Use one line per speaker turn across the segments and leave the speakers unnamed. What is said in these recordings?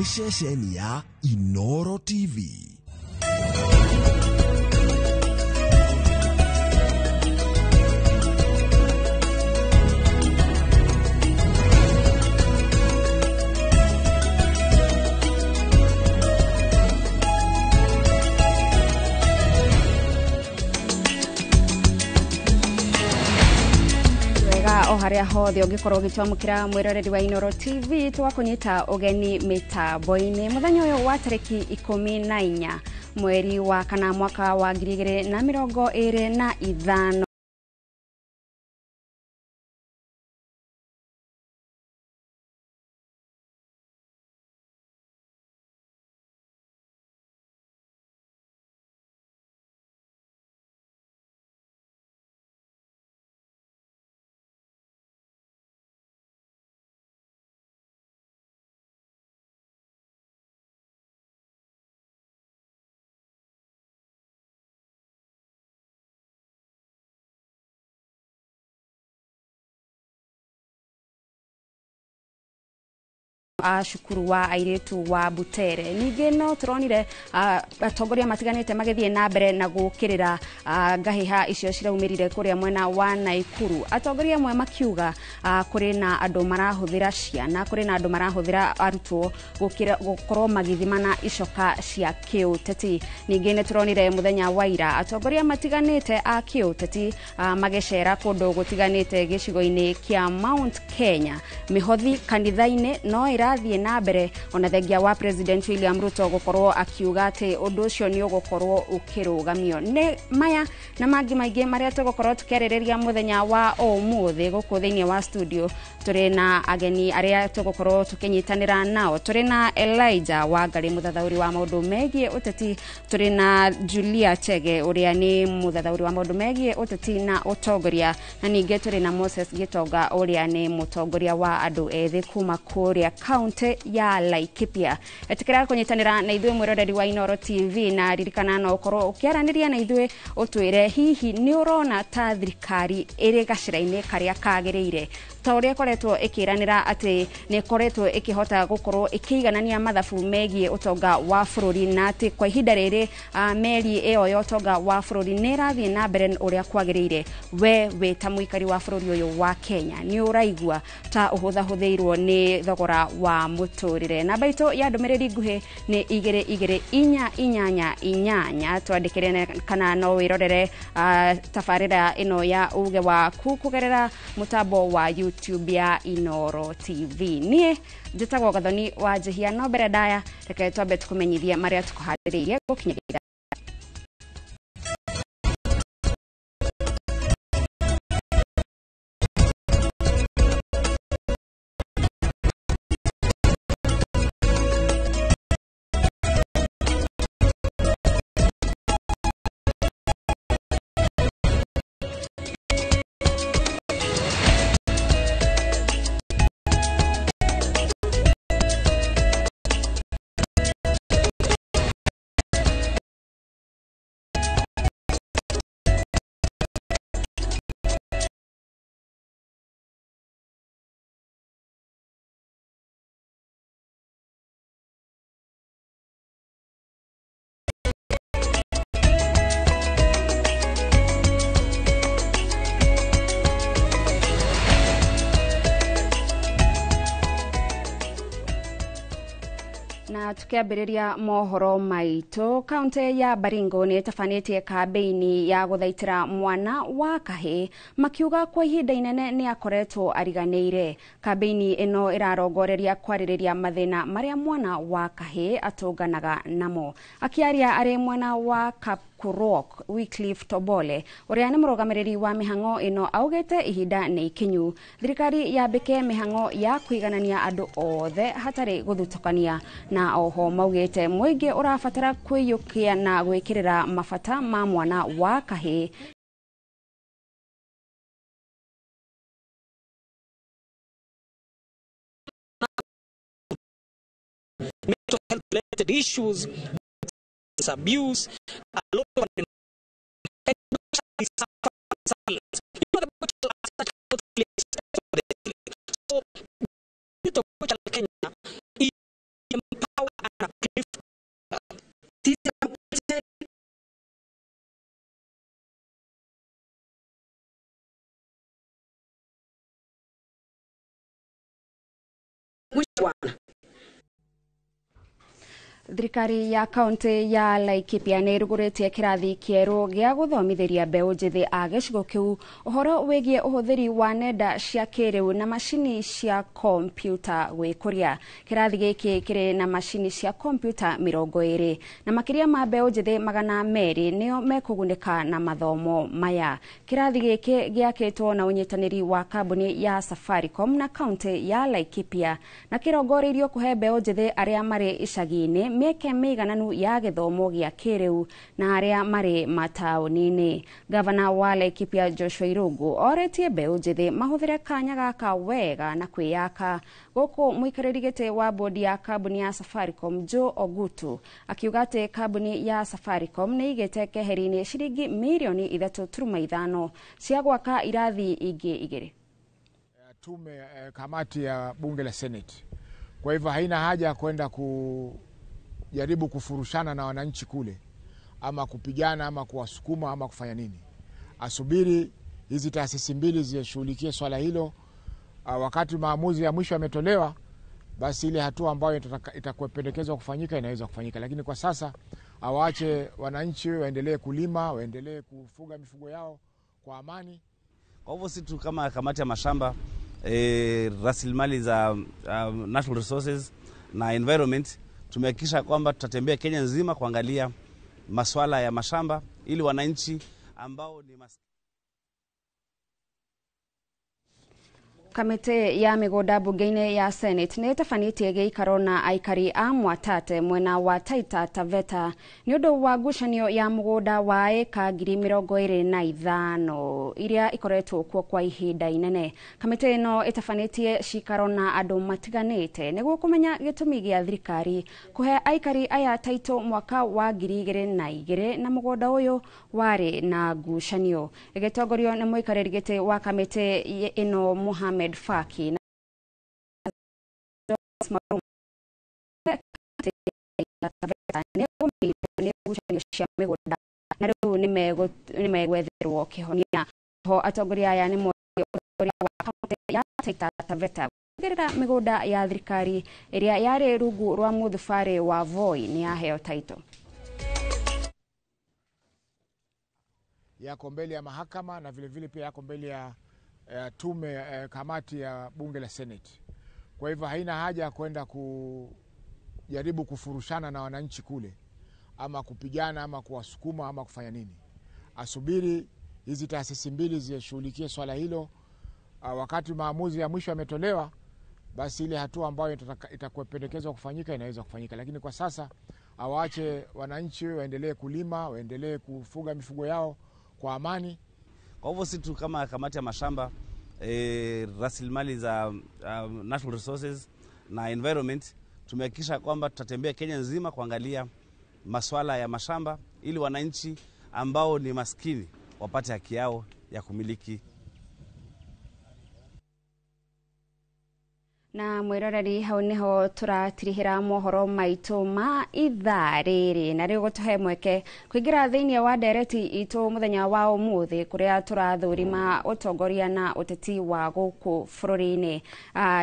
Ceceni ya Inoro TV.
O haria hothe ũngĩkorwo ũgĩtwamũkĩra mwĩroreri wa Inoro TV twakunyita ũgeni mĩtambo-inĩ mũthenya ũyũ wa tarĩki 14 mweri wa kana mwaka wa 2025. Cukuru wa airitu wa Butere. Ningĩ no tũronire atongoria matiganĩte magĩthiĩ na mbere na gũkĩrĩra ngahĩha icio ciraumĩrire kũrĩa mwena wa Naikuru. Atongoria amwe makiuga kũrĩ na andũ marahũthĩra ciana, kũrĩ na andũ marahũthĩra arutwo gũkorwo magĩthimana icoka cia kĩũteti. Ningĩ nĩ tũronire mũthenya wa ira atongoria matiganĩte a kĩũteti magĩcera kũndũ gũtiganĩte gĩcigo-inĩ kĩa Mount Kenya. Mĩhothi kanitha-inĩ no ĩrathiĩ na mbere ona thengia wa President William Ruto gũkorwo akiuga atĩ ũndũ ũcio nĩ ũgũkorwo ũkĩrũgamio. Nĩ maya na mangĩ maingĩ marĩa tũgũkorwo tũkĩarĩrĩria mũthenya wa ũmũthĩ gũkũ thĩinĩ wa studio. Tũrĩ na ageni arĩa tũgũkorwo tũkĩnyitanĩra nao. Tũrĩ na Elijah Wangari, mũthathaũri wa maũndũ megiĩ ũteti. Tũrĩ na Julia Chege ũrĩa nĩ mũthathaũri wa maũndũ megiĩ ũteti na ũtongoria, na ningĩ tũrĩ na Moses Gitonga ũrĩa nĩ mũtongoria wa andũ ethĩ kuma kũrĩa kaunti ya Laikipia. Etikira kunyitanira na ithuĩ mwĩroreri wa Inoro TV, na ririkana no ũkorwo ũkĩaranĩria na ithuĩ ũtwĩre hihi nĩ ũrona ta thirikari ĩrĩ gacĩra-inĩ karĩa kagĩrĩire ta ũrĩa ĩkoretwo ĩkĩranĩra atĩ nĩ ĩkoretwo ĩkĩhota gũkorwo ĩkĩiganania mathabu megiĩ ũtonga wa bũrũri, na atĩ kwa ihinda rĩrĩ meri ĩyo ya ũtonga wa bũrũri nĩ ĩrathiĩ na mbere ũrĩa kwagĩrĩire. We wĩ ta mũikari wa bũrũri ũyũ wa Kenya nĩ ũraigua ta ũhũthahũthĩirwo nĩ thogora wa mũtũrĩre? Namba itũ ya ndũmĩrĩri nguhĩ nĩ 2 2 4 8 8. Twandĩkĩre kana no wĩrorere tabarĩra ĩno ya uge waku kũgerera mũtambo wa YouTube ya Inoro TV. Niĩ njĩtagwo Gathoni wa Njihia, no mbere ndaya reke twambe tũkũmenyithie marĩa tũkũharĩrĩirie gũkinyĩria. Na tukiambĩrĩria mohoro maitũ, kaunti ya Baringo nĩ ĩtabanĩtie kambĩini ya gũthaitĩra mwana wa kahĩĩ, makiuga kwa ihinda inene nĩ akoretwo ariganĩire. Kambĩini ĩno ĩrarongoreria kwarĩrĩria mathĩna marĩa mwana wa kahĩĩ atũnganaga namo. Akĩaria arĩ mwena wa Kapkurok, Wycliffe Tobole ũrĩa nĩ mũrũgamĩrĩri wa mĩhang'o ĩno augĩte ihinda nĩ ikinyu thirikari yambĩke mĩhang'o ya kũiganania andũ othe hatarĩ gũthutũkania, na oho maugĩte mũingĩ ũrabatara kwĩyũkia na gwĩkĩrĩra mabata ma mwana wa kahĩĩ.
Mental health related issues, abuse, a lot of so Bwana.
Thirikari ya kaunti ya Laikipia nĩ ĩrugũrĩtie kĩrathi kĩerũ gĩa gũthomithĩria mbeũ njĩthĩ a gĩcigo kĩu ũhoro wĩgiĩ ũhũthĩri wa nenda cia kĩrĩu na macini cia kompiuta gwĩkũria. Kĩrathi gĩkĩ kĩrĩ na macini cia kompiuta 20 na makĩria ma mbeũ njĩthĩ 200 nĩo mekũgunĩka na mathomo maya. Kĩrathi gĩkĩ gĩakĩtwo na ũnyitanĩri wa kambuni ya Safaricom na kaunti ya Laikipia na kĩrongoreirio kũhe mbeũ njĩthĩ arĩa marĩ icagi-inĩ mĩeke mĩigananu ya gĩthomo gĩa kĩrĩu na arĩa marĩ mataũni-inĩ. Gavana wa Laikipia Joshua Irungu oretie mbeũ njĩthĩ mahũthĩre kanya gaka wega na kwĩyaka, gũkũ mũikarĩri gĩtĩ wa bodi ya kambuni ya Safaricom Joe Ogutu akiuga atĩ kambuni ya Safaricom nĩ ĩigĩte keheri-inĩ ciringi mirioni 3.5 cia gwaka irathi ingĩ 2.
Tume kamati ya bunge la Senate. Kwa hivyo haina haja ya kwenda kujaribu kufurushana na wananchi kule ama kupigana ama kuwasukuma ama kufanya nini. Asubiri hizi taasisi mbili zishughulikie swala hilo. Wakati maamuzi ya mwisho yametolewa, basi ile hatua ambayo itakupendekezwa kufanyika inaweza kufanyika, lakini kwa sasa awaache wananchi waendelee kulima, waendelee kufuga mifugo yao kwa amani.
Kwa hivyo sisi tu kama kamati ya mashamba, rasilimali za natural resources na environment, tumehakikisha kwamba tutatembea Kenya nzima kuangalia masuala ya mashamba ili wananchi ambao ni
Kamĩtĩ ya mĩgũnda mbunge-inĩ ya Senate nĩ ĩtabanĩtie gĩikaro na aikari a Mwatate mwena wa Taita Taveta nĩ ũndũ wa ngucanio ya mũgũnda wa ĩka 25,000 iria ikoretwo kuo kwa ihinda inene. Kamĩtĩ ĩno ĩtabanĩtie cikaro na andũ matiganĩte nĩguo kũmenya gĩtũmi gĩa thirikari kũhe aikari aya taitũ mwaka wa 2002 na mũgũnda ũyũ warĩ na ngucanio. Ĩgĩtongorio nĩ mũikarĩri gĩtĩ wa kamĩtĩ ĩno Mohamed Faki na na rĩu nĩmegwetherwo kĩhonia. Ho atongoria aya nĩ wa kaunti ya Taita Taveta gũtigĩrĩra mĩgũnda ya thirikari ĩrĩa yarĩ rungu rwa mũthubarĩ wa Voi nĩ yaheo taitũ.
Yako mbele ya mahakama na vile vile pia yako mbele ya tume kamati ya bunge la Senate. Kwa hivyo haina haja ya kwenda kujaribu kufurushana na wananchi kule ama kupigana ama kuwasukuma ama kufanya nini. Asubiri hizi taasisi mbili zishughulikie swala hilo. Wakati maamuzi ya mwisho yametolewa, basi ile hatua ambayo itakupendekezwa kufanyika inaweza kufanyika, lakini kwa sasa awaache wananchi waendelee kulima, waendelee kufuga mifugo yao kwa amani.
Kwa hivyo sisi tu kama kamati ya mashamba, rasilimali za natural resources na environment, tumehakikisha kwamba tutatembea Kenya nzima kuangalia masuala ya mashamba ili wananchi ambao ni maskini wapate haki yao ya kumiliki.
Na mwiroreri hau niho turatirihira mohoro maitu ma ithaa riri na riu gutuhe mweke kuingira thiini wa ndereti itu muthenya wa umuthi kuria turathurima utongoria na uteti wa guku bururi-ini.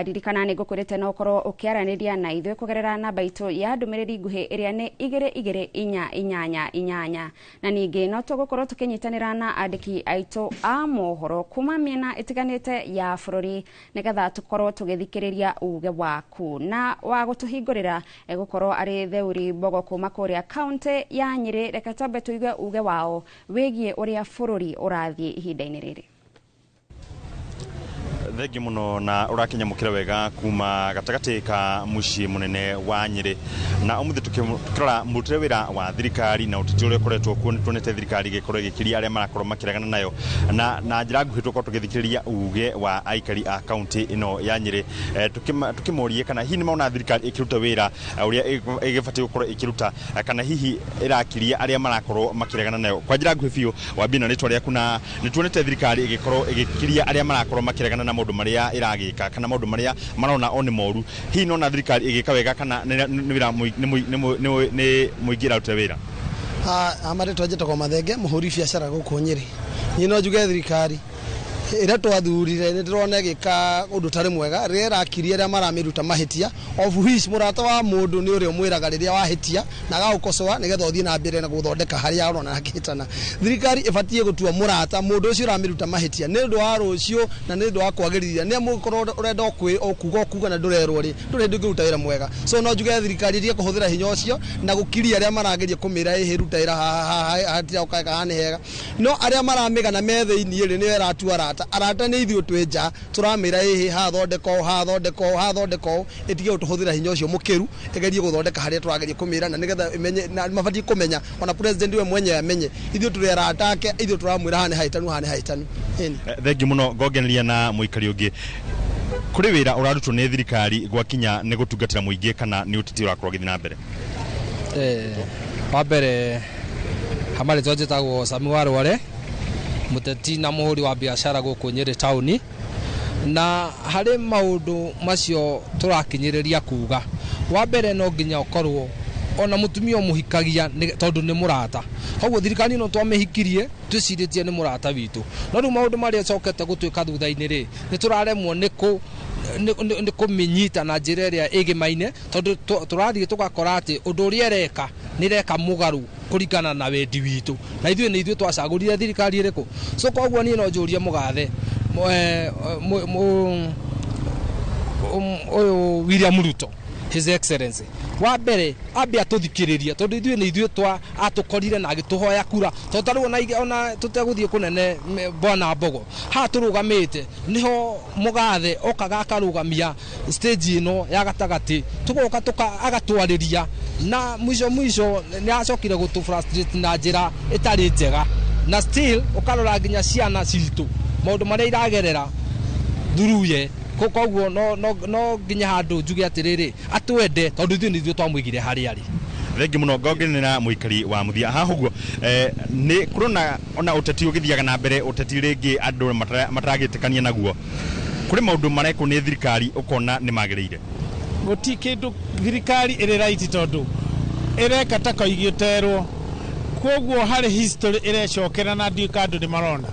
Ririkana ni ngukwirite no ukorwo ukiaraniria na ithuĩ kugerera namba itu ya ndumiriri nguhi iria ni 2 2 4 8 8 na ningi no tugukorwo tukinyitanira na andiki aitu a mohoro kuma miena itiganite ya bururi nigetha tukorwo tugithikiriria uge waku na wa gutuhingurira egukorwo ari Theuri Mbogo kuma kuria kaunti ya Nyeri. Reke twambe tuigue uge wao wigie uria bururi urathie ihinda-ini riri.
Thengi muno na urakinyamukira wega kuma gatagati ka mucii munene wa Nyeri na umuthi tukirora murutire wira wa thirikari na uteti uria ukoretwo kuo nituonete thirikari igikorwo igikiria aria marakorwo makiregana nayo na njira nguhi tukorwo tugithikiriria uge wa aikari a kaunti ino ya Nyeri, tukimurie kana hihi nimaona thirikari ikiruta wira uria igibatiĩ gukorwo ikiruta kana hihi irakiria aria marakorwo makiregana nayo. Kwa njira nguhi biũ wambie na ritwa riaku na nituonete thirikari igikorwo igikiria aria marakorwo makiregana na maundu maria iragika kana maundu maria marona o ni moru, hihi nona thirikari igika wega kana ni wira ni muingi irarutire wira?
Amarĩtwa njĩtagwo Mathenge, mũhũri biacara gũkũ Nyĩrĩ. Niĩ no njuge thirikari Ĩrĩa twathurire nĩ ndĩrona ĩgĩka ũndũ ũtarĩ mwega rĩrĩa ĩrakiria arĩa maramĩruta mahĩtia, of which mũrata wa mũndũ nĩ ũrĩa ũmwĩraga rĩrĩa wahĩtia na agagũkocoa nĩgetha ũthiĩ na mbere na gũthondeka harĩa ũrona hakĩhĩtana. Thirikari ĩbatiĩ gũtua mũrata mũndũ ũcio ũramĩruta mahĩtia nĩ ũndũ wa rũciũ na nĩ ũndũ wa kwagĩrithia nĩ mũkorwo ũrenda okuga okuga na ndũrerwo rĩ ndũrĩ hĩndĩ ũngĩruta wĩra mwega. So no njuge thirikari ĩtige kũhũthĩra hinya ũcio na gũkiria arĩa marageria kũmĩra ĩhĩ ruta wĩra haha hatira ũkaga haha nĩ hega, no arĩa maramĩgana me thĩiniĩ rĩ nĩo ĩratua arata. Arata nĩ ithuĩ twĩ nja tũramĩra ĩhĩ haha thondeka ũũ, haha thondeka ũũ, haha thondeka ũũ, ĩtige gũtũhũthĩra hinya ũcio mũkĩru, ĩgerie gũthondeka harĩa tũrageria kũmĩra na nĩgetha ĩmenye na mabatiĩ kũmenya ona president we mwenyewe amenye ithuĩ tũrĩ arata ake, ithuĩ tũramwĩra haha nĩ hahĩtanu, haha nĩ hahĩtanu.
Thengiũ mũno. Ngongereria na mũikari ũngĩ, kũrĩ wĩra ũrarutwo nĩ thirikari gwakinya nĩ gũtungatĩra mũingĩ kana nĩ ũteti ũrakorwo ũgĩthiĩ na mbere?
Wa mbere hamarĩtwa njĩtagwo Sami wa Rware, mũteti na mũhũri wa biacara gũkũ Nyĩrĩ taũni, na harĩ maũndũ macio tũrakinyĩrĩria kuga wa mbere no nginya ũkorwo ona mũtumia ũmũhikagia tondũ nĩ mũrata. Koguo thirikari ĩno twamĩhikirie twĩcirĩtie nĩ mũrata witũ, no rĩu maũndũ marĩa ĩcokete gũtuĩka thutha-inĩ rĩ nĩ tũraremwo nĩ kũmĩnyita na njĩra ĩrĩa ĩgĩmaine, tondũ tũrathiĩ tũgakora atĩ ũndũ ũrĩa ĩreka nĩ ĩreka mũgarũ kũringana na wendi witũ, na ithuĩ nĩ ithuĩ twacagũrire thirikari ĩrĩkũ. So koguo niĩ no njũrie mũgathe ũyũ William Ruto, His Excellency, wa mbere ambe atũthikĩrĩrie, tondũ ithuĩ nĩ ithuĩ twa atũkorire na agĩtũhoya kura, tondũ tarĩu ona tũtegũthiĩ kũnene Bwana Mbogo haha tũrũgamĩte nĩho mũgathe okaga akarũgamia stage ĩno ya gatagatĩ, tũgoka agatwarĩria na mwisho mwisho nĩ acokire gũtũ frustrate na njĩra ĩtarĩ njega, na still ũkarora nginya ciana citũ maũndũ marĩa iragerera thuruye. Koguo no nginya handũ njuge atĩrĩrĩ atwende, tondũ ithuĩ nĩ ithuĩ twamũigire harĩa arĩ.
Thengiũ mũno. Ngongerera mũikari wa mũthia haha ũguo, nĩ kũrona ona ũteti ũgĩthiaga na mbere, ũteti rĩngĩ andũ mataragĩtĩkania naguo, kũrĩ maũndũ marekwo nĩ thirikari ũkona nĩ magĩrĩire?
Gũti kĩndũ thirikari ĩrĩ right, tondũ ĩreka ta koigi ũterwo, koguo harĩ history ĩrecokera na ndiũĩ ka andũ nĩ marona.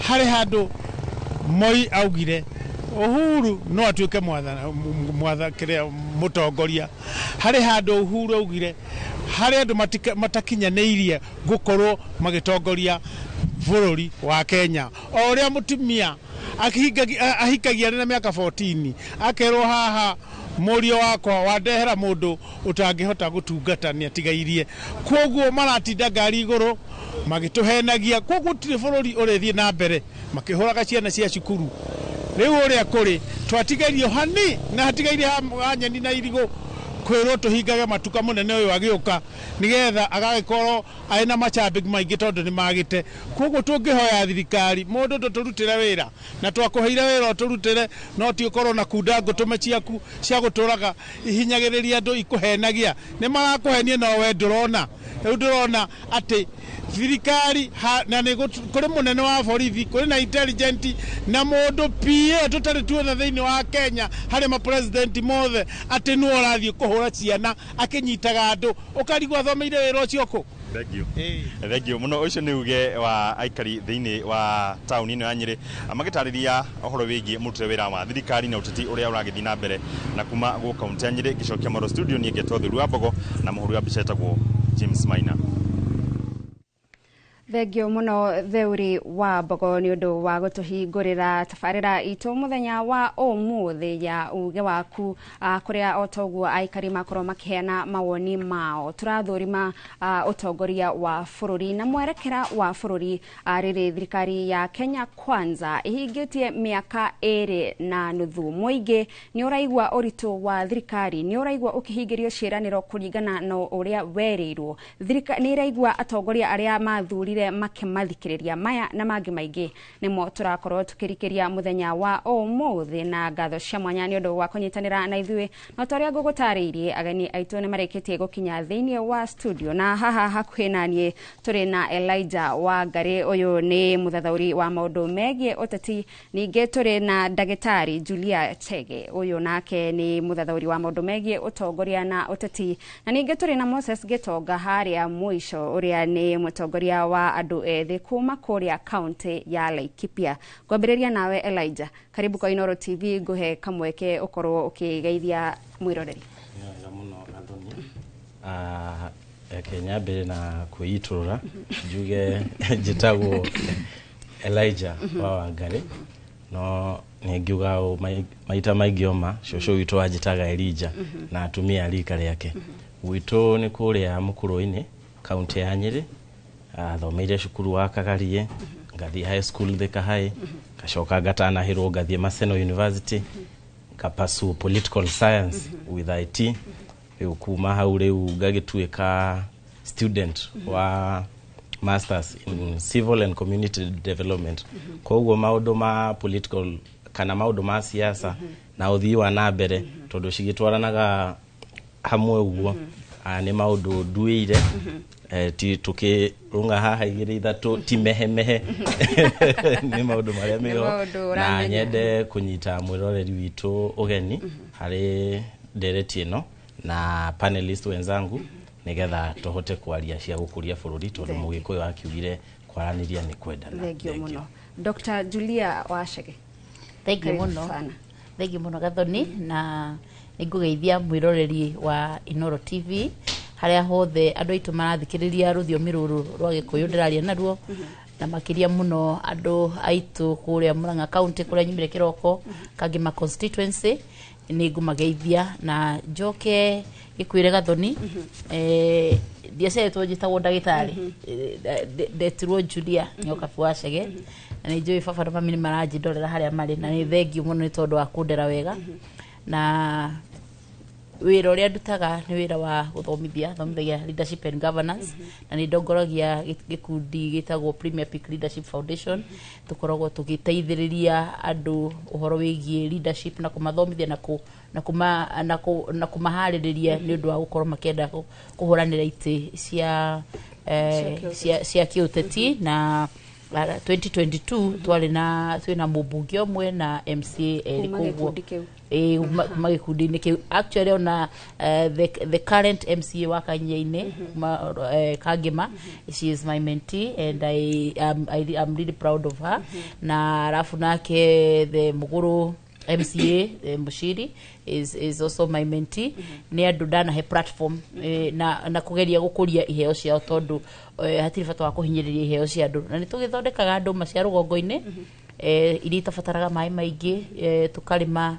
Harĩ handũ Moi augire Uhuru no atuĩke kĩrĩa mũtongoria, harĩ handũ Uhuru augire harĩ andũ matakinyanĩirie gũkorwo magĩtongoria bũrũri wa Kenya. O ũrĩa mũtumia ahikagia arĩ na mĩaka 14 akerwo haha mũriũ wakwa wandehera mũndũ ũtangĩhota gũtungata nĩ atigairie, koguo maratinda ngari igũrũ magĩtũhenagia, koguo gũtirĩ bũrũri ũrĩthiĩ na mbere makĩhũraga ciana cia cukuru. Rĩu ũrĩa kũrĩ twatigairio hani na hatigairie ha nyeni na irigũ kwĩrwo tũhingage matuka mũnene ũyũ agĩũka nĩgetha agagĩkorwo arĩ na macambĩki maingĩ tondũ nĩ magĩte. Koguo tũngĩhoya thirikari mũndũ tũtũrutĩre wĩra na twakũheire wĩra ũtũrutĩre, no ti ũkorwo na kunda ngũtũme ciaku cia gũtũraga ihinyagĩrĩria andũ ikũhenagia, nĩ marakũhenia no we ndũrona. Rĩu ndũrona atĩ thirikari na nĩ kũrĩ mũnene wa borithi, kũrĩ na intelligent na mũndũ PA tũtarĩ tuona thĩinĩ wa Kenya harĩ ma president mothe atĩ nĩwe ũrathiĩ kũhũra ciana akĩnyitaga andũ, ũkarigwo athomeire wĩra ũcio kũ.
Thengiũ, thengiũ mũno. Ũcio nĩ uge wa aikari thĩinĩ wa taũni ĩno ya Nyĩrĩ magĩtarĩria ũhoro wĩgiĩ mũrutĩre wĩra wa thirikari na ũteti ũrĩa ũragĩthiĩ na mbere. Na kuma gũkũ kaunti ya Nyĩrĩ ngĩcokia maro studio niĩ ngetwo Theru wa Mbogo na mũhũri wa mbica etagwo James Maina.
Thengio muno Theuri wa Mbogo nĩ ũndũ wa gũtũhingũrĩra tabarĩra itũ mũthenya wa ũmũthĩ ya uge waku, kũrĩa o toguo aikari makorwo makĩheana mawoni mao. Tũrathũrima ũtongoria wa bũrũri na mwerekera wa bũrũri rĩrĩ thirikari ya Kenya Kwanza ĩhingĩtie mĩaka 2.5. Mũingĩ nĩ ũraigua ũritũ wa thirikari, nĩ ũraigua ũkĩhingĩrio ciĩranĩro kũringana na ũrĩa werĩirwo. Nĩ ĩraigua atongoria arĩa mathurire makĩmathikĩrĩria. Maya na mangĩ maingĩ nĩmo tũrakorwo tũkĩrikĩria mũthenya wa ũmũthĩ, na ngatho cia mwanya nĩ ũndũ wa kũnyitanĩra na ithuĩ. No ta ũrĩa ngũgũtarĩirie, ageni aitũ nĩ marĩkĩtie gũkinya thĩinĩ wa studio, na haha hakuhĩ na niĩ tũrĩ na Elijah Wangari, ũyũ nĩ mũthathaũri wa maũndũ megiĩ ũteti. Ningĩ tũrĩ na ndagĩtarĩ Julia Chege, ũyũ nake nĩ mũthathaũri wa maũndũ megiĩ ũtongoria na ũteti. Na ningĩ tũrĩ na Moses Gĩtonga harĩa mũico, ũrĩa nĩ mũtongoria wa wa andũ ethĩ kuma kũrĩa kaunti ya Laikipia. Ngwambĩrĩria nawe Elijah, karibu kwa Inooro TV, nguhe kamweke ũkorwo ũkĩgeithia mwĩroreri.
Wega mũno Gathoni. Reke nyambĩrĩrie na kwĩitũrũra, njuge njĩtagwo Elijah wa Wangari, no nĩ ngiuga ũũ, maita maingĩ oma cũcũ witũ anjĩtaga Elijah na atumia a rika rĩake. Gwitũ nĩ kũrĩa Mũkũrũ-inĩ, kaunti ya Nyĩrĩ. Thomeire cukuru wa Kagarie, ngathiĩ high school Thika High, ngacoka ngatanahĩrwo ngathiĩ Maseno University, ngapursue political science with IT. Rĩu kuma hau rĩu ngagĩtuĩka student wa masters in civil and community development. Koguo maũndũ ma political kana maũndũ ma siasa na ũthii wa na mbere, tondũ cigĩtwaranaga hamwe ũguo, nĩ maũndũ nduĩire. Ti tũkĩrũnga haha igĩrĩ ithatũ, ti mehemehe, nĩ maũndũ marĩa
Nĩ
meho
maũndũ
na
ũramenya.
Nyende kũnyita mwĩroreri witũ ũgeni harĩ ndereti ĩno na panelist wenzangu, nĩgetha tũhote kwaria cia gũkũria bũrũri, tondũ
Thank you.
Mũgĩkũyũ akiugire kwaranĩria nĩ kwendana.
Thengio mũno. Dr. Julia Wachege.
Thank you
Karibu
mũno.
sana.
Thank you mũno Gathoni, na nĩngũgeithia mwĩroreri wa Inooro TV harĩa hothe andũ aitũ marathikĩrĩria rũthiomi rũrũ rwa Gĩkũyũ ndĩraria naruo, na makĩria mũno andũ aitũ kũrĩa Murang'a County, kũrĩa nyumire kĩroko, Kangema constituency, nĩ ngũmageithia. Na njoke gĩkwĩre Gathoni, ndiaciarĩtwo njĩtagwo ndagĩtarĩ. Ndetirwo Julia Nyokabi Wachege, na nĩ njũĩ baba na mami nĩ maranjĩndorera harĩa marĩ, na nĩ thengio mũno nĩ tondũ wa kũndera wega. Na wĩra ũrĩa ndutaga nĩ wĩra wa gũthomithia, thomithagia leadership and governance, na nĩ ndongoragia gĩkundi gĩtagwo Premier Peak Leadership Foundation. Tũkoragwo tũgĩteithĩrĩria andũ ũhoro wĩgiĩ leadership na kũmathomithia na kũmaharĩrĩria nĩ ũndũ wa gũkorwo makĩenda kũhũranĩra itĩ cia cia kĩũteti. Na 2022 twarĩ na twĩna mũmbunge ũmwe na MCA erĩ.
Kuma
Koguo
gĩkundi kĩu.
Ĩĩ, kuma gĩkundi-inĩ kĩu. Actually ona the current MCA wa Kanyia-inĩ kuma Kangema, she is my mentee and I am really proud of her. Na alafu nake the Muguru MCA, Mushiri, is also my mentee. Nĩ andũ ndanahe platform na kũgeria gũkũria iheo ciao, tondũ hatirĩ bata wa kũhinyĩrĩria iheo cia andũ. Na nĩ tũgĩthondekaga ndũma cia rũgongo-inĩ, iria itabataraga maĩ maingĩ, tũkarĩma,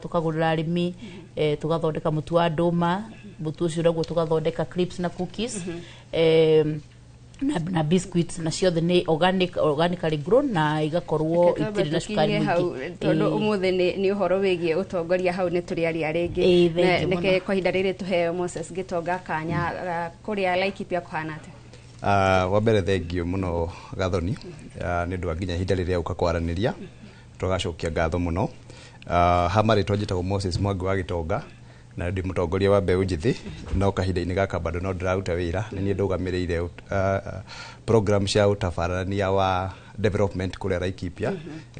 tukagũrĩra arĩmi, tũgathondeka mũtu wa ndũma. Mũtu ũcio naguo tũgathondeka crisps na cookies na biscuits, na ciothe nĩ organic, organically grown, na igakorwo
Reke twambe
itirĩ na cukari
tũkinyie hau,
mũingĩ.
tondũ ũmũthĩ nĩ ũhoro wĩgiĩ ũtongoria, hau nĩ tũrĩaria rĩngĩ.
Ĩĩ, thank you
Reke
mũno.
kwa ihinda rĩrĩ tũhe Moses Gĩtonga kanya. Kũrĩa Laikipia kũhana atĩa?
Wa mbere, thengio mũno Gathoni, nĩ ũndũ wa nginya ihinda rĩrĩa ũka kwaranĩria, tũgacokia ngatho mũno. Ha marĩtwa njĩtagwo Moses Mwangi wa Gĩtonga, na ndĩ mũtongoria wa mbeũ njĩthĩ, no kahinda-inĩ gaka bado no ndĩraruta wĩra. Nĩ niĩ ndũgamĩrĩire program cia ũtabarania wa development kũrĩa Laikipia,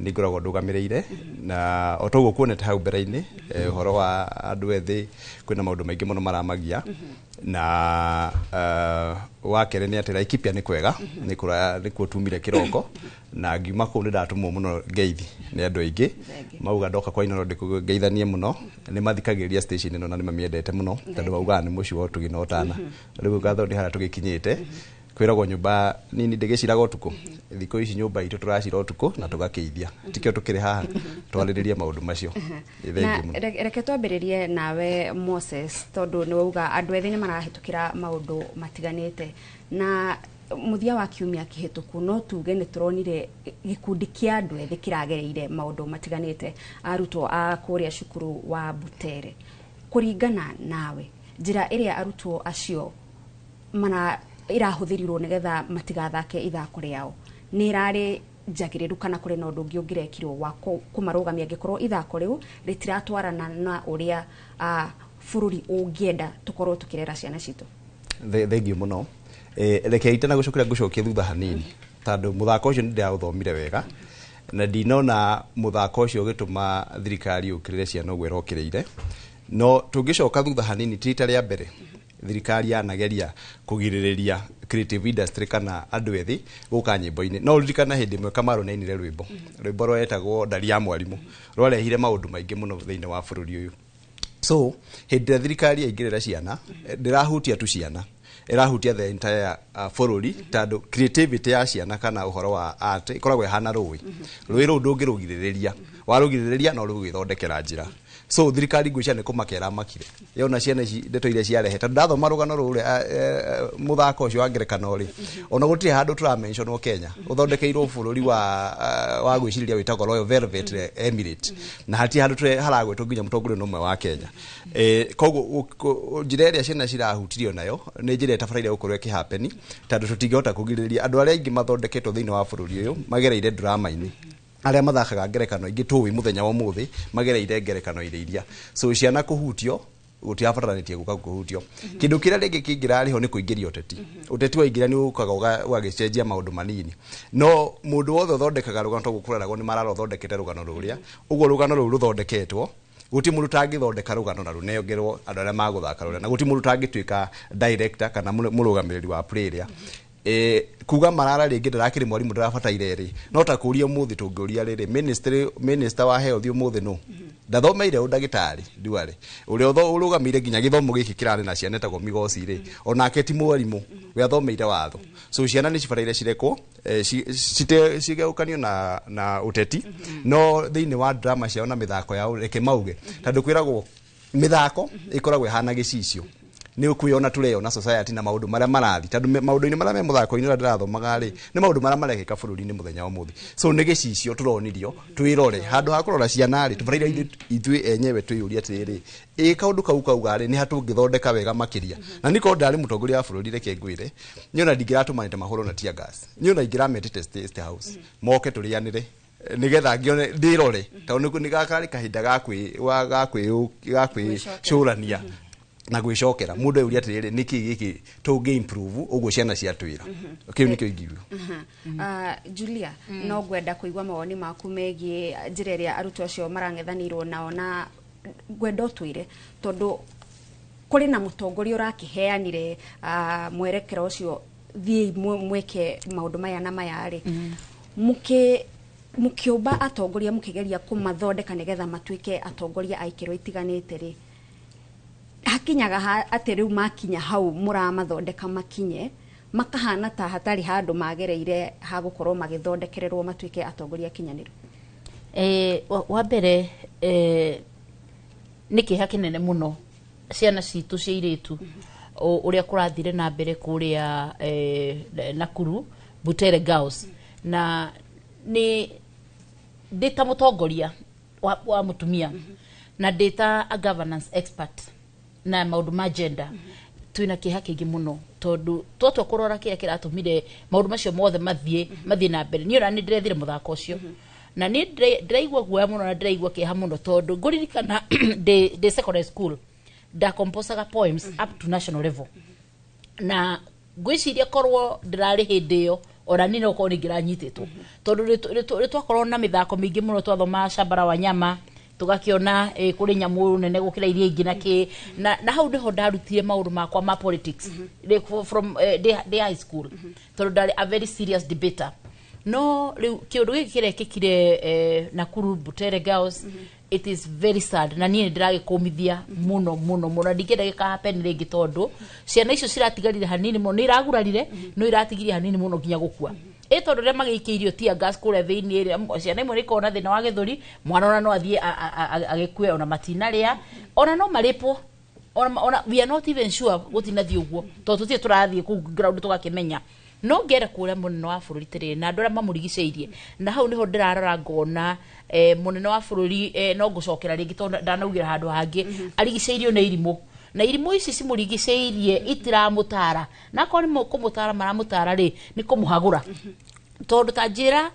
nĩ ngoragwo ndũgamĩrĩire. Na o toguo kuonete hau mbere-inĩ, ũhoro wa andũ ethĩ, kwĩna maũndũ maingĩ mũno maramagia. Na wa kerĩ nĩ atĩ Laikipia nĩ kwega, nĩ kũraya nĩkuo tumire kĩroko, na ngiuma kũu nĩ ndatũmwo mũno ngeithi nĩ andũ aingĩ, mauga ndoka kwa Inooro ngeithanie mũno. Nĩ mathikagĩrĩria station ĩno na nĩ mamĩendete mũno, tondũ maugaga nĩ mũciĩ wa ũtugi na ũtana. Rĩu ngatho nĩ harĩa tũgĩkinyĩte, kwĩragwo nyũmba nini ndĩgĩciraga ũtukũ. Thikũ ici nyũmba itũ tũracira ũtukũ na tũgakĩithia, tikĩo tũkĩrĩ haha twarĩrĩrie maũndũ macio. Ĩ,
Na
thengiũ mũno.
Reke twambĩrĩrie nawe Moses, tondũ nĩ wauga andũ ethĩ nĩ marahĩtũkĩra maũndũ matiganĩte, na mũthia wa kiumia kĩhĩtũku no tuge nĩ tũronire gĩkundi kĩa andũ ethĩ kĩragereire maũndũ matiganĩte, arutwo a kũrĩa cukuru wa Butere. Kũringana nawe, njĩra ĩrĩa arutwo acio mana ĩrahũthĩrirwo nĩgetha matigathake ithako rĩao nĩ ĩrarĩ njagĩrĩru, kana kũrĩ na ũndũ ũngĩ ũngĩrekirwo wa kũmarũgamia angĩkorwo ithako rĩu rĩtiratwarana na ũrĩa bũrũri ũngĩenda tũkorwo tũkĩrera ciana citũ?
Thengiũ mũno. Reke itana gũcokera ngũcokie thutha hanini, tondũ mũthako ũcio nĩ ndĩraũthomire wega, na ndinona mũthako ũcio ũgĩtũma thirikari yũkĩrĩre ciana ũguo ĩrokĩrĩire. No tũngĩcoka thutha hanini, ti rita rĩa mbere. Thirikari yanageria kũgirĩrĩria creative industry kana andũ ethĩ gũka nyĩmbo-inĩ. No ũririkana hĩndĩ ĩmwe Kamaru nĩainire rwĩmbo, rwĩmbo rwetagwo Ndari ya Mwarimũ, rwarehire maũndũ maingĩ mũno thĩinĩ wa bũrũri ũyũ. So hĩndĩ ĩrĩa thirikari yaingĩrĩra ciana, ndĩrahutia tu ciana, ĩrahutia the entire bũrũri, tondũ creativity ya ciana kana ũhoro wa art ĩkoragwo ĩhana rũĩ. Rũĩ rũu ndũngĩrũgirĩrĩria, warũgirĩrĩria no rũgwĩthondekera njĩra. So thirikari ngwĩciria nĩ kũmakera makire yona ciana ici ndeto iria ciarehe, tondũ ndathoma rũgano rũrĩa, mũthako ũcio wa ngerekano rĩ, ona gũtirĩ handũ tũramentionwo Kenya, ũthondekeirwo bũrũri wa gwĩcirĩria wĩtagwo Royal Velvet Emirate, na hatirĩ handũ haragwetwo nginya mũtongoria ũmwe wa Kenya. Koguo njĩra ĩrĩa ciana cirahutirio nayo nĩ njĩra ĩtabataire gũkorwo ĩkĩhappen, tondũ tũtingĩhota kũgirĩrĩria andũ arĩa aingĩ mathondeketwo thĩinĩ wa bũrũri ũyũ magereire drama-inĩ, arĩa mathakaga ngerekano ingĩ tũĩ mũthenya wa ũmũthĩ magereire ngerekano iria. So ciana kũhutio gũtirabataranĩtie gũka kũhutio. Kĩndũ kĩrĩa rĩngĩ kĩngĩrarĩho nĩ kũingĩria ũteti. Ũteti waingĩra nĩ ũkaga ũgagĩcenjia maũndũ manini, no mũndũ wothe ũthondekaga rũgano to gũkũreragwo nĩ marara ũthondekete rũgano rũrĩa ũguo rũgano rũu rũthondeketwo. Gũtirĩ mũndũ ũtangĩthondeka rũgano na rũnengerwo andũ arĩa magũthaka rũrĩa, na gũtirĩ mũndũ ũtangĩtuĩka director kana mũrũgamĩrĩri wa play ĩrĩa. Kuga Marara rĩngĩ ndarakĩrĩ mwarimũ ndarabataire rĩ, no ta kũria ũmũthĩ tũngĩũria rĩrĩ, minister wa health ũmũthĩ nũ ndathomeire ũndagĩtarĩ nduarĩ ũrĩa ũrũgamĩire nginya gĩthomo gĩkĩ kĩrarĩ na ciana etagwo Migosi rĩ, onake ti mwarimũ, we athomeire watho. So ciana nĩ cibataire cirekwo cigeũkanio na ũteti, no thĩinĩ wa drama ciao na mĩthako yao reke mauge, tondũ kwĩragwo mĩthako ĩkoragwo ĩhana gĩcicio, nĩ ũkwĩona tũreyona society na maũndũ marĩa marathi, tondũ maũndũ-inĩ marĩa me mũthako-inĩ ũrĩa ndĩrathomaga rĩ, nĩ maũndũ marĩa marekĩka bũrũri-inĩ mũthenya wa ũmũthĩ. So nĩ gĩcicio tũronirio twĩrore. Handũ ha kũrora ciana rĩ, tũbataire ithuĩ enyewe twĩyũrie atĩrĩrĩ, ĩ kaũndũ kau kauga rĩ, nĩ ha tũngĩthondeka wega makĩria? Na nĩ korwo ndarĩ mũtongoria wa bũrũri, reke ngwĩre, niĩ ona ndingĩratũmanĩte mahũrwo na tear gas, niĩ ona ingĩrametĩte State House moke tũrĩanĩre, nigetha ngione ndĩrore, tondũ nĩ gakarĩ kahinda ga kwĩ wa ga kwĩ ga kwĩcũrania na gwĩcokera, mũndũ eyũria atĩrĩrĩ, nĩkĩ gĩkĩ tũngĩ improve ũguo ciana ciatwĩra? Kĩu nĩkĩo ingiuga.
Julia, no ngwenda kũigua mawoni maku megiĩ njĩra ĩrĩa arutwo acio marang'ethanĩirwo nao, na ngwenda ũtwĩre tondũ kũrĩ na mũtongoria ũrakĩheanire mwerekera ũcio, thiĩi mwĩke maũndũ maya na maya rĩ, mũkĩ mũkĩũmba atongoria, mũkĩgeria kũmathondeka nĩgetha matuĩke atongoria a ikĩro itiganĩte rĩ, hakinyaga atĩ rĩu makinya hau mũramathondeka makinye, makahana ta hatarĩ handũ magereire ha gũkorwo magĩthondekererwo matuĩke atongoria akinyanĩru?
Wa mbere, nĩ kĩeha kĩnene mũno ciana citũ cia irĩtu ũrĩa kũrathire na mbere kũrĩa Nakuru Butere Girls. Na nĩ ndĩ ta mũtongoria wa mũtumia na ndĩ ta a governance expert na maũndũ ma gender, twĩna kĩeha kĩingĩ mũno, tondũ twatua kũrora kĩrĩa kĩratũmire maũndũ macio mothe mathiĩ na mbere, niĩ ona nĩ ndĩrethire mũthako ũcio na nĩ ndĩraigua guoya mũno na ndĩraigua kĩeha mũno, tondũ ngũririkana ndĩ secondary school ndacomposaga poems up to national level, na ngwĩciria korwo ndĩrarĩ hĩndĩ ĩyo ona niĩ no korwo nĩ ingĩranyitĩtwo, tondũ nĩ twakorwo na mĩthako mĩingĩ mũno. Twathoma Shamba la Wanyama, tũgakĩona kũrĩ nyamũ nene gũkĩra iria ingĩ na kĩ, na hau nĩho ndarutire maũndũ makwa ma politics from ndĩ high school, tondũ ndarĩ a very serious debater. No rĩu kĩũndũ gĩkĩ kĩrekĩkire Nakuru Butere Girls, it is very sad, na niĩ nĩ ndĩragĩkũmithia mũno mũno mũno. Ndingĩenda gĩkahappen rĩngĩ, tondũ ciana icio ciratigarire hanini mũno, nĩ iragurarire, no iratigirie hanini mũno nginya gũkua, ĩ tondũ rĩrĩa magĩikĩirio tear gas kũrĩa thĩinĩ rĩ, ciana imwe nĩ ikoragwo na thĩna wa gĩthũri, mwana ona no athiĩ agĩkue, ona matinarĩa, ona no marĩpwo, ona we are not even sure gũtinathiĩ ũguo, tondũ tũtirĩ tũrathiĩ kũu ground tũgakĩmenya. No ngere kũrĩa mũnene wa bũrũri tĩrĩrĩ na andũ arĩa mamũrigicĩirie, na hau nĩho ndĩrarora ngona mũnene wa bũrũri, no ngũcokera rĩngĩ tondũ ndanaugĩra handũ hangĩ, arigicĩirio nĩ irimũ, na irimũ ici cimũrigicĩirie itiramũtara, na akorwo nĩ kũmũtara maramũtara rĩ, nĩ kũmũhagũra, tondũ ta njĩra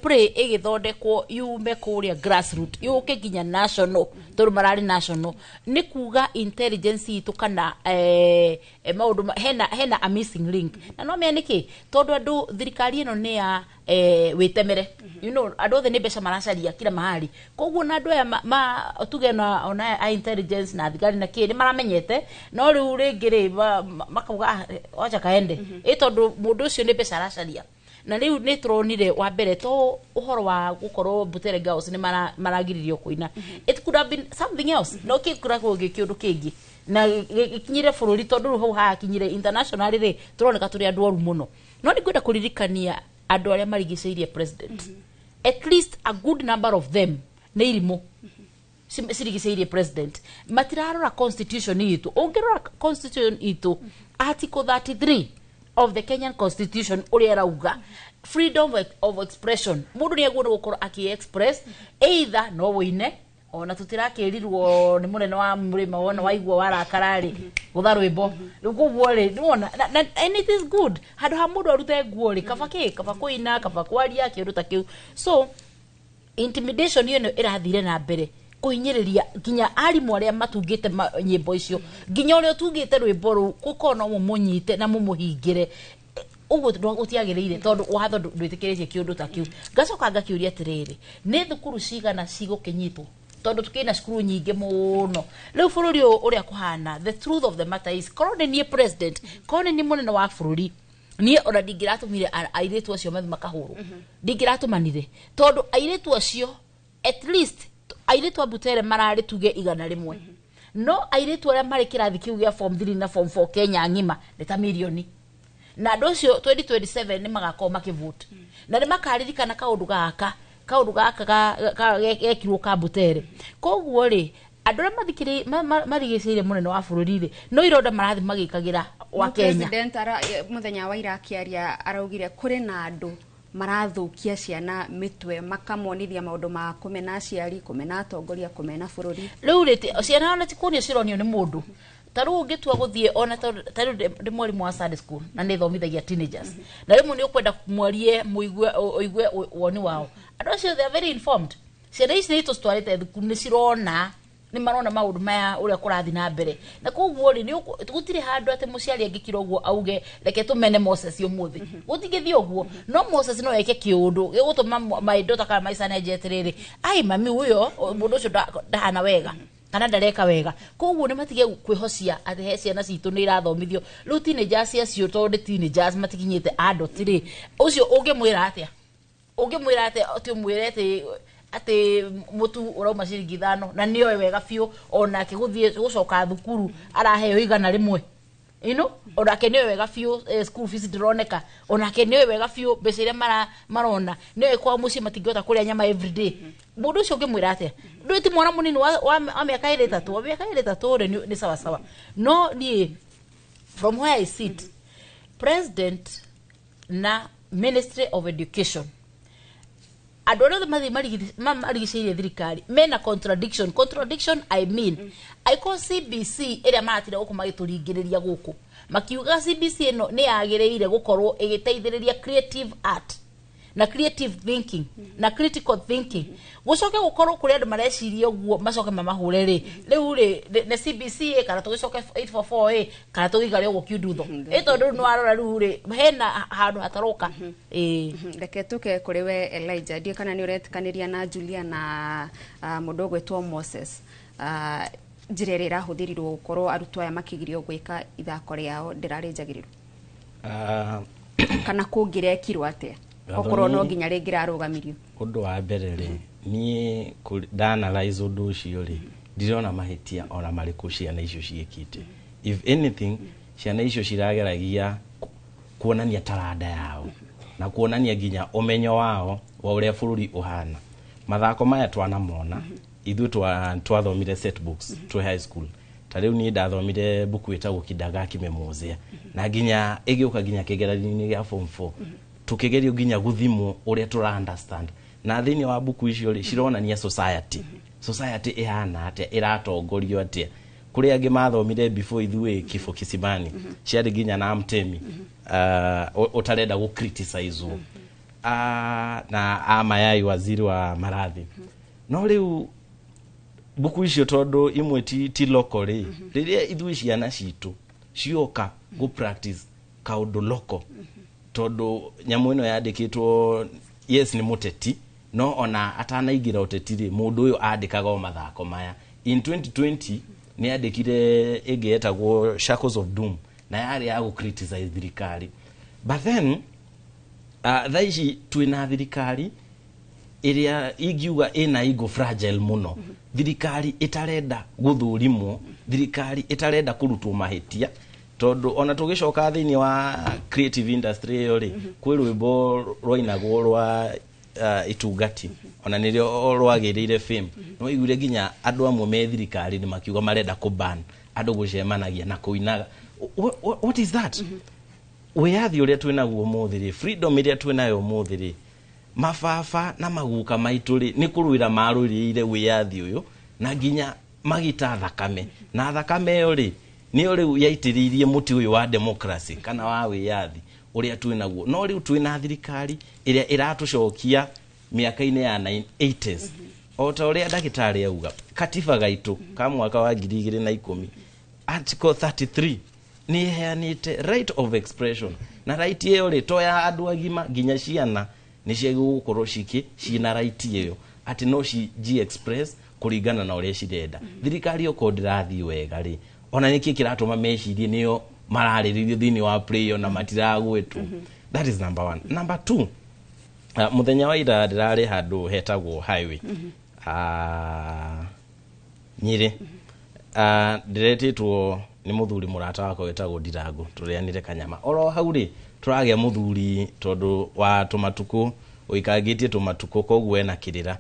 Play ĩgĩthondekwo yume kũrĩa grassroot yũke nginya national, tondũ mararĩ national, nĩ kuga intelligence itũ kana maũndũ hena a missing link. Na no menya nĩkĩ, tondũ andũ thirikari ĩno nĩ ya wĩtemere, andũ othe nĩ mbeca maracaria kila mahali. Koguo na andũ aya tuge na ona a intelligence na thigari na kĩ nĩ maramenyete, no rĩu rĩngĩ rĩ makauga, "Ah, wacha kaende," ĩ tondũ mũndũ ũcio nĩ mbeca aracaria. Na rĩu nĩ tũronire wa mbere to ũhoro wa gũkorwo Butere Girls nĩ maragiririo kũina, it could have been something else, no kĩkoragwo gĩ kĩũndũ kĩngĩ na gĩkinyire bũrũri, tondũ rĩu hau hakinyire international rĩ, tũroneka tũrĩ andũ oru mũno. No nĩ ngwenda kũririkania andũ arĩa marigicĩirie president, at least a good number of them nĩ irimũ cirigicĩirie president, matirarora constitution itũ. Ũngĩrora constitution itũ, article 33 of the Kenyan Constitution ũrĩa ĩrauga freedom of expression, mũndũ nĩ agwo nĩ gũkorwo akĩ-express, either no wĩine, ona tũtirakĩrirwo nĩ mũnene wa mũrĩma, wona waigua warakara rĩ, gũtha rwĩmbo rĩu. Koguo rĩ, nĩwona and it is good, handũ ha mũndũ arute nguo rĩ, kaba kĩ, kaba kũina, kaba kwaria kĩũndũ ta kĩu. So intimidation ĩno ĩrathire na mbere kũhinyĩrĩria nginya arimũ arĩa matungĩte nyĩmbo icio, nginya ũrĩa ũtungĩte rwĩmbo rũu, gũkorwo no mũmũnyite na mũmũhingĩre. Ũguo gũtiagĩrĩire, tondũ watho ndwĩtĩkĩrĩtie kĩũndũ ta kĩu. Ngacoka ngakĩũria atĩrĩrĩ, nĩ thukuru cigana cigũkĩnyitwo? Tondũ tukĩna cukuru nyingĩ mũno rĩu bũrũri ũyũ ũrĩa kũhana. The truth of the matter is, korwo nĩ niĩ president, korwo nĩ niĩ mũnene wa bũrũri, niĩ ona ndingĩratũmire airĩtu acio mathi makahũrwo, ndingĩratũmanire, tondũ airĩtu acio, at least airĩtu a Butere mararĩ tuge 100, no airĩtu arĩa marĩ kĩrathi kĩu gĩa form 3 na form 4 Kenya ng'ima nĩ ta mirioni. Na andũ acio 2027 nĩ magakorwo makĩvote na nĩ makaririkana kaũndũ gaka gekirwo ka Butere. Koguo rĩ, andũ arĩa marigicĩirie mũnene wa bũrũri rĩ, no ironda marathiĩ magĩkagĩra wa
No
Kenya.
President mũthenya wa ira akĩaria araugire kũrĩ na andũ marathũkia ciana mĩtwe, makamonithia maũndũ ma kũmena aciari, kũmena atongoria, kũmena bũrũri.
Rĩu rĩ, ciana ona ti kuonio cironio nĩ mũndũ. Ta rĩu ũngĩtua gũthiĩ ona ta rĩu ndĩ mwarimũ wa Sunday school na nĩ thomithagia teenagers, na rĩmwe nĩ ũkwenda mwarie mũigue ũigue woni wao. Andũ acio, they are very informed. Ciana ici nĩ tũcitwarĩte thukuru, nĩ cirona, nĩ marona maũndũ maya ũrĩa kũrathiĩ na mbere. Na koguo rĩ, gũtirĩ handũ atĩ mũciari angĩkira ũguo auge, "Reke tũmene Moses ũmũthĩ." Gũtingĩthiĩ ũguo. No Moses no eke kĩũndũ gĩgũtũma my daughter kana my son enje atĩrĩrĩ, "Ai, mami, ũyũ mũndũ ũcio ndahana wega kana ndareka wega." Koguo nĩ matige kwĩhocia atĩ he ciana citũ nĩ irathomithio. Rĩu teenagers acio, tondũ nĩ teenagers, matikinyĩte adult rĩ, ũcio ũngĩmwĩra atĩa? Ũngĩmwĩra atĩa? Atĩ ũmwĩre atĩ mũtu ũrauma ciringi 5, na nĩoĩ wega biũ onake gũthiĩ gũcoka thukuru araheo 100, onake nĩoĩ wega biũ school fees ndĩroneka, onake nĩoĩ wega biũ mbeca iria marona, nĩoĩ kwao mũciĩ matingĩhota kũrĩa nyama everyday. Mũndũ ũcio ũngĩmwĩra atĩa? Ndũĩ ti mwana mũnini wa mĩaka 23, wa mĩaka 23 rĩ, nĩ sawasawa. No niĩ, from where I sit, president na Ministry of Education, andũ arĩa othe mathiĩ marigicĩirie thirikari mena contradiction. Contradiction, I mean, angĩkorwo CBC ĩrĩa maratinda gũkũ magĩtũringĩrĩria gũkũ makiuga CBC ĩno nĩ yagĩrĩire gũkorwo ĩgĩteithĩrĩria creative art na creative thinking na critical thinking, gũcoke gũkorwo kũrĩ andũ mareciria ũguo, macoke mamahũre rĩ, rĩu rĩ, nĩ CBC ĩ, kana tũgĩcoke 844 ĩ, kana tũgĩikare ũguo kiundutho ĩ? Tondũ rĩu nĩwarora, rĩu rĩ, hena handũ hataroka ĩ.
Reke tũke kũrĩ we Elijah, ndiũ kana nĩ ũretĩkanĩria na Julia na mũndũ ũgwĩtwo Moses, njĩra ĩrĩa ĩrahũthĩrirwo gũkorwo arutwo aya makĩgirio gwĩka ithako rĩao ndĩrarĩ njagĩrĩru, kana kũngĩrekirwo atĩa okorwo no nginya rĩngĩ rarũgamirio?
Ũndũ wa mbere rĩ, niĩ ndaanalyze ũndũ ũcio rĩ, ndirona mahĩtia ona marĩkũ ciana icio ciĩkĩte. If anything, ciana icio cirageragia kuonania taranda yao na kuonania nginya ũmenyo wao wa ũrĩa bũrũri ũhana. Mathako maya twanamona ithuĩ twathomire set books twĩ high school. Ta rĩu niĩ ndathomire buku ĩtagwo Kidagaa Kimemwozea, na nginya ĩgĩũka nginya kĩgeranio-inĩ gĩa form 4 tukĩgerio nginya gũthimwo ũrĩa tũra understand. Na thĩinĩ wa buku icio rĩ, cironania society ĩhana atĩa, ĩratongorio atĩa. Kũrĩ angĩ mathomire before ithuĩ, Kifo Kisimani, ciarĩ nginya na mtemi ũtarenda gũ criticize. Na a mayai waziri wa marathi. No rĩu mbuku icio tondũ imwe ti local rĩ, rĩrĩa ithuĩ ciana citũ cioka gũ practice kaũndũ local, tondũ nyamũ ĩno yandĩkĩtwo, yes, nĩ mũteti, no ona atanaingĩra ũteti rĩ, mũndũ ũyũ andĩkaga o mathako maya. In 2020 nĩ andĩkire ĩngĩ yetagwo Shackles of Doom, na yarĩ ya gũ criticize thirikari. But then thaa ici twĩna thirikari ĩrĩa ingiuga ĩna ego fragile mũno, thirikari ĩtarenda gũthũrimwo, thirikari ĩtarenda kũrutwo mahĩtia, tondũ ona tũgĩcoka thĩinĩ wa creative industry ĩyo rĩ, kwĩ rwĩmbo rwainagwo rwa itungati, ona nĩrĩo rwagĩrĩire fame. No iguire nginya andũ amwe me thirikari nĩ makiuga marenda kũban andũ gũcemanagia na kũinaga. What is that? Wĩyathi ũrĩa twĩnaguo ũmũthĩ rĩ, freedom ĩrĩa twĩnayo ũmũthĩ rĩ, mababa na maguka maitũ rĩ, nĩ kũrũĩra marũĩrĩire wĩyathi ũyũ na nginya magita thakame, na thakame ĩyo rĩ, nĩyo rĩu yaitĩrĩirie mũtĩ ũyũ wa democracy kana wa wĩyathi ũrĩa twĩnaguo. No rĩu twĩna thirikari ĩrĩa ĩratũcokia mĩaka-inĩ ya 80s. O ta ũrĩa ndagĩtarĩ auga, katiba gaitũ ka mwaka wa 2010, article 33 nĩ ĩheanĩte right of expression, na right ĩyo rĩ, to ya andũ agima, nginya ciana nĩ ciagĩrĩirwo gũkorwo ciĩna right ĩyo atĩ no ci express kũringana na ũrĩa cirenda. Thirikari okorwo ndĩrathiĩ wega rĩ, ona nĩkĩ kĩratũma mecirie nĩo mararĩrĩrio thĩinĩ wa play ĩyo na matiragwetwo? That is number one. Number two, mũthenya wa ira ndĩrarĩ handũ hetagwo highway, Nyĩrĩ. Ndĩretĩtwo nĩ mũthuri mũrata wakwa wĩtagwo Ndirango, tũrĩanĩre kanyama. Oro hau rĩ, tũragĩa mũthuri tondũ wa tũmatukũ ũikangĩtie tũmatukũ, koguo ena kĩrĩra,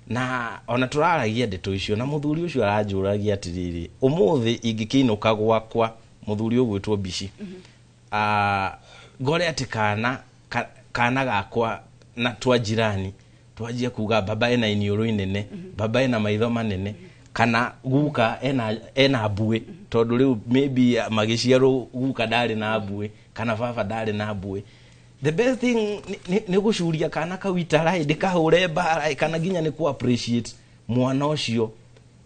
na ona tũraragia ndeto icio na mũthuri ũcio aranjũragia atĩrĩrĩ, ũmũthĩ ingĩkĩinũka gwakwa, mũthuri ũgwĩtwo Mbici, ngore atĩ kana gakwa na twa jirani twanjia kuga baba ena iniũrũ inene, baba ena maitho manene, kana guka ena mbuĩ, tondũ rĩu maybe magĩciarwo guka ndarĩ na mbuĩ kana baba ndarĩ na mbuĩ, the best thing nĩ gũcuria kana kau itara ĩ, ndĩkahũre mbara ĩ, kana nginya nĩ ku appreciate mwana ũcio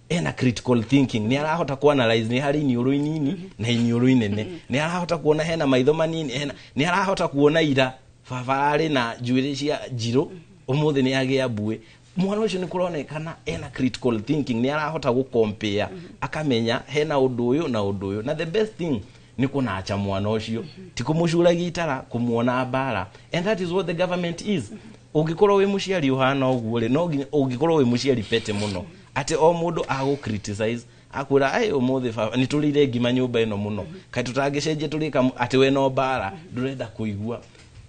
ena critical thinking, nĩ arahota ku analyze nĩ harĩ iniũrũ inini na iniũrũ inene, nĩ arahota kuona hena maitho manini, hena nĩ arahota kuona ira baba arĩ na njuĩrĩ cia njirũ, ũmũthĩ nĩ agĩa mbuĩ. Mwana ũcio nĩ kũronekana ena critical thinking, nĩ arahota gũ compare, akamenya hena ũndũ ũyũ na ũndũ ũyũ. Na the best thing nĩ kũnacha mwana ũcio, ti kũmũcuragia itara, kũmuona mbara. And that is what the government is. Ũngĩkorwo wĩ mũciari ũhana ũguo rĩ, no nginya ũngĩkorwo wĩ mũciari pete mũno atĩ o mũndũ agũ criticize akwĩra, ai, ũmũthĩ baba nĩ tũrĩire ngima nyũmba ĩno mũno, kaĩ tũtangĩcenjia tũrĩka atĩ we no mbara ndũrenda kũigua.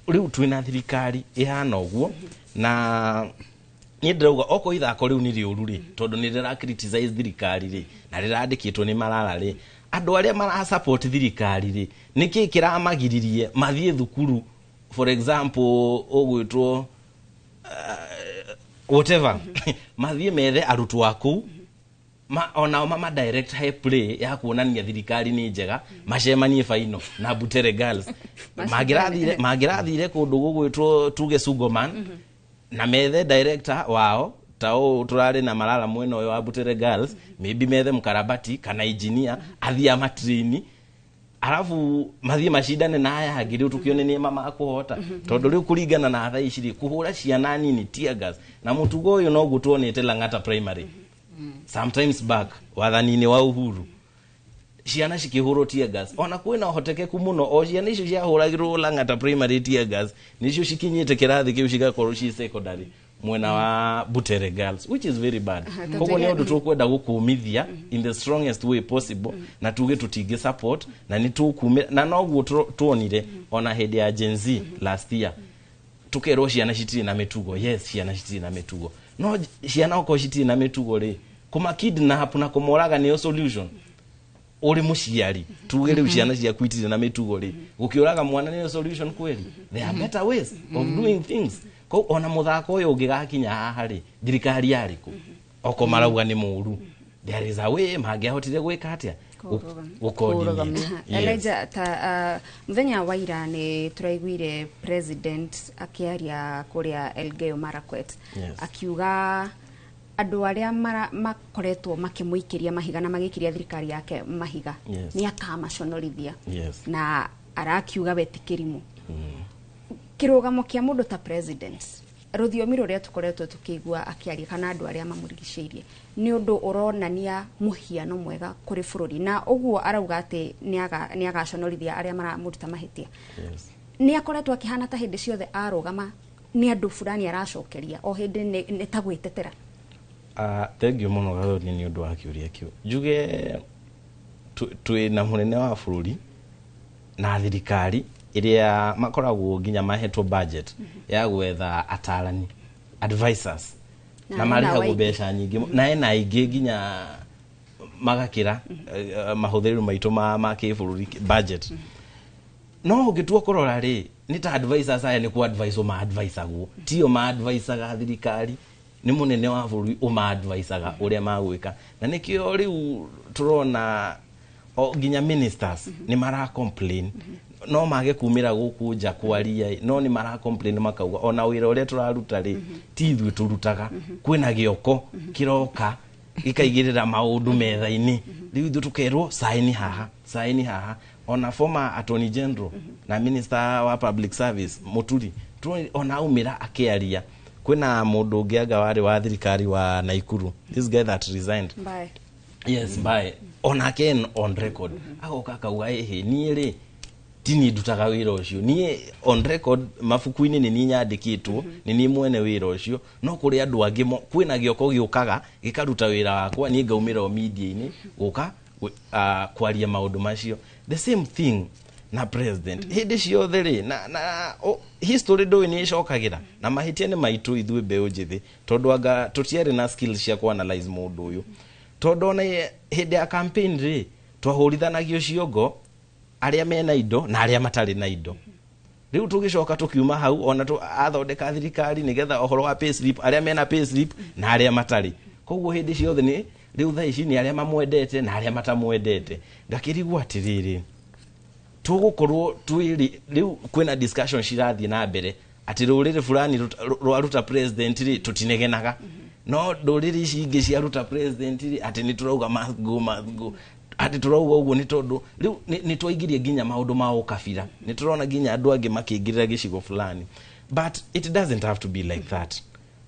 Rĩu twĩna thirikari ĩhana ũguo, na niĩ ndĩrauga okorwo ithako rĩu nĩ rĩũru rĩ, tondũ nĩ rĩra criticize thirikari rĩ, na rĩrandĩkĩtwo nĩ Malala rĩ, andũ arĩa mara support thirikari rĩ, nĩkĩ kĩramagiririe mathiĩ thukuru, for example ũgwĩtwo whatever, mathiĩ methe arutwo a kũu onao mama direct he play ya kuonania thirikari nĩ njega, macemanie faino na Butere Girls? Mangĩrathire kũndũ gũgwĩtwo tuge Sugoman na methe director wao ta ũũ tũrarĩ na Malala mwena ũyũ wa Butere Girls, maybe methe mkarabati kana engineer athiĩ amatraini, arabu mathiĩ macindane na aya angĩ, rĩu tũkĩone nĩ ma makũhota. Tondũ rĩu kũringana na thaa ici rĩ, kũhũra ciana nini tear gas na mũtugo ũyũ noguo tuonete Lang'ata Primary sometimes back wathani-inĩ wa Uhuru, ciana cikĩhũrwo tear gas. Ona kwĩna ũhotekeku mũno o ciana icio ciahũragĩrwo Lang'ata Primary tear gas nĩcio cikinyĩte kĩrathi kĩu cigakorwo ci secondary mwena wa Butere Girls, which is very bad. Koguo nĩ ũndũ tũkwenda gũkũmithia in the strongest way possible, na tuge tũtingĩ support na nĩ tũkumĩra. Na noguo tuonire ona hĩndĩ ya Gen Z last year, tukerwo ciana citirĩ na mĩtugo. Yes, ciana citirĩ na mĩtugo, no ciana okorwo citirĩ na mĩtugo rĩ, kũma kidnap na kũmoraga nĩyo solution? Ũrĩ mũciari, tuge rĩu ciana ciaku itirĩ na mĩtugo rĩ, gũkĩũraga mwana nĩyo solution kweli? There are better ways of doing things. Koguo ona mũthako ũyũ ũngĩgakinya haha rĩ, thirikari yarĩ kũ oko marauga nĩ mũru? There is a way mangĩahotire gwĩka atĩa. Gũ-coordinate. Yes.
Elijah, ta muthenya wa ira nĩ tũraiguire president akĩaria kũrĩa Elgeyo Marakwet, akiuga andũ arĩa makoretwo makĩmũikĩria mahiga na magĩikĩria thirikari yake mahiga nĩ akamaconorithia, na arakiuga we ti kĩrimũ. Kĩrũgamo kĩa mũndũ ta president, rũthiomi rũrĩa tũkoretwo tũkĩigua akĩaria kana andũ arĩa mamũrigicĩirie, nĩ ũndũ ũronania mũhiano mwega kũrĩ bũrũri, na ũguo arauga atĩ nĩ agaconorithia arĩa maramũruta mahĩtia. Nĩ akoretwo akĩhana ta hĩndĩ ciothe arũgama nĩ andũ fulani aracokeria o hĩndĩ nĩ ta gwĩtetera.
Thank you mũno Gathoni nĩ ũndũ wa kĩũria kĩu. Njuge twĩ na mũnene wa bũrũri na thirikari ĩrĩa makoragwo nginya mahetwo budget ya gwetha atarani, advisors, na marĩhagwo mbeca nyingĩ, na ena aingĩ nginya magakĩra mahũthĩro maitũ ma kĩbũrũri budget. No ũngĩtua kũrora rĩ, nĩ ta advisors aya nĩ ku advise ma advisagwo, tio ma advisaga thirikari, nĩ mũnene wa bũrũri ũma advisaga ũrĩa magwĩka. Na nĩkĩo rĩu tũrona nginya ministers nĩ mara complain, no mage kumĩra gũkũ nja kwaria, no nĩ mara complain makauga ona wĩra ũrĩa tũraruta rĩ ti ithuĩ tũrutaga, kwĩna gĩoko kĩroka gĩkaigĩrĩra maũndũ metha-inĩ, rĩu ithuĩ tũkerwo saini haha, saini haha. Ona former attorney general na minister wa public service Muturi ona aumĩra akĩaria, kwĩna mũndũ ũngĩ anga warĩ wa thirikari wa Naikuru, this guy that resigned.
Bye.
Yes, bye. Onake on record agoka akauga ĩhĩ niĩ rĩ ti niĩ ndutaga wĩra ũcio, niĩ on record mabuku-inĩ nĩ niĩ nyandĩkĩtwo, nĩ niĩ mwene wĩra ũcio, no kũrĩ andũ angĩ kwĩna gĩoko gĩũkaga gĩkaruta wĩra wakwa, niĩ ngaumĩra o media-inĩ gũka kwaria maũndũ macio. The same thing na president hĩndĩ ciothe rĩ, na history ndũĩ nĩ ĩcokagĩra, na mahĩtia nĩ maitũ ithuĩ mbeũ njĩthĩ, tondũ anga tũtiarĩ na skills cia kũ-analyze mũndũ ũyũ, tondũ ona hĩndĩ ya campaign rĩ twahũrithanagio ciongo arĩa mena indo na arĩa matarĩ na indo. Rĩu tũgĩcoka tũkiuma hau, ona athondeka thirikari nĩgetha ũhoro wa payslip, arĩa mena payslip na arĩa matarĩ. Koguo hĩndĩ ciothe nĩ rĩu thaa ici nĩ arĩa mamwendete na arĩa matamwendete. Ngakĩrigwo atĩrĩrĩ, tũgũkorwo twĩrĩ rĩu kwĩna discussion cirathiĩ na mbere atĩ rũrĩrĩ fulani rwaruta president rĩ tũtinegenaga, no ndũrĩrĩ ici ingĩ ciaruta president rĩ atĩ nĩ tũrauga must go, must go, atĩ tũrauga ũguo nĩ tondũ rĩu nĩ twaingĩria nginya maũndũ ma ũkabira, nĩ tũrona nginya andũ angĩ makĩingĩrĩra gĩcigo fulani, but it doesn't have to be like that.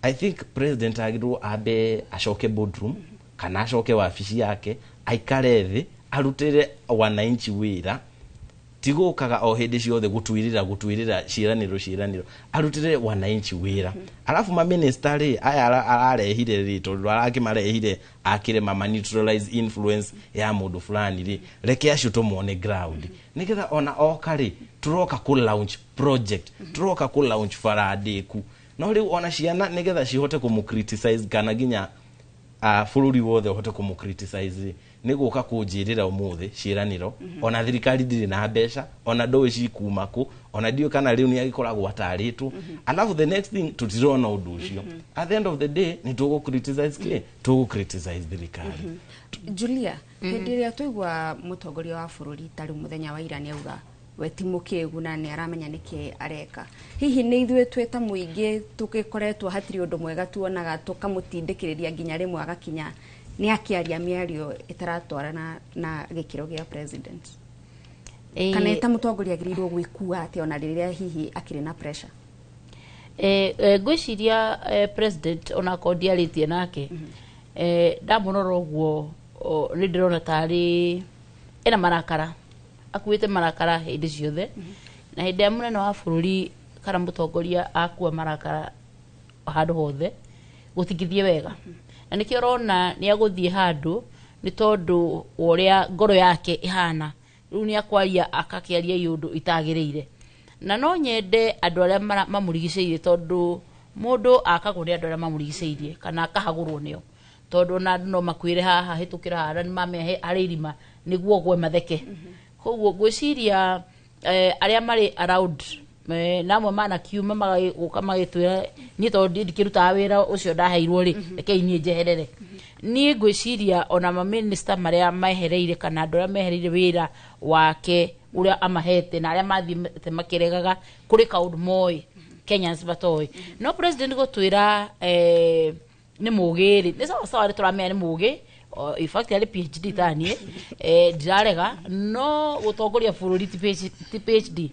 I think president agĩrĩirwo ambe acoke boardroom kana acoke wabici yake, aikare thĩ arutĩre wananchi wĩra, ti gũkaga o hĩndĩ ciothe gũtuĩrĩra ciĩranĩro ciĩranĩro, arutĩre wananchi wĩra. Alafu ma minister rĩ aya ararehire rĩ, tondũ arakĩmarehire akĩrema ma neutralize influence ya mũndũ fulani rĩ, reke acio tũmone ground nĩgetha ona oka rĩ tũroka kũ launch project, tũroka kũ launch Faraday ku, no rĩu ona ciana nĩgetha cihote kũmũ criticize kana nginya bũrũri wothe ũhote kũmũ criticize nĩ gũka kũnjĩrĩra ũmũthĩ ciĩranĩro, ona thirikari ndĩrĩ na mbeca, ona ndũĩ cikuma kũ, ona ndiũĩ kana rĩu nĩ agĩkoragwo atarĩtwo. Alafu the next thing tũtirona ũndũ ũcio. At the end of the day nĩ tũgũ criticize kĩ? Tũgũ criticize thirikari.
Julia, hĩndĩ ĩrĩa twaigua mũtongoria wa bũrũri ta rĩu mũthenya wa ira nĩ auga we ti mũkĩgu na nĩ aramenya nĩkĩ areka, hihi nĩ ithuĩ twĩ ta mũingĩ tũgĩkoretwo hatirĩ ũndũ mwega tuonaga tũkamũtindĩkĩrĩria nginya rĩmwe agakinya nĩ akĩaria mĩario ĩtaratwarana na gĩkĩro gĩa president? Kana ta mũtongoria agĩrĩirwo gwĩkua atĩa ona rĩrĩa hihi akĩrĩ na pressure?
Ngwĩciria president onakorwo ndiarĩtie nake, ndamũrora ũguo nĩ ndĩrona tarĩ ena marakara, akuĩte marakara hĩndĩ ciothe, na hĩndĩ ya mũnene wa bũrũri kana mũtongoria akua marakara handũ hothe gũtingĩthiĩ wega, na nĩkĩo ũrona nĩ agũthiĩ handũ nĩ tondũ wa ũrĩa ngoro yake ĩhana, rĩu nĩ akwaria akakĩaria iũndũ itagĩrĩire. Na no nyende andũ arĩa mamũrigicĩirie, tondũ mũndũ akagwo nĩ andũ arĩa mamũrigicĩirie kana akahagũrwo nĩo, tondũ ona andũ no makwĩre haha hĩtũkĩra haha na nĩmamehe harĩ irima nĩguo ũgwe matheke. Koguo ngwĩciria arĩa marĩ around namwe manakiuma magĩũka magĩtwĩra niĩ tondũ ndikĩrutaga wĩra ũcio ndaheirwo rĩ, rekei niĩ njeherere. Niĩ ngwĩciria ona maminista marĩa mehereire kana andũ arĩa mehereire wĩra wake ũrĩa amahete na arĩa mathiĩte makĩregaga, kũrĩ kaũndũ moĩ Kenyans matoĩ. No president gũtwĩra nĩ mũgĩ rĩ, nĩ sawa sawa, nĩ tũramenya nĩ mũgĩ. In fact arĩ PhD taniĩ, ndirarega, no gũtongoria bũrũri ti PhD.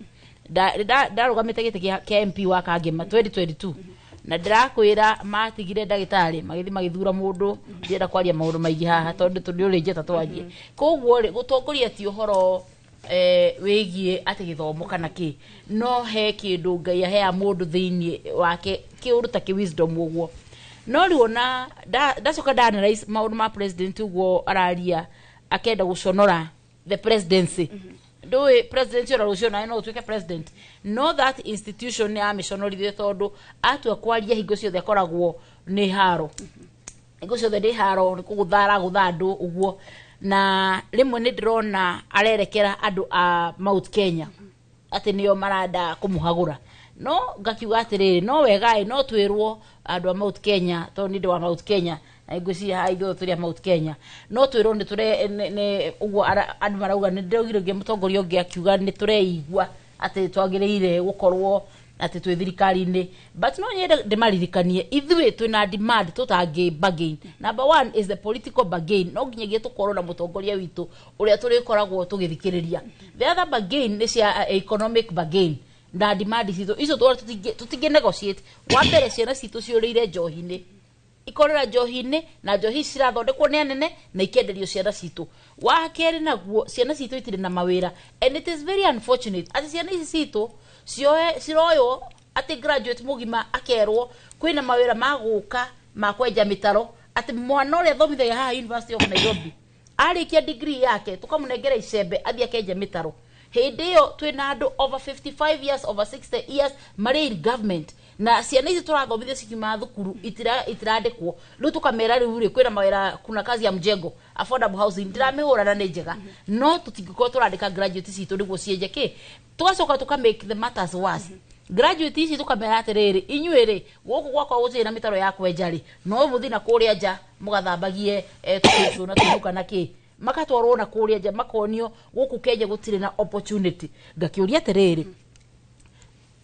Ndarũgamĩte gĩtĩ kĩa MP wa Kangema 2022, na ndĩrakwĩra matigire ndagĩtarĩ magĩthiĩ magĩthura mũndũ. Ndienda kwaria maũndũ maingĩ haha tondũ tũndĩ ũrĩ njeta twarie. Koguo rĩ, gũtongoria ti ũhoro wĩgiĩ atĩ gĩthomo kana kĩ, no he kĩndũ Ngai ahea mũndũ thĩinĩ wake, kĩũndũ ta kĩ wisdom ũguo. No rĩu ona ndacoka nda analyze maũndũ ma president ũguo araria, akenda gũconora the presidency. Ndũĩ presidency ona rũciũ nawe no ũtuĩke president, no that institution nĩ amĩconorithie, tondũ atua kwaria hingo ciothe akoragwo nĩ haro, hingo ciothe nĩ haro, nĩ kũgũthara gũtha andũ ũguo. Na rĩmwe nĩ ndĩrona arerekera andũ a Mount Kenya atĩ nĩo maranda kũmũhagũra, no ngakiuga atĩrĩrĩ, no wega ĩ, no twĩrwo andũ a Mount Kenya, tondũ nĩ ndĩ wa Mount Kenya na ngwĩciria haha ithuothe tũrĩ a Mount Kenya, no twĩrwo nĩ tũre nĩ ũguo andũ marauga. Nĩ ndĩraugire ũngĩ mũtongoria ũngĩ akiuga nĩ tũreigua atĩ twagĩrĩire gũkorwo atĩ twĩ thirikari-inĩ, but no nyende ndĩmaririkanie ithuĩ twĩna demand tũtangĩ bargain. Number one is the political bargain. No nginyagia tũkorwo na mũtongoria witũ ũrĩa tũrĩkoragwo tũgĩthikĩrĩria. The other bargain nĩ cia economic bargain na demand citũ icio tũtingĩ negotiate. Wa mbere, ciana citũ ciũrĩire njohi-inĩ, ikorera njohi-inĩ, na njohi ici cirathondekwo nĩ anene na ikenderio ciana citũ. Wa kerĩ naguo, ciana citũ itirĩ na mawĩra, and it is very unfortunate atĩ ciana ici citũ cioe ciroywo atĩ graduate mũgima akerwo kwĩna mawĩra ma gũka ma kwenja mĩtaro, atĩ mwana ũrĩa athomithagia haha University of Nairobi arĩkia degree yake tũkamũnengera icembe athiĩ akenje mĩtaro. Hĩndĩ ĩyo twĩna andũ over 55 years, over 60 years marĩ in government, na ciana ici tũrathomithia cikiuma thukuru itirandĩkwo. Rĩu tũkamera rĩu rĩ, kwĩna mawĩra, kuna kazi ya mjengo, affordable housing, ndiramĩhũra na nĩ njega, no tũtingĩkorwo tũrandĩka graduate citũ nĩguo cienje kĩ. Tũgacoka tũka make the matters worse, graduate ici tũkamera atĩrĩrĩ, inyuĩ rĩ, gũkũ gwakwa gũtirĩ na mĩtaro ya kwenja rĩ, no mũthiĩ na kũrĩa nja mũgathambagie tũcũcũ na tũnuka na kĩ. Makatwarwo na kũrĩa nja, makonio gũkũ Kenya gũtirĩ na opportunity. Ngakĩũria atĩrĩrĩ,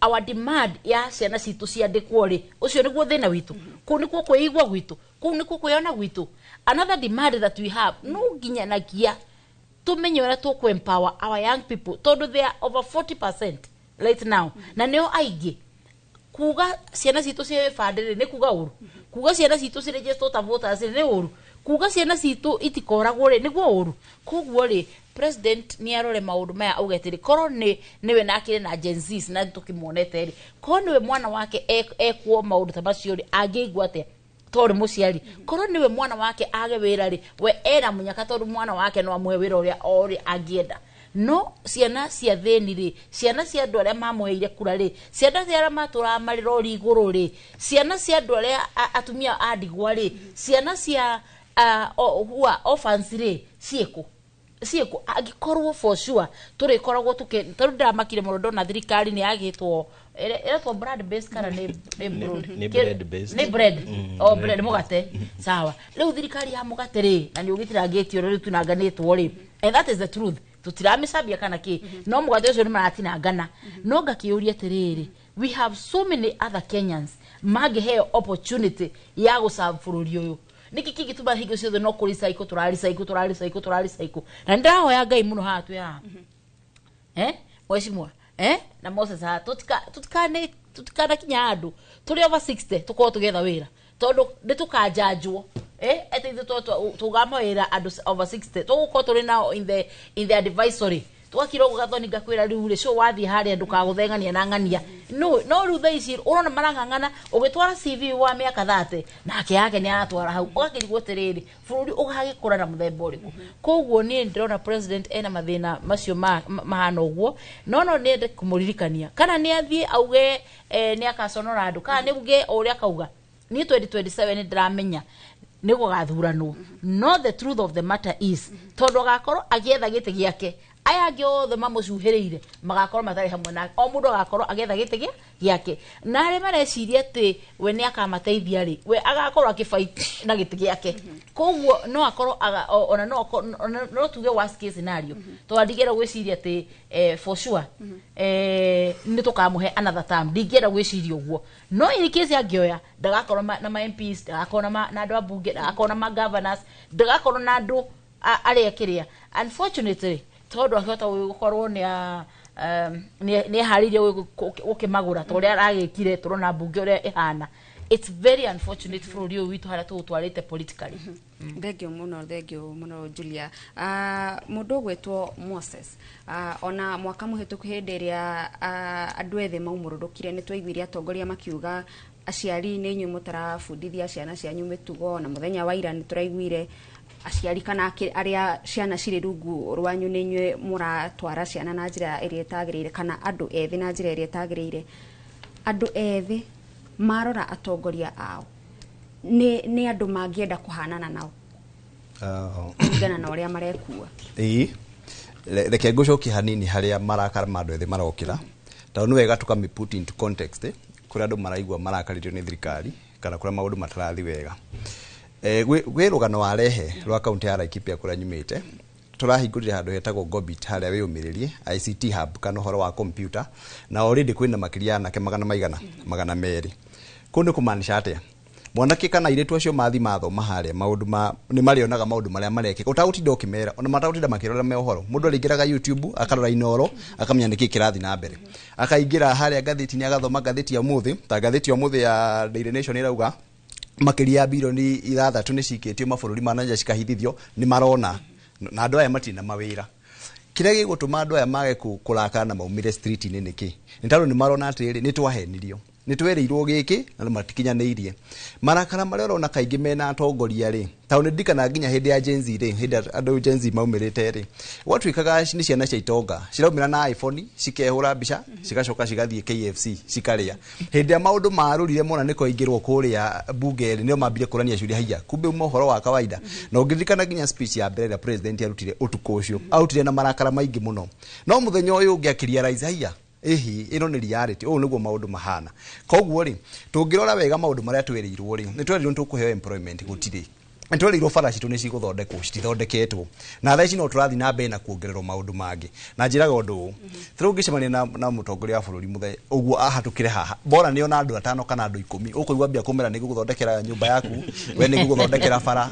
our demand ya ciana citũ ciandĩkwo rĩ, ũcio nĩguo thĩna witũ? Kũu nĩkuo kwĩigua gwitũ? Kũu nĩkuo kwĩona gwitũ? Another demand that we have, no nginyanagia tumenye ũrĩa tũkũ empower our young people, tondũ they are over 40% right now na nĩo aingĩ. Kuga ciana citũ ciĩ bandĩ rĩ, nĩ kuga ũru? Kuga ciana citũ ci register ta voters rĩ, nĩ ũru? Kuga ciana citũ itikoragwo rĩ, nĩguo ũru? Koguo rĩ, president nĩ arore maũndũ maya, auge atĩrĩ, korwo nĩ nĩwe na akĩrĩ na Gen Zs na tũkĩmuonete rĩ, korwo nĩwe mwana wake ekwo maũndũ ta macio rĩ, angĩigua atĩa? Tondũ mũciari, korwo nĩwe mwana wake age wĩra rĩ, we ena mũnyaka, tondũ mwana wake no amũhe wĩra ũrĩa o ũrĩa angĩenda. No ciana cia thĩni rĩ, ciana cia andũ arĩa mamũheire kura rĩ, ciana cia arĩa matũraga marĩ rori igũrũ rĩ, ciana cia andũ arĩa atumia a ndigwa rĩ, ciana cia who are orphans rĩ, ciĩkũ ciĩkũ? Angĩkorwo for sure tũrĩkoragwo tũkĩ tondũ ndĩramakire mũno ndona thirikari nĩ yagĩtwo ĩretwo brand based kana nĩ broad?
Nĩ bread based.
Nĩ bread. O bread,
Bread.
Mũgate, sawa. Rĩu thirikari ya mũgate rĩ, na nĩ ũgĩtirangĩtio rĩu tunanganĩtwo rĩ, and that is the truth, tũtiramĩcambia kana kĩ, no mũgate ũcio nĩ maratinangana. No ngakĩũria atĩrĩrĩ, we have so many other Kenyans mangĩheo opportunity ya gũserve bũrũri ũyũ. Nĩkĩ kĩngĩtũma hingo ciothe no kũ recycle, tũra recycle, tũra recycle, tũra recycle? Na nĩ ndĩrahoya Ngai mũno haha twĩ haha, mheshimiwa na Moses haha, tutikane tutikanakinya handũ tũrĩ over 60 tũkorwo tũgĩetha wĩra, tondũ nĩ tũkanjanjwo atĩ ithuĩ tuga mawĩra andũ over 60 tũgũkorwo tũrĩ nao in the advisory, twakira ũguo. Gathoni, ngakwĩra rĩu rĩ, cio wathiĩ harĩa ndũkagũthengania na ng'ania. No rĩu thaa ici ũrona marang'ang'ana ũgĩtwara CV wa mĩaka 30 nake yake nĩ aratwara hau, ũgakĩrigwo atĩrĩrĩ, bũrũri ũgagĩkũra na mũthemba ũrĩkũ? Koguo niĩ ndĩrona president ena mathĩna macio mahana ũguo, no nĩende kũmũririkania kana nĩ athiĩ auge nĩ akaconora andũ, kana nĩ uge o ũrĩa akauga. Niĩ 2027 nĩ ndĩramenya nĩ gũgathuranwo, no the truth of the matter is, tondũ agakorwo agĩetha gĩtĩ gĩake. Aya angĩ othe mamũcuhĩrĩire magakorwo matarĩ hamwe nake, o mũndũ agakorwo agetha gĩtĩ gĩake, na arĩa mareciria atĩ we nĩ akamateithia rĩ, we agakorwo akĩfight na gĩtĩ gĩake. Koguo no akorwo ona no tuge worst case scenario, tondũ ndingĩenda gwĩciria atĩ for sure nĩ tũkamũhe another term, ndingĩenda gwĩciria ũguo. No in case angĩoya, ndagakorwo na ma MPs, ndagakorwo na andũ a bunge, ndagakorwo na ma governors, ndagakorwo na andũ arĩa kĩrĩa. Unfortunately, tondũ akĩhota gũkorwo nĩ eharĩirie gũkĩmagũra ta ũrĩa aragĩkire, tũrona mbunge ũrĩa ĩhana. It's very unfortunate bũrũri ũyũ witũ harĩa tũũtwarĩte politically.
Thengio mũno Julia. Mũndũ ũgwĩtwo Moses, ona mwaka mũhĩtũku hĩndĩ ĩrĩa andũ ethĩ maumũrũrũkire, nĩ twaiguire atongoria makiuga aciari nĩ inyuĩ mũtarabundithia ciana cianyu mĩtugo, na mũthenya wa ira nĩ tũraiguire aciari kana arĩa ciana cirĩ rungu rwanyu nĩ inyuĩ mũratwara ciana na njĩra ĩrĩa ĩtagĩrĩire, kana andũ ethĩ na njĩra ĩrĩa ĩtagĩrĩire. Andũ ethĩ marora atongoria ao nĩ andũ mangĩenda kũhanana nao kũringana na ũrĩa marekua?
Ĩĩ, reke ngũcokie hanini harĩa marakara ma andũ ethĩ marokĩra, tondũ nĩ wega tũkami put into context kũrĩa andũ maraigua marakarĩtio nĩ thirikari kana kũrĩa maũndũ matarathi wega. Gwĩ rũgano wa rehe rwa kaunti ya Laikipia kũrĩa nyumĩte, tũrahingũrire handũ hetagwo Gobit harĩa wĩyũmĩrĩrie ICT hub kana ũhoro wa computer, na already kwĩna makĩria anake 200 Kũu nĩ kũmaanisha atĩa? Mwanake kana airĩtu acio mathi mathoma harĩa maũndũ ma nĩ marĩonaga maũndũ marĩa marekĩka ũtagũtinda ũkĩmera, ona matagũtinda makĩrora me ũhoro. Mũndũ arĩingĩraga YouTube akarora Inooro akamenya nĩkĩ kĩrathiĩ na mbere, akaingĩra harĩa ngathĩti-inĩ agathoma ngathĩti ya ũmũthĩ, ta ngathĩti ya ũmũthĩ ya Daily Nation ĩrauga makĩria ya bilioni 6 nĩ cikĩtio mabũrũri ma nanja cikahithithio, nĩ marona na andũ aya matirĩ na mawĩra. Kĩrĩa gĩgũtũma andũ aya mage kũrakara na maumĩre street-inĩ nĩkĩ? Nĩ tondũ nĩ marona atĩrĩrĩ, nĩ twahenirio, nĩ twerirwo gĩkĩ na matikinyanĩirie. Marakara marĩa ũrona kaingĩ mena atongoria rĩ, tondũ nĩ ndirikanaga nginya hĩndĩ ya Gen Z rĩ, hĩndĩ andũ Gen Z maumĩrĩte rĩ, gwatuĩkaga nĩ ciana cia itonga ciraumĩra na iPhone cikehũra mbica cigacoka cigathiĩ KFC cikarĩa. Hĩndĩ ĩrĩa maũndũ marũrire mona nĩ kwaingĩrwo kũrĩa bunge rĩ, nĩo mambire kũrania ciũria, haiya kumbe uma ũhoro wa kawaida. Na ũngĩririkana nginya speech ya mbere ĩrĩa president arutire ũtukũ ũcio, arutire na marakara maingĩ mũno, no mũthenya ũyũ ũngĩ akĩrealize haiya, ĩhi ĩno nĩ reality, ũũ nĩguo maũndũ mahana. Koguo rĩ, tũngĩrora wega maũndũ marĩa twerirwo rĩ, nĩ twerirwo nĩ tũkũheo employment, gũtirĩ. Nĩ twerirwo bara citũ nĩ cigũthondekwo, citithondeketwo, na thaa ici no tũrathiĩ na mbere na kuongererwo maũndũ mangĩ. Na njĩraga ũndũ ũũ, ta rĩu ũngĩcemania na mũtongoria wa bũrũri mũthenya ũguo ahatũkĩre haha, bora nĩ ona andũ 5 kana andũ 10, ũkũigua mbia kũmera nĩ ngũgũthondekera nyũmba yaku, we nĩ ngũgũthondekera bara,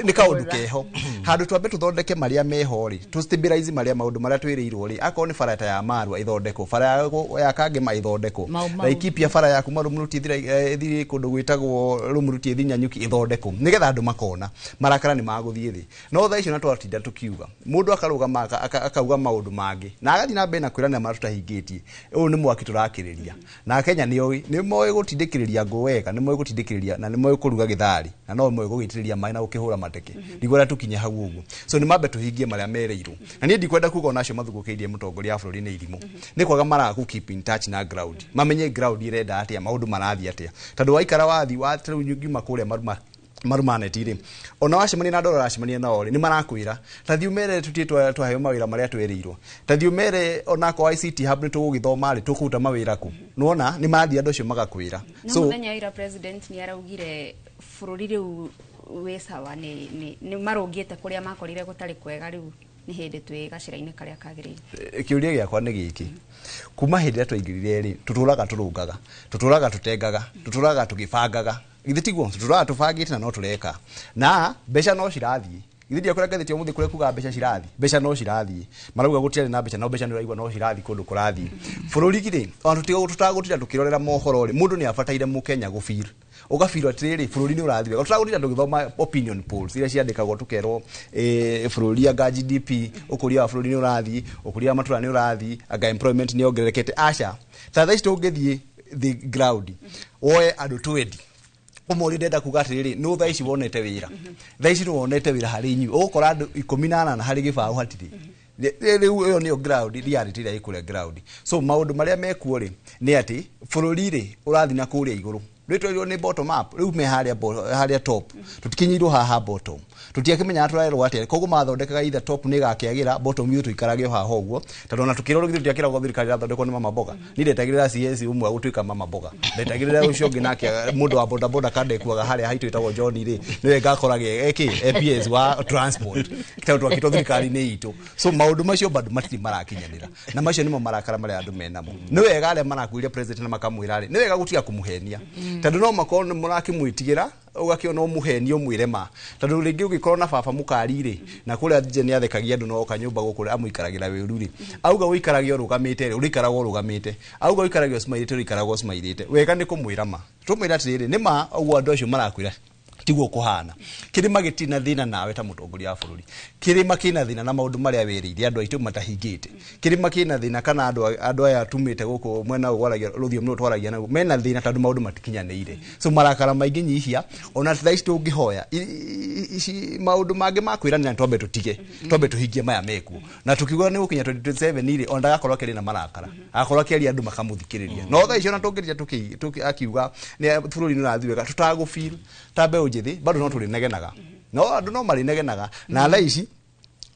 nĩ kaũndũ keho. Handũ twambe tũthondeke marĩa meho rĩ, tũ stabilize marĩa maũndũ marĩa twĩrĩirwo rĩ, akorwo nĩ bara ta ya Marua ithondekwo, bara ya Kangema ithondekwo, Laikipia bara ya kuma Rumuruti ĩthiĩ kũndũ gwĩtagwo Rumuruti ĩthiĩ Nanyuki ithondekwo, nĩgetha andũ makona marakara nĩ magũthiĩ thĩ. No thaa icio na twatinda tũkiuga mũndũ akarũgama akauga maũndũ mangĩ na agathiĩ na mbere na kwĩrana marĩa tũtahingĩtie. Ũyũ nĩ mwaki tũrakĩrĩria, na Kenya nĩ moĩ gũtindĩkĩrĩria ngũ wega, nĩ moĩ gũtindĩkĩrĩria na nĩ moĩ kũruga gĩthari, na no moĩ gũgĩitĩrĩria maĩ na gũkĩhũra mateke ndigwo ũrĩa tũkinye hau ũguo. So nĩ mambe tũhingie marĩa mereirwo, na niĩ ndikwenda kuga onacio mathugũkĩirie mũtongoria wa bũrũri nĩ irimũ, nĩ kwaga maraga keep in touch na ground, mamenye ground ĩrenda atĩa, maũndũ marathiĩ atĩa, tondũ waikara wathi wa rĩu ngiuma kũrĩa marumaneti rĩ, ona wacemania na andũ arĩa ũracemania nao rĩ, nĩ marakwĩra ta thiĩ ũmere tũtirĩ twaheo mawĩra marĩa twerirwo, ta thiĩ ũmere onakorwo ICT hub nĩ tũgũgĩthoma rĩ, tũkũruta mawĩra kũ? Nĩwona nĩ marathiĩ andũ acio magakwĩra.
So mũthenya wa ira president nĩ araugire bũrũri rĩu wĩ sawa, nĩ marũngĩte kũrĩa makorire gũtarĩ kwega, rĩu nĩ hĩndĩ twĩ gacĩra-inĩ karĩa kagĩrĩire.
Kĩũria gĩakwa nĩ gĩkĩ, kuma hĩndĩ ĩrĩa twaingĩrire rĩ, tũtũraga tũrũngaga, tũtũraga tũtengaga, tũtũraga tũgĩbangaga, githĩ tiguo? Tũtũraga tũbangĩte na no tũreka, na mbeca no cirathiĩ. Githĩ ndiakũra ngathĩti ũmũthĩ kũrĩa kuga mbeca cirathiĩ, mbeca no cirathiĩ, marauga gũtiarĩ na mbeca, no mbeca nĩ ũraigua no cirathiĩ kũndũ kũrathiĩ. Bũrũri rĩ, ona tũtagũtinda tũkĩrorera mohoro rĩ, mũndũ nĩ abataire mũkenya gũfeel, ũgabirwo atĩrĩrĩ, bũrũri nĩ ũrathiĩ wega. Tũtagũtinda tũgĩthoma opinion polls iria ciandĩkagwo tũkerwo bũrũri anga GDP, ũkũria wa bũrũri nĩ ũrathiĩ, ũkũria wa matũra nĩ ũrathiĩ, anga employment nĩ yongererekete. Aca, ta thaa ici tũngĩthiĩ the ground woe andũ 20 ũmũrie, ndenda kuga atĩrĩrĩ, nũ thaa ici wonete wĩra, thaa ici nũ wonete wĩra harĩ inyuĩ, ũgũkora andũ 18 harĩ gĩbaũ hatirĩ. Rĩu ĩyo nĩyo ground reality ĩrĩa ĩ kũrĩa ground. So maũndũ marĩa mekuo rĩ, nĩ atĩ bũrũri rĩ ũrathiĩ na kũrĩa igũrũ. Rĩtwarirwo nĩ bottom up, rĩu me harĩa harĩa top, tũtikinyĩirwo haha bottom, tũtiakĩmenya tũrerwo atĩa. Koguo mathondekaga either top nĩ ĩgakĩagĩra, bottom ithuĩ tũikarage o haha ũguo, tondũ ona tũkĩrwo githĩ tũtiakĩragwo thirikari ĩrathondekwo nĩ mama mboga. Niĩ ndetagĩrĩra CS ũmwe gũtuĩka mama mboga, ndetagĩrĩra ũcio ũngĩ nake mũndũ wa boda boda kandekuaga harĩa haitũ ĩtagwo John rĩ, nĩwe ngakorage eki APS wa transport, tondũ twakĩtwo thirikari-inĩ itũ. So maũndũ macio bado matirĩ marakinyanĩra, na macio nĩmo marakara marĩa andũ menamo. Nĩ wega arĩa marakuĩria president na makamwĩra rĩ, nĩ wega gũtiga kũmũhenia, tondũ no makorwo nĩ mũrakĩmwĩtigĩra, ũgakĩona ũmũhenie ũmwĩre ma, tondũ rĩngĩ ũgĩkorwo na baba mũkari rĩ, na kũrĩa nje nĩ athekagia andũ, no oka nyũmba gũkũ amũikaragĩra wĩru rĩ, auga ũikarage ũrũgamĩte rĩ, ũrĩikaraga ũrũgamĩte, auga ũikarage ũcimairĩte, ũrĩikaraga ũcimairĩte. Wega nĩ kũmwĩra ma, tũmwĩra atĩrĩrĩ, nĩ ma ũguo andũ acio marakwĩra tiguo kũhana. Kĩrĩma gĩtirĩ na thĩna nawe ta mũtongoria wa bũrũri, kĩrĩma kĩna thĩna na maũndũ marĩa wĩrĩire andũ aitũ matahingĩte. Kĩrĩma kĩna thĩna kana andũ aya tumĩte gũkũ mwena ũyũ waragia rũthiomi rũrũ twaragia naguo mena thĩna, tondũ maũndũ matikinyanĩire. So marakara maingĩ nyihia, ona thaa ici tũngĩhoya ici maũndũ mangĩ ma kwĩranĩra, twambe tũtige, twambe tũhingie maya mekuo, na tukiuga nĩ gũkinya 2027 rĩ, ona ndagakorwo akĩrĩ na marakara, agakorwo akĩaria andũ makamũthikĩrĩria. No thaa ici ona tũngĩria akiuga nĩ bũrũri nĩ ũrathiĩ wega, tũtagũfeel ta mbeũ njĩthĩ bado no tũrĩnegenaga, no andũ no marĩnegenaga. Na thaa ici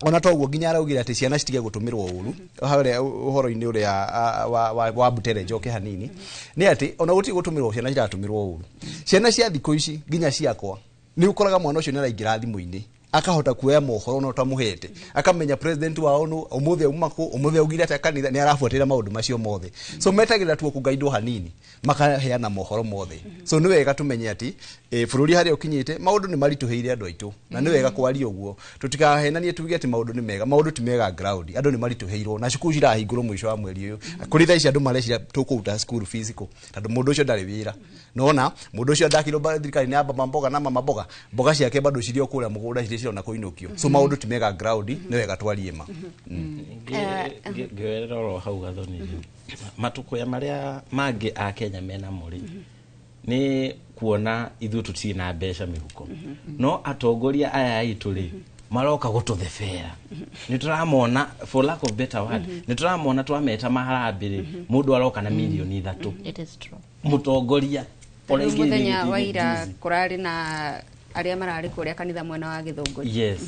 ona toguo nginya araugire atĩ ciana citige gũtũmĩrwo ũru harĩa ũhoro-inĩ ũrĩa wa Butere. Njoke hanini nĩ atĩ ona gũtirĩ gũtũmĩrwo, ciana ciratũmĩrwo ũru. Ciana cia thikũ ici, nginya ciakwa, nĩ ũkoraga mwana ũcio nĩ araingĩra thimũ-inĩ, akahota kuoya mohoro na ũtamũhete, akamenya president wao nũ, ũmũthĩ auma kũ, ũmũthĩ augire atĩa kanitha, nĩ arabuatĩrĩra maũndũ macio mothe. So metagĩrĩra tu kũgaindwo hanini, makaheana mohoro mothe. So nĩ wega tũmenye atĩ bũrũri harĩa ũkinyĩte, maũndũ nĩ maritũhĩire andũ aitũ, na nĩ wega kwaria ũguo, tũtikahenanie tuge atĩ maũndũ nĩ mega. Maũndũ ti mega ground, andũ nĩ maritũhĩirwo, na cukuru cirahingũrwo mũico wa mweri ũyũ. Kũrĩ thaa ici andũ mareciria tũkũruta school fees kũ, tondũ mũndũ ũcio ndarĩ wĩra. Nona mũndũ ũcio ndakirwo thirikari nĩ amba mboga na mama mboga, mboga ciake bado cirĩ o kũrĩa mũgũnda, cirĩ cirona kũinũkio. So maũndũ ti mega ground, nĩ wega twarie ma.
Ngĩoerera oro hau Gathoni rĩ, matukũya marĩa mangĩ a Kenya menamo rĩ, nĩ kuona ithuĩ tũtirĩ na mbeca mĩhuko, no atongoria aya aitũ rĩ, maroka gũtũthebera. Nĩ tũramona, for lack of better word, nĩ tũramona twameta maharambĩ rĩ, mũndũ aroka na mirioni 3.
It is true.
Mũtongoria
Rĩu mũthenya
ũraingĩrire
wa ira
juzi.
kũrarĩ na arĩa mararĩ kũrĩa kanitha mwena wa Gĩthũngũri.
Yes,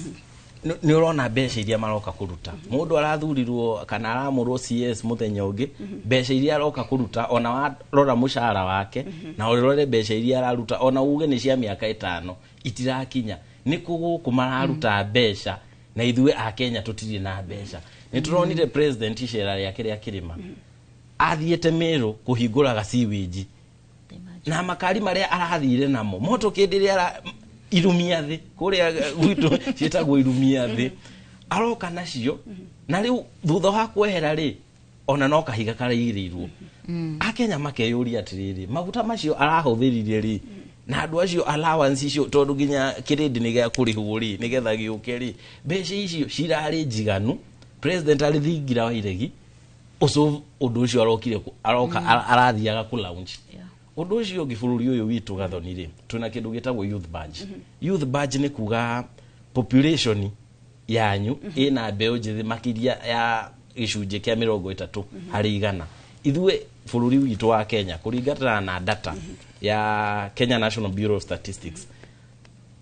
nĩ ũrona mbeca iria maroka kũruta. Mũndũ arathurirwo kana aramũrwo CS mũthenya ũngĩ, mbeca iria aroka kũruta, ona warora mũcara wake na ũrore mbeca iria araruta, ona uge nĩ cia mĩaka 5, itirakinya. Nĩ kũ gũkũ mararuta mbeca na ithuĩ a Kenya tũtirĩ na mbeca? Nĩ tũronire president icera rĩake rĩa kĩrĩma, athiĩte Meru kũhingũraga sewage na makari marĩa arathire namo moto kĩndĩ ĩrĩa irumia thĩ kũrĩa gwitũ ciĩtagwo irumia thĩ aroka nacio. Na rĩu thutha wa kwehera rĩ, ona no kahiga karaigĩrĩirwo. Akenya makeyũria atĩrĩrĩ, maguta macio arahũthĩrire rĩ, na andũ acio allowance icio, tondũ nginya kĩrĩndĩ nĩ gĩa kũrĩhwo rĩ, nĩgetha gĩũke rĩ, mbeca icio cirarĩ njiganu? President arĩ thingira wa iregi ũcio, ũndũ ũcio arokire aroka arathiaga kũ launch. Ũndũ ũcio ũngĩ, bũrũri ũyũ witũ Gathoni rĩ, twĩna kĩndũ gĩtagwo youth budge. Youth budge nĩ kuga population yanyu ĩna mbeũ njĩthĩ makĩria ya gĩcunjĩ kĩa 30%. Ithuĩ bũrũri witũ wa Kenya, kũringana na data ya Kenya National Bureau of Statistics,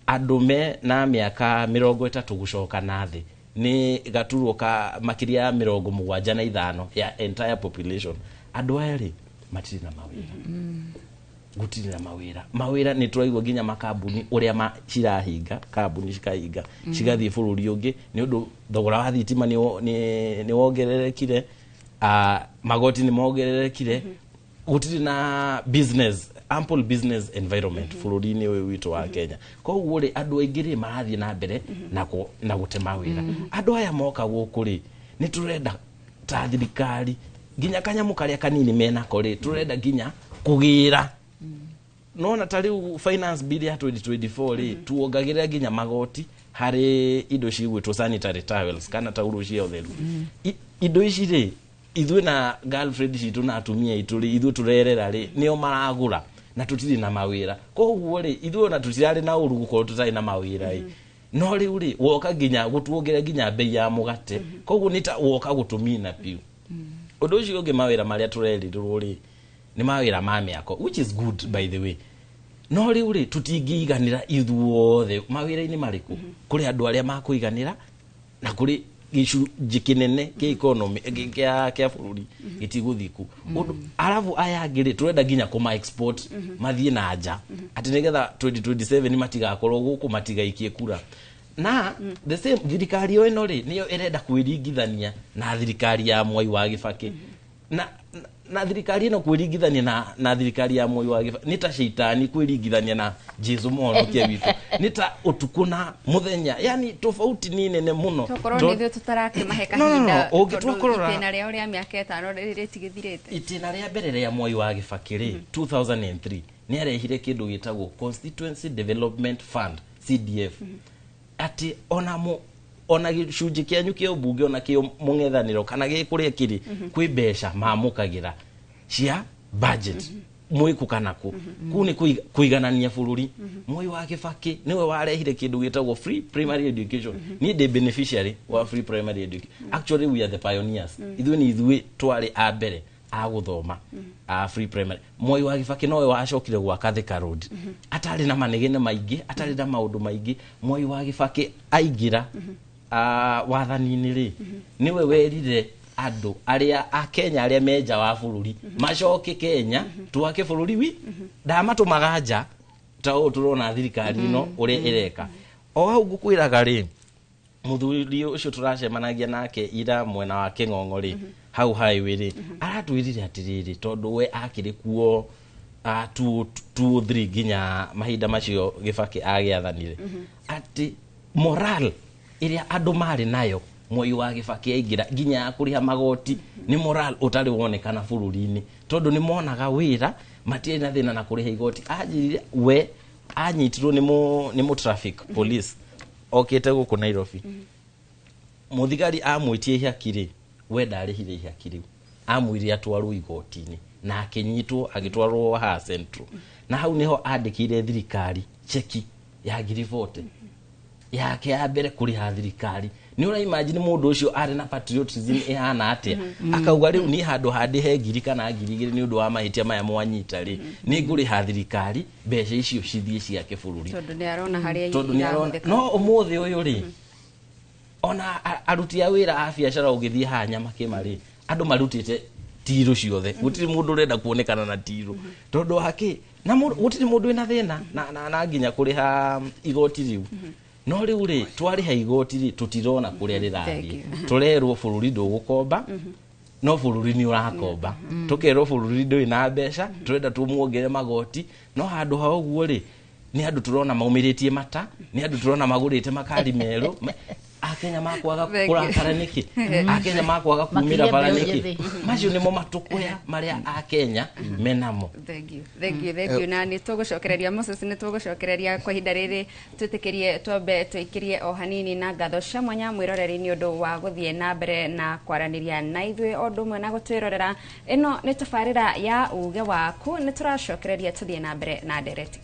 andũ me na mĩaka 30 gũcoka na thĩ nĩ gaturwo ka makĩria ya 75 ya entire population. Andũ aya rĩ, matirĩ na mawĩra, gũtirĩ na mawĩra. Mawĩra nĩ tũraigua nginya makambuni ũrĩa cirahinga, kambuni cikahinga, cigathiĩ bũrũri ũngĩ nĩ ũndũ thogora wa thitima nĩ wongererekire, magoti nĩ mongererekire, gũtirĩ na business, ample business environment bũrũri-inĩ ũyũ witũ wa Kenya. Koguo rĩ, andũ aingĩ rĩ, marathiĩ na mbere na gũte mawĩra. Andũ aya moka gũkũ rĩ, nĩ tũrenda ta thirikari nginya kanyamũ karĩa kanini menako rĩ, tũrenda nginya kũgĩra. Nona ta rĩu finance bill ya 2024 rĩ, tuongagĩrĩra nginya magoti harĩ indo cigwĩtwo sanitary towels kana taurũ cia ũtheru. Indo ici rĩ, ithuĩ na girlfriend citũ na atumia aitũ rĩ, ithuĩ tũrerera rĩ, nĩo maragũra, na tũtirĩ na mawĩra. Koguo rĩ, ithuĩ ona tũtirarĩ na ũru gũkorwo tũtarĩ na mawĩra ĩ, no rĩu rĩ, woka nginya gũtuongerera nginya bei ya mũgate, koguo nĩ ta woka gũtũmina biũ. Ũndũ ũcio ũngĩ, mawĩra marĩa tũrerirwo rĩ, nĩ mawĩra ma mĩako, which is good by the way. No rĩu rĩ, tũtingĩiganĩra ithuothe mawĩra-inĩ marĩkũ? Kũrĩ andũ arĩa makũiganĩra na kũrĩ gĩcunjĩ kĩnene kĩa economy kĩa bũrũri gĩtigũthiĩ ku ũndũ. Arabu aya angĩ rĩ, tũrenda nginya kũma export mathiĩ na nja atĩ nĩgetha 2027 matigakorwo gũkũ, matigaikie kura. Na the same thirikari o ĩno rĩ, nĩyo ĩrenda kwĩringithania na thirikari ya Mwai wa Gĩbakĩ, na thirikari ĩno kwĩringithania na thirikari ya Moi wa Gĩbakĩ nĩ ta caitani kwĩringithania na Jesu mũhonokia witũ, nĩ ta ũtukũ na mũthenya, yani tofauti nĩ nene mũno.
Tokorwo nĩ ithuĩ tũtarakĩmahe
No, no, no,
kahinda,
ũngĩtua
tondũ itĩna rĩao rĩa mĩaka 5 rĩtigĩthirĩte.
Itĩna rĩa mbere rĩa Moi wa Gĩbakĩ rĩ, 2003 nĩ arehire kĩndũ gĩtagwo Constituency Development Fund, CDF, atĩ ona mo ona gĩcunjĩ kĩanyu kĩa ũmbunge, ona kĩo mũng'ethanĩro kana gĩ kũrĩa kĩrĩ, kwĩ mbeca mamũkagĩra cia budget mwĩkũ kana kũ kũu nĩ kũiganania bũrũri. Moi wa Gĩbakĩ nĩwe warehire kĩndũ gĩtagwo free primary education. Niĩ ndĩ beneficiary wa free primary education. Actually, we are the pioneers. Ithuĩ nĩ ithuĩ twarĩ a mbere a gũthoma a free primary. Moi wa Gĩbakĩ nowe wacokire gwaka Thika Road atarĩ na manegene maingĩ, atarĩ na maũndũ maingĩ. Moi wa Gĩbakĩ aingĩra wathani-inĩ rĩ, nĩwe werire andũ arĩa a Kenya arĩa me nja wa bũrũri macoke Kenya twake bũrũri wi ndamatũmaga nja ta ũũ tũrona thirikari ĩno ũrĩa ĩreka. O hau ngũkwĩraga rĩ, mũthuri ũcio tũracemanagia nake ira mwena wa Kĩng'ong'o rĩ, hau highway rĩ, aratwĩrire atĩrĩrĩ, tondũ we akĩrĩ kuo 2 3 nginya mahinda macio Gĩbakĩ agĩathanire, atĩ moral ĩrĩa andũ marĩ nayo Moi wa Gĩbakĩ aingĩra nginya ya kũrĩha magoti nĩ moral ũtarĩ wonekana bũrũri-inĩ, tondũ nĩ monaga wĩra, matiarĩ na thĩna na kũrĩha igoti. Anjĩrire we anyitirwo nĩ mũ traffic police okĩte gũkũ Nairobi. Mũthigari amwĩtie ihaki rĩ, we ndarĩhire ihaki rĩu, amwĩrire atwarwo igoti-inĩ na akĩnyitwo agĩtwarwo haha Central, na hau nĩho andĩkĩire thirikari cheki ya ngiri 40 yake ya mbere kũrĩha thirikari. Nĩ ũra imagine mũndũ ũcio arĩ na patriotism ĩhana atĩa? Akauga rĩu niĩ handũ handĩhe ngiri kana 2000 nĩ ũndũ wa mahĩtia maya mwanyita rĩ, nĩ ngũrĩha thirikari mbeca icio cithiĩ ciake bũrũri.
Tondũ nĩ arona harĩa
Tondũ nĩ arona.
irahũthĩka.
No ũmũthĩ ũyũ rĩ, ona aruti a wĩra a biacara, ũngĩthiĩ haha Nyamakĩma rĩ, andũ marutĩte tirũ ciothe, gũtirĩ mũndũ ũrenda kuonekana na tirũ tondũ wa kĩ na gũtirĩ mũndũ wĩna thĩna na nginya kũrĩha igoti rĩu. No rĩu rĩ, twarĩha igoti rĩ, tũtirona kũrĩa rĩrathiĩ.
Thank you.
Tũrerwo bũrũri ndũgũkomba, no bũrũri nĩ ũrakomba. Tũkerwo bũrũri ndũrĩ na mbeca, tũrenda tũmuongerere magoti, no handũ ha ũguo rĩ, nĩ andũ tũrona maumĩrĩtie mata, nĩ andũ tũrona magũrĩte makari merũ. Akenya makwaga
Thank you.
kũrakara nĩkĩ? Akenya makwaga kumĩra
Makĩria
bara
mbeũ
nĩkĩ?
njĩthĩ.
Macio nĩmo matũkũya marĩa Akenya menamo.
Thank you, thank you, thank you. Na nĩ tũgũcokereria, Moses, nĩ tũgũcokereria. Kwa ihinda rĩrĩ twĩtĩkĩrie twambe tũikĩrie o hanini na ngatho cia mwanya mwĩroreri nĩ ũndũ wa gũthiĩ na mbere na kwaranĩria na ithuĩ o ũndũ ũmwe na gũtwĩrorera. Ĩno nĩ tabarĩra ya Uge Waku. Nĩ tũracokereria tũthiĩ na mbere na ndereti.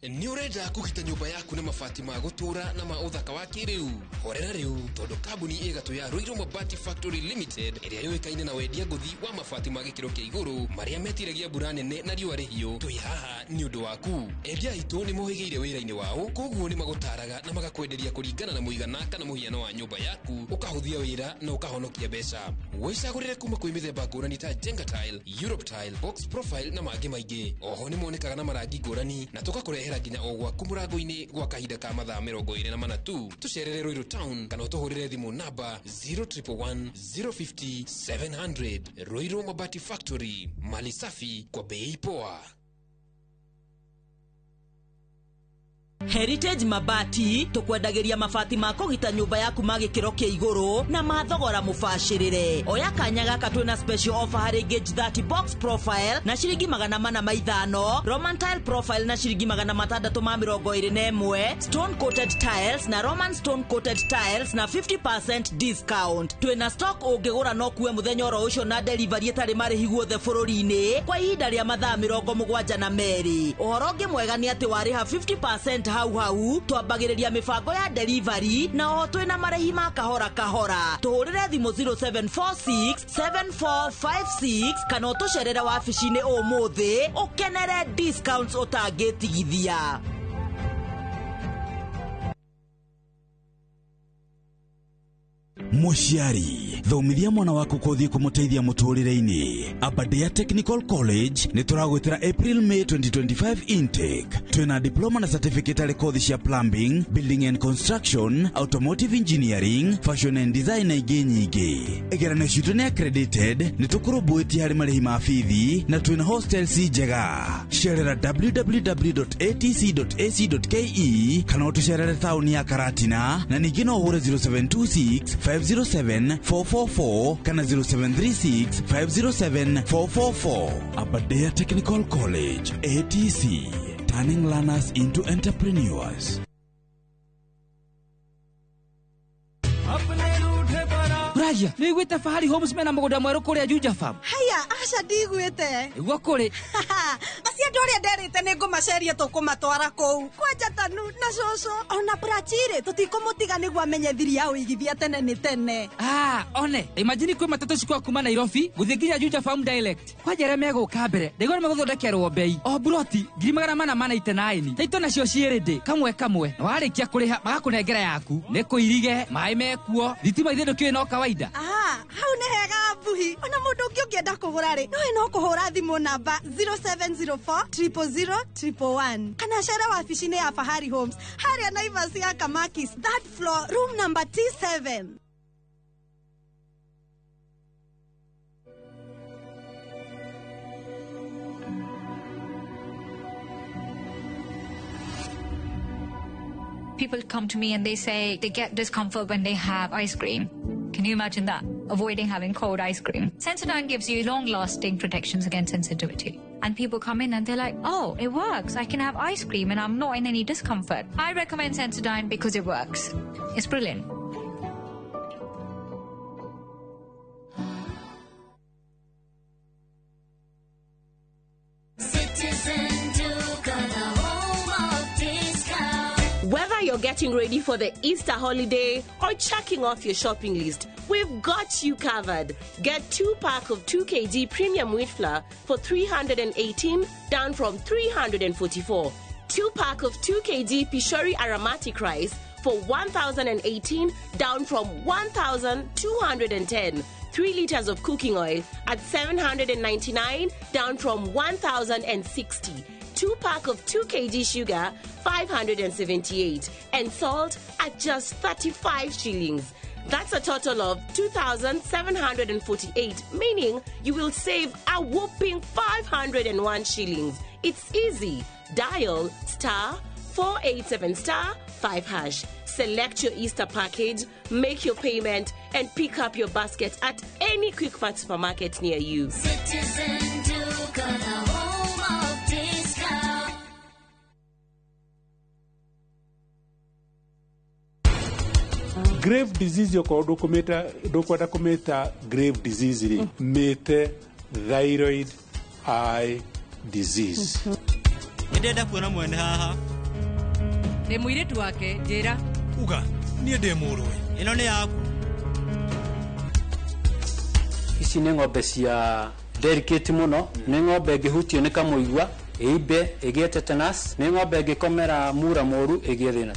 Nĩ ũrenda kũgita nyũmba yaku na mabati ma gũtũũra na ma ũthaka wa kĩrĩu? Horera rĩu, tondũ kambuni ĩgatũ ya Ruiru Mabati Factory Limited, ĩrĩa yũĩkaine na wendia ngũthi wa mabati ma gĩkĩro kĩa igũrũ marĩa metiragia mbura nene na riũa rĩhiũ, twĩ haha nĩ ũndũ waku. Endia aitũ nĩ mohĩgĩire wĩra-inĩ wao, koguo nĩ magũtaraga na magakwenderia kũringana na mũigana kana mũhiano wa nyũmba yaku, ũkahũthia wĩra na ũkahonokia mbeca. Wĩcagũrĩre kuma kwĩ mĩthemba ngũrani ta Jenga tile, Europe tile, box profile na mangĩ maingĩ. Oho nĩ monekaga na marangi ngũrani na tũgakũrehera nginya o gwaku mũrango-inĩ gwa kahinda ka mathaa 24 tu. Tũcerere Ruiru town kana ũtũhũrĩre thimũ namba 0111 050 700. Ruiru Mabati Factory, mali safi kwa bei poa.
Heritage Mabati tũkwendagĩria mabati ma kũgita nyũmba yaku ma gĩkĩro kĩa igũrũ na ma thogora mũbacĩrĩre. Oya kanya gaka, twĩna special offer harĩ gauge 30 box profile na ciringi 405, Roman tile profile na ciringi 621, stone coated tiles na Roman stone coated tiles na 50% discount. Twĩna stock, ũngĩgũra no kuwe mũthenya oro ũcio na delivery ĩtarĩ marĩhi guothe bũrũri-inĩ kwa ihinda rĩa mathaa 72. Ũhoro ũngĩ mwega nĩ atĩ warĩha 50% hau hau. Twambagĩrĩria mĩbango ya delivery na oho twĩna marĩhi ma kahora kahora. Tũhũrĩre thimũ 0746 7456 kana ũtũcerere wabici-inĩ ũmũthĩ ũkenere discounts ũtangĩtigithia.
Mũciari, thomithia mwana waku kothi kũmũteithia mũtũrĩre-inĩ. Aberdare Technical College nĩ tũragwĩtĩra April May 2025 intake. Twĩna diploma na certificate harĩ kothi cia plumbing, building and construction, automotive engineering, fashion and design na ingĩ nyingĩ. Igeranio citũ nĩ accredited, nĩ tũkũrũmbũĩtie harĩ marĩhi ma bithi na twĩna hostels njega. Cerera www.atc.ac.ke kana ũtũcerere taũni ya Karatina na ningĩ no ũhũre 0726 507 444 kana 0736 507 444. Aberdare Technical College, ATC, turning learners into entrepreneurs.
Ragia, nĩ wĩiguĩte Fahari Homes mena mũgũnda mwerũ kũrĩa Juja Farm?
Haya, aca ndiguĩte.
Nĩguo kũrĩ.
Acio andũ arĩa nderĩte nĩ ngũmaceria tũkũmatwara kũu. Kwanja Tanu na cũcũ ona Prachirĩ tũtikũmũtiga nĩguo amenye thiri ya ũigithia tene nĩ tene.
Ah, one, imagine kwĩ matatũ cikwa kuma Nairobi gũthiĩ nginya Juja Farm direct. Kwanja arĩa megũka mbere, ndaigua nĩ megũthondekerwo bei. O buroti 499. Taito nacio ciĩ ready kamwe kamwe. Na warĩkia kũrĩha magakũnengera yaku. Nĩ kũirige, maĩ mekuo, thitima ithe ndũkĩũĩ no kawaida.
Ah, hau nĩ hega mbuhi. Ona mũndũ ũngĩ ũngĩenda kũgũra rĩ, nowe no kũhũra thimũ namba 0704 000 111 kana cere wabici-inĩ ya Fahari Homes harĩa Naivas ya Kamakis, third floor, room number T7.
People come to me and they say they get discomfort when they have ice cream. Can you imagine that? Avoiding having cold ice cream. Sensodyne gives you long-lasting protections against sensitivity. And people come in and they're like, oh, it works. I can have ice cream and I'm not in any discomfort. I recommend Sensodyne because it works. It's brilliant.
Citizen Duka, the home of discount.
Whether you're getting ready for the Easter holiday or checking off your shopping list, we've got you covered. Get 2 pack of 2 kg premium wheat flour for 318, down from 344. 2 pack of 2 kg Pishori aromatic rice for 1018, down from 1210. 3 liters of cooking oil at 799, down from 1060. 2 pack of 2 kg sugar, 578, and salt at just 35 shillings. That's a total of 2,748, meaning you will save a whopping 501 shillings. It's easy. Dial star 487 star 5 hash. Select your Easter package, make your payment, and pick up your basket at any Quickmart supermarket near you.
Citizen Duka, the home of discount.
Grave disease yokorwo ndũkũmĩta, ndũkwenda kũmĩta grave disease rĩ, mĩte thyroid eye disease.
Nĩndenda kuona mwene haha.
Ndĩ mũirĩtu wake, njĩra.
Uga niĩ ndĩ mũrũwe. Ĩno nĩ yaku.
Ici nĩ ng'ombe cia delicate mũno, nĩ ng'ombe ĩngĩhutio nĩ kamũigua ĩimbe ĩgĩe tetanus, nĩ ng'ombe ĩngĩkomera mura mũru ĩgĩe thĩna.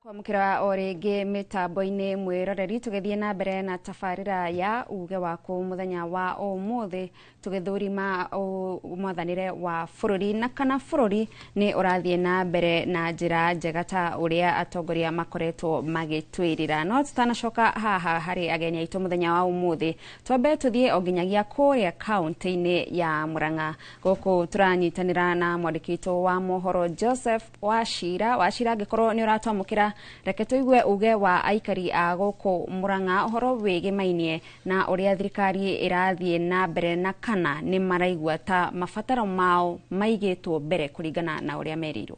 Kwamũkĩra o rĩngĩ mĩtambo-inĩ mwĩroreri, tũgĩthiĩ na mbere na tabarĩra ya uge waku mũthenya wa ũmũthĩ, tũgĩthũrima mwathanĩre wa bũrũri na kana bũrũri nĩ ũrathiĩ na mbere na njĩra njega ta ũrĩa atongoria makoretwo magĩtwĩrĩra. No tutanacoka haha harĩ ageni aitũ mũthenya wa ũmũthĩ, twambe tũthiĩ o nginyagia kũrĩa kaũntĩ-inĩ ya Murang'a. Gũkũ tũranyitanĩra na mwandĩki witũ wa mohoro Joseph Wachira. Wachira, angĩkorwo nĩ ũratwamũkĩra, reke tũigue uge wa aikari a gũkũ Murang'a ũhoro wĩgĩmainie na ũrĩa thirikari ĩrathiĩ na mbere na kana nĩ maraigua ta mabataro mao maigĩtwo mbere kũringana na ũrĩa merĩirwo.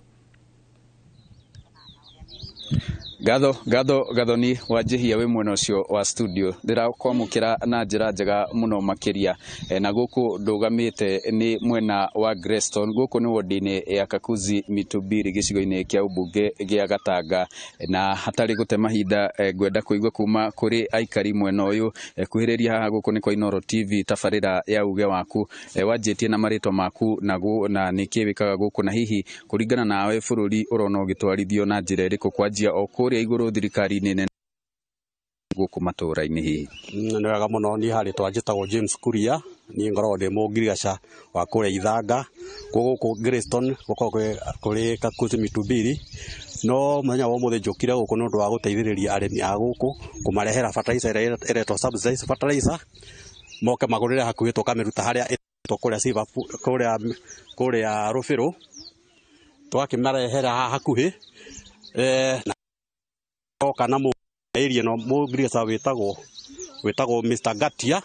Ngatho ngatho Gathoni Wanjihia wĩ mwena ũcio wa studio, ndĩrakwamũkĩra na njĩra njega mũno makĩria. Na gũkũ ndũgamĩte nĩ mwena wa Greston, gũkũ nĩ wodi-inĩ ya Kakuzi Mitubiri gĩcigo-inĩ kĩa ũmbunge gĩa Gatanga. Na hatarĩ gũte mahinda, ngwenda kũigua kuma kũrĩ aikari mwena ũyũ. Kuhĩrĩria haha, gũkũ nĩ kwa Inooro TV, tabarĩra ya uge waku. Wanjĩtie na marĩtwa maku na nĩkĩ wĩkaga gũkũ, na hihi kũringana nawe bũrũri ũrona ũgĩtwarithio na njĩra ĩrĩkũ, kwanjia o kũrĩa igũrũ thirikari-inĩ nene gũkũ matũũra-inĩ hihi?
Nĩ wega mũno. Niĩ harĩ twanjĩtagwo James Kuria, niĩ ngoragwo ndĩ mũngirigaca wa kũrĩa Ithanga gũkũ Greyston, gũkoragwo kũrĩ Kakuzi Mitubiri. No mũthenya wa ũmũthĩ njũkire gũkũ nĩ ũndũ wa gũteithĩrĩria arĩmi a gũkũ kũmarehera fertilizer ĩrĩa ĩretwo subsidized fertilizer, moke magũrĩre hakuhĩ, tũkamĩruta harĩa ĩtwo kũrĩa Silver, kũrĩa Rũbĩrũ, tũgakĩmarehera haha hakuhĩ. Na oka na area ĩno mũngirigaca wĩtagwo Mr Ngatia,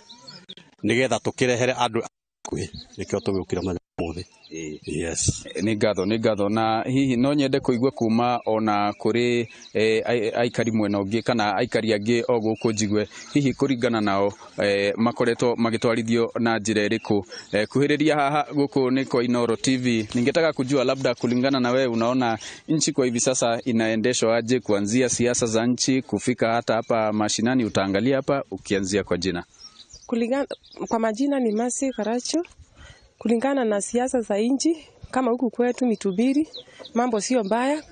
nĩgetha tũkĩrehere andũ hakuhĩ, nĩkĩo tũgĩũkire mũthenya wa ũmũthĩ. Yes.
Nĩ ngatho, nĩ ngatho. Na hihi no nyende kũigua kuma ona kũrĩ aikari mwena ũngĩ kana aikari angĩ o gũkũ, njigue hihi kũringana nao makoretwo magĩtwarithio na njĩra ĩrĩkũ. Kuhĩrĩria haha, gũkũ nĩ kwa Inooro TV. Ningetaka kujua labda kulingana na wewe unaona nchi kwa hivi sasa inaendeshwa aje, kuanzia siasa za nchi kufika hata hapa mashinani? Utaangalia hapa ukianzia kwa jina.
Kulingana, kwa majina ni Masi Karacho. Kulingana na siasa za nchi kama huku kwetu Mitubiri, mambo sio mbaya,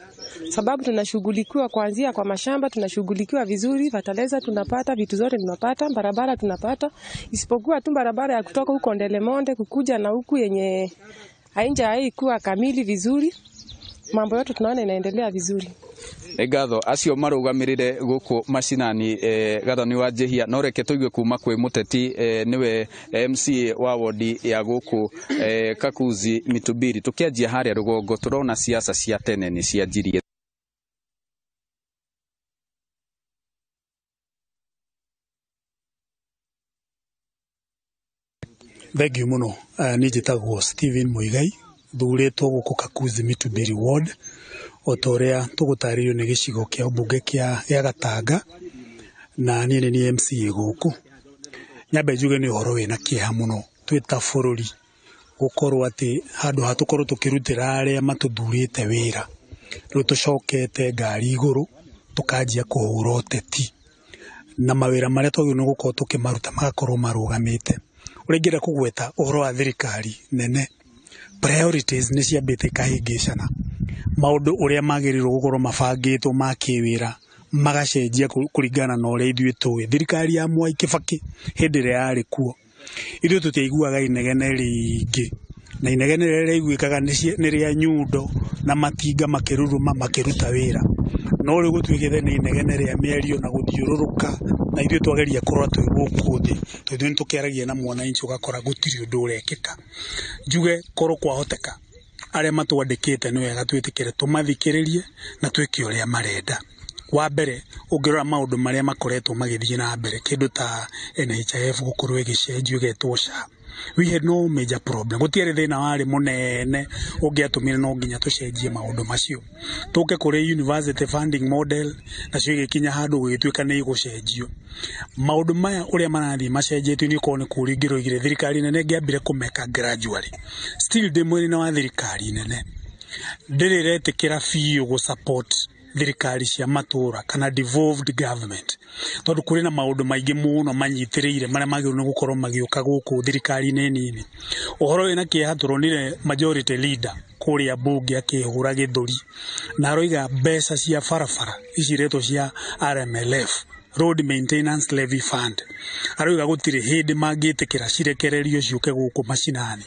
sababu tunashughulikiwa kuanzia kwa mashamba, tunashughulikiwa vizuri, fertilizer tunapata, vitu zote tunapata, barabara tunapata, isipokuwa tu barabara ya kutoka huko Ndelemonde kukuja na huku yenye hainja haikuwa kamili vizuri. Mambo yote tunaona inaendelea vizuri.
Nĩ ngatho acio marũgamĩrĩre gũkũ macinani. Gathoni wa Njĩhia, no reke tũigue kuma kwĩ mũteti, nĩwe MC wa wodi ya gũkũ Kakuzi Mitubiri. Tũkĩanjia harĩa rũgongo, tũrona siasa cia tene nĩ cianjirie.
Thengiũ mũno. Niĩ njĩtagwo Steven Muigai, thurĩtwo gũkũ Kakuzi Mitubiri ward, o ta ũrĩa tũgũtarĩrio nĩ gĩcigo kĩa ũmbunge gĩa Gatanga, na niĩ nĩ niĩ MCA gũkũ. Nyambe njuge nĩ ũhoro wĩna kĩeha mũno twĩ ta bũrũri gũkorwo atĩ handũ ha tũkorwo tũkĩrutĩra arĩa matũthurĩte wĩra, rĩu tũcokete ngari igũrũ tũkanjia kũhũra ũteti, na mawĩra marĩa twagĩrĩirwo nĩ gũkorwo tũkĩmaruta magakorwo marũgamĩte. Ũrĩa ingĩenda kũgweta ũhoro wa thirikari nene, priorities nĩ ciambĩte ikahĩngĩcana, maũndũ ũrĩa magĩrĩirwo gũkorwo mabangĩtwo ma kĩwĩra magacenjia kũringana na ũrĩa ithuĩ tũĩ. Thirikari ya Mwai Kibaki hĩndĩ ĩrĩa yarĩ kuo, ithuĩ tũtiaiguaga inegene rĩingĩ, na inegene rĩrĩa rĩaiguĩkaga nĩ rĩa nyundo na matinga makĩruruma makĩruta wĩra. No rĩu gũtuĩkĩte nĩ inegene rĩa mĩario na gũthiũrũrũka, na ithuĩ twageria kũrora twĩ gũkũ thĩ, tondũ ithuĩ nĩtũkĩaragia na mwananchi, ũgakora gũtirĩ ũndũ ũrekĩka. Njuge korwo kwahoteka arĩa matwandĩkĩte nĩ wega twĩtĩkĩre tũmathikĩrĩrie na twĩke ũrĩa marenda. Wa mbere, ũngĩrora maũndũ marĩa makoretwo magĩthiĩ na mbere, kĩndũ ta NHIF gũkorwo ĩgĩcenjio ĩgetwo SHA, we had no major problem, gũtiarĩ thĩna warĩ mũnene ũngĩatũmire no nginya tũcenjie maũndũ macio. Tũke kũrĩ university funding model, nacio igĩkinya handũ gũgĩtuĩka nĩ igũcenjio. Maũndũ maya ũrĩa marathiĩ macenjetio nĩ ũkorwo nĩ kũũria ingĩroigire thirikari nene ĩngĩambire kũmeka gradually. Still ndĩ mwena wa thirikari nene, ndĩrĩ ĩretĩkĩra biũ gũ support thirikari cia matũra kana devolved government, tondũ kũrĩ na maũndũ maingĩ mũno manyitĩrĩire marĩa magĩrĩirwo nĩ gũkorwo magĩũka gũkũ thirikari-inĩ nini. Ũhoro wĩna kĩeha, tũronire majority leader kũrĩa mbunge akĩhũra gĩthũri na aroiga mbeca cia barabara ici iretwo cia RMLF, Road Maintenance Levy Fund, aroiga gũtirĩ hĩndĩ mangĩtĩkĩra cirekererio ciũke gũkũ macinani,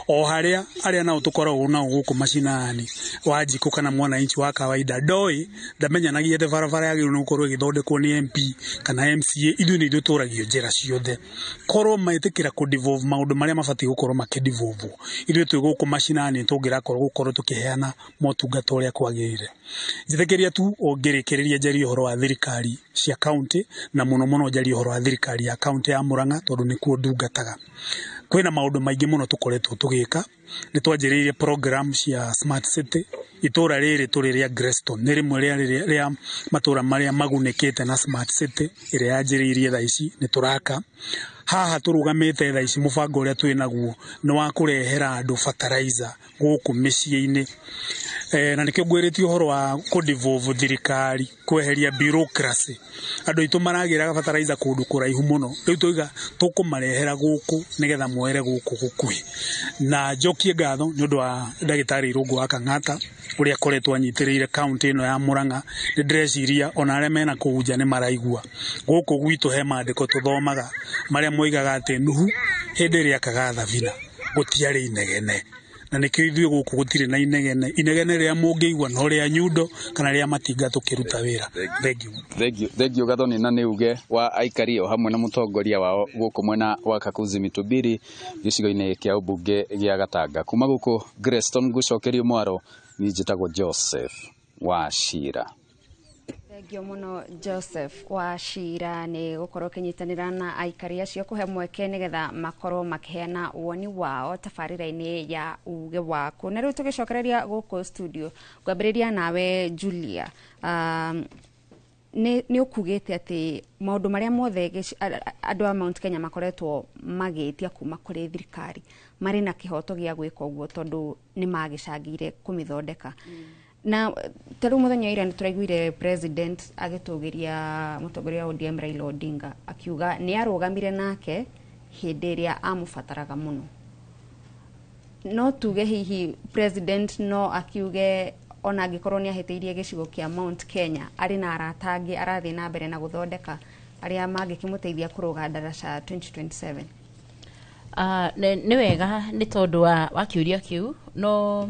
o harĩa arĩa nao tũkoragwo nao gũkũ macinani, Wanjikũ kana mwananchi wa kawaida ndoĩ, ndamenyanagia atĩ barabara yagĩrĩirwo nĩ gũkorwo ĩgĩthondekwo nĩ MP kana MCA. Ithuĩ nĩ ithuĩ tũragio njĩra ciothe. Korwo metĩkĩra kũ devolve maũndũ marĩa mabatiĩ gũkorwo makĩ devolve, ithuĩ twĩ gũkũ macinani tũngĩrakorwo gũkorwo tũkĩheana motungata ũrĩa kwagĩrĩire. Njĩtĩkĩria tu ũngĩrĩkĩrĩria njarie ũhoro wa thirikari cia county, na mũno mũno njarie ũhoro wa thirikari ya county ya Murang'a, tondũ nĩkuo ndungataga. Kwĩna maũndũ maingĩ mũno tũkoretwo tũgĩka. Nĩ twanjĩrĩirie program cia smart city Itũra rĩrĩ tũrĩ rĩa Greston nĩ rĩmwe rĩa matũra marĩa magunĩkĩte na Smart City ĩrĩa yanjĩrĩirie thaa ici nĩ tũraka. Haha tũrũgamĩte thaa ici mũbango ũrĩa twĩ naguo nĩ wa kũrehera andũ fertilizer gũkũ mĩciĩ-inĩ. Na nĩkĩo ngwĩrĩtie ũhoro wa kũ-devolve thirikari, kweheria bureaucracy. Andũ aitũ maragĩraga fertilizer kũndũ kũraihu mũno, rĩu twauga tũkũmarehera gũkũ nĩgetha moere gũkũ gũkuhĩ. Na njokie ngatho nĩ ũndũ wa ndagĩtarĩ Irũngũ wa Kang'ata ũrĩa akoretwo anyitĩrĩire kaũntĩ ĩno ya Murang'a. Nĩ ndĩreciria ona arĩa mena kũu nja nĩ maraigua. Gũkũ gwitũ he maandĩko tũthomaga marĩa moigaga atĩ Nuhu hĩndĩ ĩrĩa akaga thabina gũtiarĩ inegene, na nĩkĩo ithuĩ gũkũ gũtirĩ na inegene. Inegene rĩrĩa mũngĩigua no rĩa nyundo kana rĩa matinga tũkĩruta wĩra. Thank you.
Thank you Gathoni, na nĩ uge wa aikari o hamwe na mũtongoria wao gũkũ mwena wa Kakuzi Mitubiri gĩcigo-inĩ kĩa ũmbunge gĩa Gatanga. Kuma gũkũ Greston ngũcokerio mwaro, niĩ njĩtagwo Joseph Wachira.
Thengio mũno Joseph Wachira nĩ gũkorwo ũkĩnyitanĩra na aikari acio kũhe mweke nĩgetha makorwo makĩheana woni wao tabarĩra-inĩ ya uge waku. Na rĩu tũgĩcokereria gũkũ studio, ngwambĩrĩria nawe Julia. Nĩ ũkugĩte atĩ maũndũ marĩa mothe andũ a Mount Kenya makoretwo magĩtia kuma kũrĩ thirikari marĩ na kĩhoto gĩa gwĩka ũguo tondũ nĩ magĩcangĩire kũmĩthondeka. Na ta rĩu mũthenya wa ira nĩ tũraiguire president agĩtũgĩria mũtongoria wa ODM Raila Odinga akiuga nĩ arũgamire nake hĩndĩ ĩrĩa amũbataraga mũno. No tuge hihi president no akiuge ona angĩkorwo nĩ ahĩtĩirie gĩcigo kĩa Mount Kenya arĩ na arata angĩ arathiĩ na mbere na gũthondeka arĩa mangĩkĩmũteithia kũrũga ndaraca 2027?
Nĩ wega nĩ tondũ wa kĩũria kĩu, no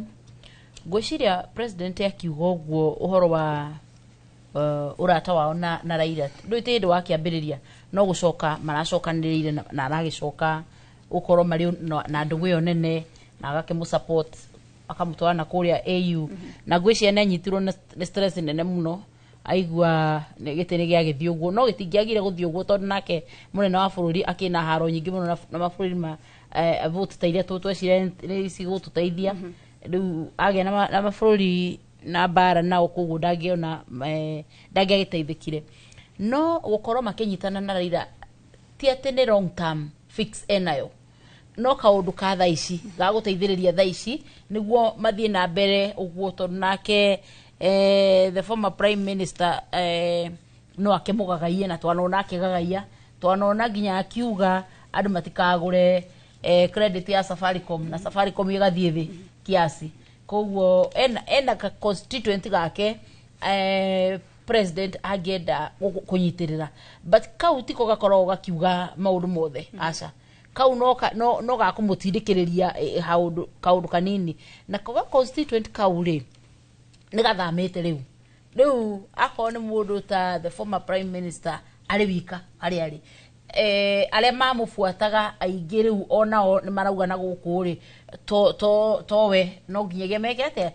ngwĩciria president akiuga ũguo ũhoro wa ũrata wao na Raila ndũĩ ti hĩndĩ wakĩambĩrĩria, no gũcoka maracokanĩrĩire na aragĩcoka gũkorwo marĩ na ndũgũ ĩyo nene na agakĩmũ support akamũtwara na kũrĩa AU, na ngwĩciria nĩ anyitirwo nĩ stress nene mũno aigua gĩtĩ nĩ gĩagĩthiĩ ũguo, no gĩtingĩagire gũthiĩ ũguo tondũ nake mũnene wa bũrũri akĩna haro nyingĩ mũno na mabũrũri ma vote ta iria tweciria nĩ cigũtũteithia. Rĩu agĩa na mabũrũri na mbara nao, koguo ndangĩona ndangĩagĩteithĩkire. No gũkorwo makĩnyitana na Raila ti atĩ nĩ long term fix enayo, no kaũndũ ka thaa ici gagũteithĩrĩria thaa ici nĩguo mathiĩ na mbere ũguo, tondũ nake the former prime minister no akĩmũgagaie na twanona akĩgagaia, twanona nginya akiuga andũ matikagũre credit ya Safaricom na Safaricom ĩgathiĩ thĩ kiasi. Koguo ena ka constituent gake president angĩenda kũnyitĩrĩra, but kau tiko gakoragwo gakiuga maũndũ mothe, aca, kau no gakũmũtindĩkĩrĩria kaũndũ kanini, na ko ga constituent kau rĩ nĩ gathamĩte rĩu akorwo nĩ mũndũ ta the former prime minister arĩ wika harĩa arĩ, arĩa mamũbuataga aingĩ rĩu onao nĩ marauga na gũkũ rĩ to towe no nginyagia meke atĩa,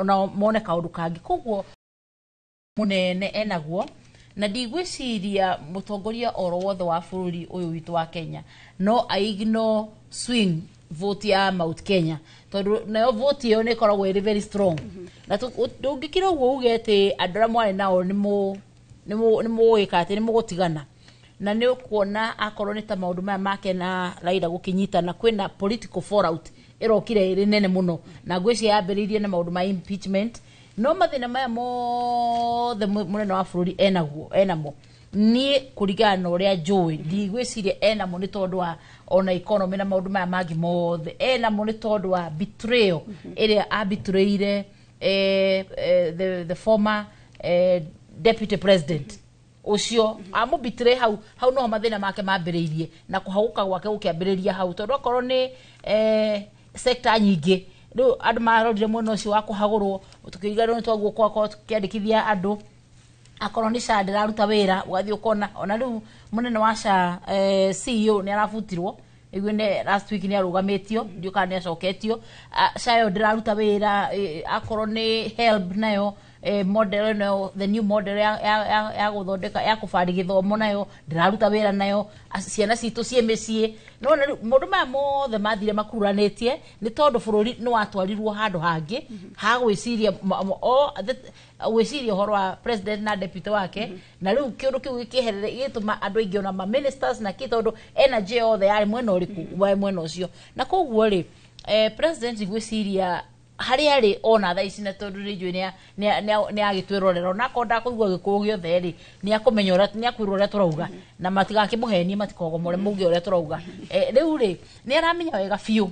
onao mone kaũndũ kangĩ. Koguo mũnene enaguo, na ndigwĩciria mũtongoria oro wothe wa bũrũri ũyũ witũ wa Kenya no aignore swing vote ya Mount Kenya, tondũ nayo vote ĩyo nĩ ĩkoragwo ĩrĩ very strong, na ndũngĩkira ũguo uge atĩ andũ arĩa mwarĩ nao nĩ mũgwĩka atĩ nĩ mũgũtigana. Na nĩ ũkuona akorwo nĩ ta maũndũ maya make na Raila gũkĩnyitana, kwĩna political fallout ĩrokire ĩrĩ nene mũno, na ngwĩciria yambĩrĩirie na maũndũ ma impeachment. No mathĩna maya mothe mũnene wa bũrũri enaguo enamo, niĩ kũringana na ũrĩa njũĩ ndigwĩciria enamo nĩ tondũ wa ona economy na maũndũ maya mangĩ mothe, enamo nĩ tondũ wa betrayal ĩrĩa abetrayire the former deputy president ũcio amũbitray hau hau noho mathĩna make mambĩrĩirie na kũhagũka gwake gũkĩambĩrĩria hau, tondũ akorwo nĩ sector nyingĩ rĩu andũ marorire mwena ũcio wa kũhagũrwo tũkĩriganĩrwo nĩ twaguo kwakorwo tũkĩandĩkithia andũ, akorwo nĩ SHA ndĩraruta wĩra ũgathiĩ ũkona ona rĩu mũnene wa SHA CEO nĩ arabutirwo iguo nĩ last week nĩ arũgamĩtio, ndiũ kana nĩ acoketio. SHA ĩyo ndĩraruta wĩra, akorwo nĩ HELB nayo Model ĩno, the new model ya gũthondeka ya kũbari gĩthomo, nayo ndĩraruta wĩra nayo. Ciana citũ ciĩ mĩciĩ. Nĩwona rĩu maũndũ maya mothe mathire makururanĩtie nĩ tondũ bũrũri nĩ watwarirwo handũ hangĩ ha gwĩciria gwĩciria ũhoro wa president na deputy wake. Na rĩu kĩũndũ kĩu gĩkĩeherere, gĩgĩtũma andũ aingĩ, ona ma ministers na kĩ, tondũ energy yothe yarĩ mwena ũrĩkũ? Warĩ mwena ũcio. Na koguo rĩ, president ngwĩciria harĩa arĩ ona thaa ici, na tondũ nĩ njũĩ nĩ agĩtwĩrorera, onakorwo ndakũigua gĩkũyũ gĩothe rĩ, nĩ akũmenya ũrĩa nĩ akwĩrwo ũrĩa tũrauga, na matigakĩmũhenie, matikogomore mauge ũrĩa tũrauga. Rĩu rĩ, nĩ aramenya wega biũ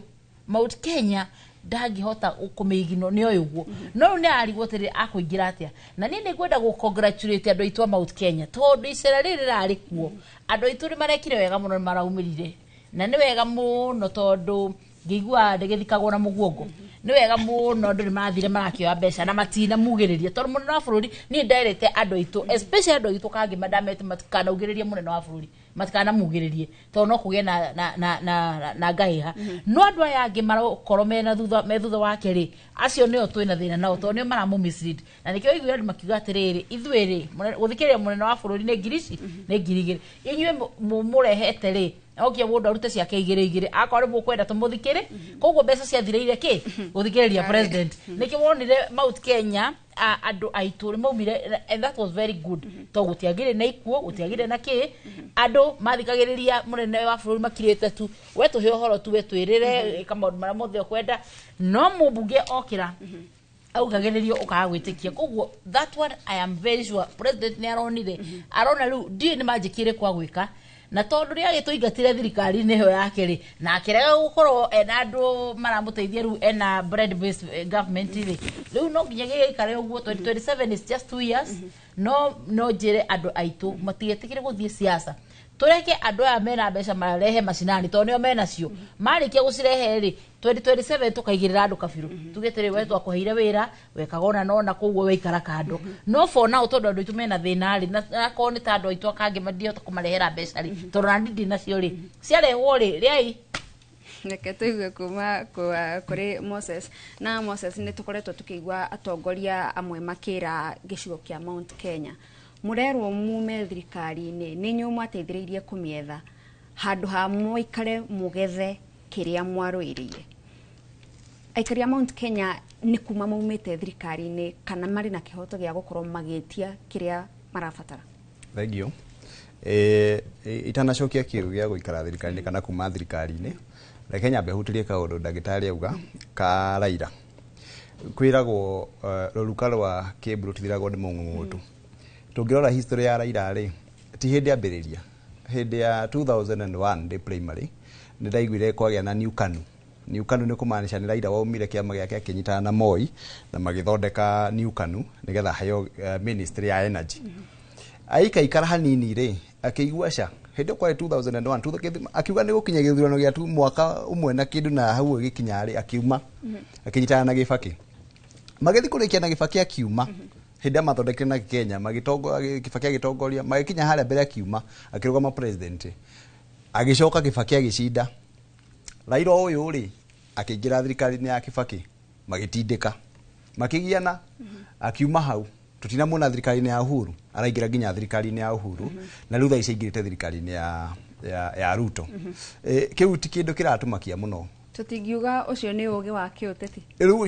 Mount Kenya ndangĩhota kũmĩigino nĩ oĩ ũguo. No rĩu nĩ arigwo atĩrĩ, akũingĩra atĩa? Na niĩ nĩ ngwenda gũ congratulate andũ aitũ a Mount Kenya, tondũ icera rĩrĩ rĩrarĩ kuo, andũ aitũ nĩ marekire wega mũno, nĩ maraumĩrire, na nĩ wega mũno, tondũ ngĩigua ndĩgĩthikagwo na mũguongo. Nĩ wega mũno, andũ nĩ mathire marakĩoya mbeca na matinamugĩrĩria, tondũ mũnene wa bũrũri, niĩ nderĩte andũ aitũ, especially andũ aitũ kangĩ ndamete matikanaugĩrĩrie mũnene wa bũrũri, matikanamugĩrĩrie, tondũ no kũgĩe na ngahĩha. No andũ aya angĩ marakorwo mena thutha, me thutha wake rĩ, acio nĩo twĩna thĩna nao, tondũ nĩo maramũ mislead. Na nĩkĩo ũiguire andũ makiuga atĩrĩrĩ, ithuĩ rĩ, gũthikĩrĩria mũnene wa bũrũri nĩ ngiri ici, nĩ 2000, inyuĩ mũrehete rĩ, okia mũndũ arute ciake igĩrĩ igĩrĩ, akorwo nĩ mũkwenda tũmũthikĩre. Koguo mbeca ciathirĩire kĩ? Gũthikĩrĩria president. Nĩkĩo wonire Mount Kenya andũ aitũ nĩ maumire, and that was very good, tondũ gũtiagĩrĩ na ikuũ, gũtiagĩrĩ na kĩ. Andũ mathikagĩrĩria mũnene wa bũrũri makirĩte tu, we tũhe ũhoro tu, we twĩrĩre, ĩka maũndũ marĩa mothe ũkwenda, no mũmbunge okĩra augagĩrĩrio ũkaga gwĩtĩkia. Koguo that one I am very sure president nĩ aronire, arona rĩu ndiũĩ nĩ manjĩkĩre kwa gwĩka, na tondũ nĩ agĩtũingatire thirikari-inĩ ĩyo yake rĩ, na akĩrega gũkorwo ena andũ maramũteithia, rĩu ena bread based government rĩ, rĩu no nginya gĩgĩikare ũguo. 2027 is just 2 years. No njĩre andũ aitũ matigetĩkĩre gũthiĩ siasa, tũreke andũ aya mena mbeca marehe macinani, tondũ nĩo menacio. Marĩkia gũcirehe rĩ, 2027 tũkaigĩrĩra andũ kabirũ, tuge atĩrĩ, we twakũheire wĩra wekaga ona nona, koguo waikara kando. No for now, tondũ andũ aitũ mena thĩna rĩ, na akorwo nĩ ta andũ aitũ akangĩ mandihota kũmarehera mbeca rĩ, tondũ nani ndĩ nacio rĩ, ciarehwo rĩ, rĩai.
Reke tũigue kuma kũrĩ Moses. Na Moses, nĩ tũkoretwo tũkĩigua atongoria amwe makĩra gĩcigo kĩa Mount Kenya, mũrerwo mume thirikari-inĩ, nĩ inyuĩ mwateithĩrĩirie kũmĩetha, handũ ha mũikare mũgethe kĩrĩa mwarũĩrĩire. Aikari a Mount Kenya nĩ kuma maumĩte thirikari-inĩ, kana marĩ na kĩhoto gĩa gũkorwo magĩtia kĩrĩa marabatara?
Thank you. Itanacokia kĩu gĩa gũikara thirikari-inĩ kana kuma thirikari-inĩ, reke nyambe hutĩrie kaũndũ ndagĩtarĩ auga ka Raila. Kwĩragwo rũruka rwa kĩmbu rũtithiragwo nĩ mũng'ũng'ũtũ. Tũngĩrora history ya Raila rĩ, ti hĩndĩ ambĩrĩria. Hĩndĩ ya 2001 ndĩ primary, nĩ ndaiguire kwagĩa na New KANU. New KANU nĩ kũmaanisha nĩ Raila waumire kĩama gĩake akĩnyitana na Moi na magĩthondeka New KANU nĩgetha heo ministry ya energy. Aikaikara hanini rĩ, akĩigua ca hĩndĩ ĩyo kwarĩ 2001, akiuga nĩ gũkinya gĩthurano gĩa tu mwaka ũmwe na kĩndũ, na hau ĩgĩkinya rĩ, akiuma akĩnyitana na Gĩbakĩ, magĩthiĩ kũrĩkia na Gĩbakĩ akiuma. Hĩndĩ ĩrĩa mathondekire na Kenya, Kibaki agĩtongoria, magĩkinya harĩa mbere akiuma akĩrũgama president, agĩcoka Kibaki agĩcinda. Raila ũyũ rĩ, akĩingĩra thirikari-inĩ ya Kibaki, magĩtindĩka, makĩgiana, akiuma hau. Tũtinamuona thirikari-inĩ ya Uhuru, araingĩra nginya thirikari-inĩ ya Uhuru, na rĩu thaa ici aingĩrĩte thirikari-inĩ ya Ruto. Kĩu ti kĩndũ kĩratũmakia mũno.
Tũtingiuga ũcio nĩ ũgĩ wa kĩũteti?
Rĩu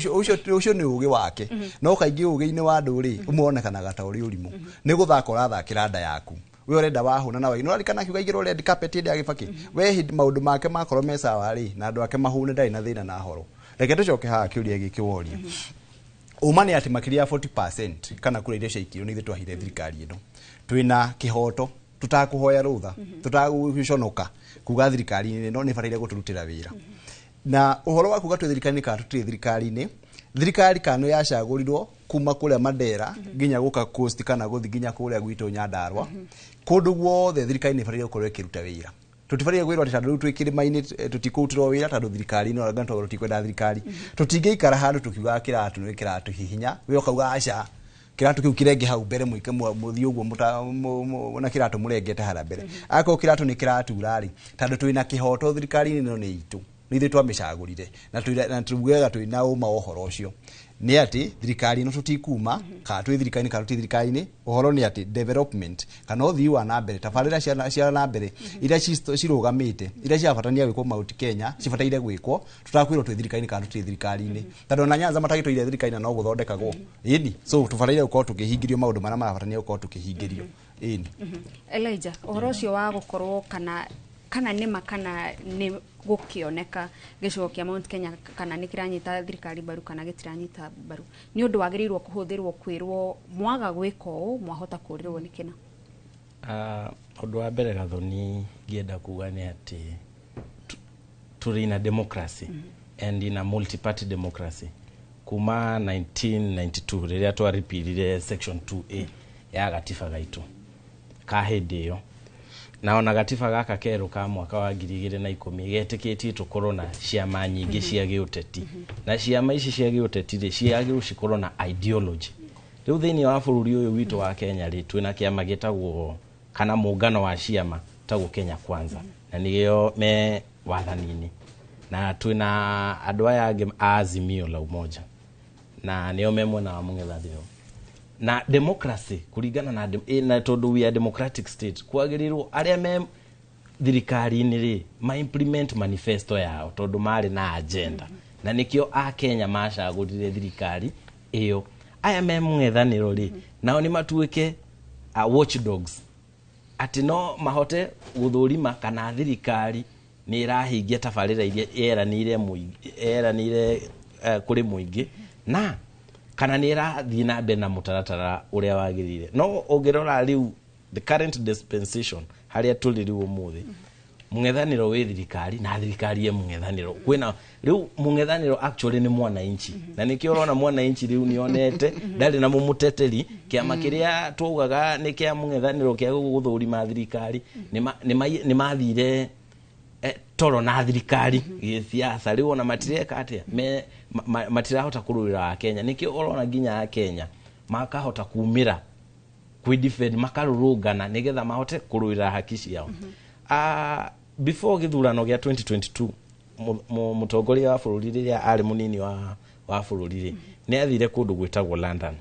ũcio nĩ ũgĩ wake, no kaingĩ ũgĩ-inĩ wa andũ rĩ, ũmwe wonekanaga ta ũrĩ ũrimũ, nĩ gũthaka ũrathakĩra nda yaku. We ũrenda wahũna na waigĩ nĩũrarikana akiuga aigĩrwo red carpet hĩndĩ ya Gĩbakĩ. We hĩndĩ maũndũ make makorwo me sawa rĩ, na andũ ake mahũne, ndarĩ na thĩna na horo. Reke tũcoke haha kĩũria gĩkĩ woria. Ũma nĩ atĩ makĩria ya 40% kana kura iria ciaikirio nĩ ithuĩ twahire thirikari ĩno. Twĩna kĩhoto, tũtakũhoya rũtha, tũtagũconoka kuga thirikari ĩno nĩ ĩbataire gũtũrutĩra wĩra. Na ũhoro wa kuga twĩ thirikari-inĩ kana tũtirĩ thirikari-inĩ, thirikari kana nĩ yacagũrirwo kuma kũrĩa Mandera nginya gũka Coast kana gũthiĩ nginya kũrĩa gwitũ Nyandarua, kũndũ guothe thirikari nĩ ĩbataire gũkorwo ĩkĩruta wĩra. Tũtibataire kwĩrwo atĩ tondũ rĩu twĩ kĩrĩma-inĩ, tũtikũrutĩrwo wĩra tondũ thirikari ĩno anga tondũ tũtikwenda thirikari. Tũtingĩikara handũ tũkiugaga kĩratũ nĩ kĩratũhihinya, we ũkauga aca, kĩratũ kĩu kĩrenge hau mbere, mũike mũthiĩ ũguo na kĩratũ mũrengete harĩa mbere. Akorwo kĩratũ nĩ kĩratura rĩ, tondũ twĩna kĩhoto, thirikari ĩno nĩ itũ, nĩ ithuĩ twamĩcagũrire, na tugaga twĩna ũma wa ũhoro ũcio. Nĩ atĩ thirikari ĩno tũtikuma, kana twĩ thirikari-inĩ kana tũtirĩ thirikari-inĩ. Ũhoro nĩ atĩ development kana ũthii wa na mbere, tabarĩra cia na mbere iria cirũgamĩte, iria cirabatania gwĩkwo Mount Kenya, cibataire gwĩkwo tũtakwĩrwo twĩ thirikari-inĩ kana tũtirĩ thirikari-inĩ, tondũ ona Nyanza matagĩtũire thirikari na no gũthondekagwo. Ĩni, so tũbataire gũkorwo tũkĩhingĩrio maũndũ marĩa marabatania gũkorwo tũkĩhingĩrio. Ĩni.
Elijah, ũhoro ũcio wa gũkorwo kana nĩma kana nĩ gũkĩoneka gĩcigo kĩa Mount Kenya kana nĩ kĩranyita thirikari mbaru kana gĩtiranyita mbaru, nĩ ũndũ wagĩrĩirwo kũhũthĩrwo kwĩrwo mwaga gwĩka ũũ mwahota kũrĩrwo nĩ kĩna?
Ũndũ wa mbere, Gathoni, ngĩenda kuga nĩ atĩ tũrĩ in a democracy and in a multi-party democracy kuma 1992, rĩrĩa twaripirire section 2A ya gatiba gaitũ ka hĩndĩ ĩyo, na ona gatiba gaka kerũ ka mwaka wa 2010 getĩkĩtie tũkorwo na ciama nyingĩ cia gĩũteti, na ciama ici cia gĩũteti rĩ, ciagĩrĩirwo cikorwo na ideology. Rĩu thĩinĩ wa bũrũri ũyũ witũ wa Kenya rĩ, twĩna kĩama gĩtagwo, kana mũngano wa ciama tagwo Kenya Kwanza, na nĩo me wathani-inĩ, na twĩna andũ aya angĩ a Azimio la Umoja, na nĩo me mwena wa mũng'ethanĩro. Na democracy kũringana na na tondũ we are democratic state, kwagĩrĩirwo arĩa me thirikari-inĩ rĩ, ma implement manifesto yao, tondũ marĩ na agenda, na nĩkĩo a Kenya macagũrire thirikari ĩyo. Aya me mũng'ethanĩro rĩ, nao nĩ matuĩke watchdogs, atĩ no mahote gũthũrima kana thirikari nĩ ĩrahingia tabarĩra iria yeranĩire kũrĩ mũingĩ, na kana nĩ ĩrathiĩ na mbere na mũtaratara ũrĩa wagĩrĩire. No ũngĩrora rĩu the current dispensation harĩa tũrĩ rĩu ũmũthĩ, mũng'ethanĩro wĩ thirikari na thirikari ĩ mũng'ethanĩro. Kwĩna rĩu mũng'ethanĩro actually nĩ mwananchi, na nĩkĩo ũrona mwananchi rĩu nĩonete ndarĩ na mũmũteteri. Kĩama kĩrĩa twaugaga nĩ kĩa mũng'ethanĩro kĩa gũthũrima thirikari nĩ mathire toro na thirikari gĩsiasa. Rĩu ona matireka atĩa, matirahota kũrũĩra Akenya. Nĩkĩo ũrona nginya Akenya makahota kumĩra kwĩ makarũrũngana nĩgetha mahote kũrũĩra haki ciao. Before gĩthurano gĩa 2022, mũtongoria wa bũrũri rĩrĩa arĩ mũnini wa bũrũri rĩ, nĩ athire kũndũ gwĩtagwo London,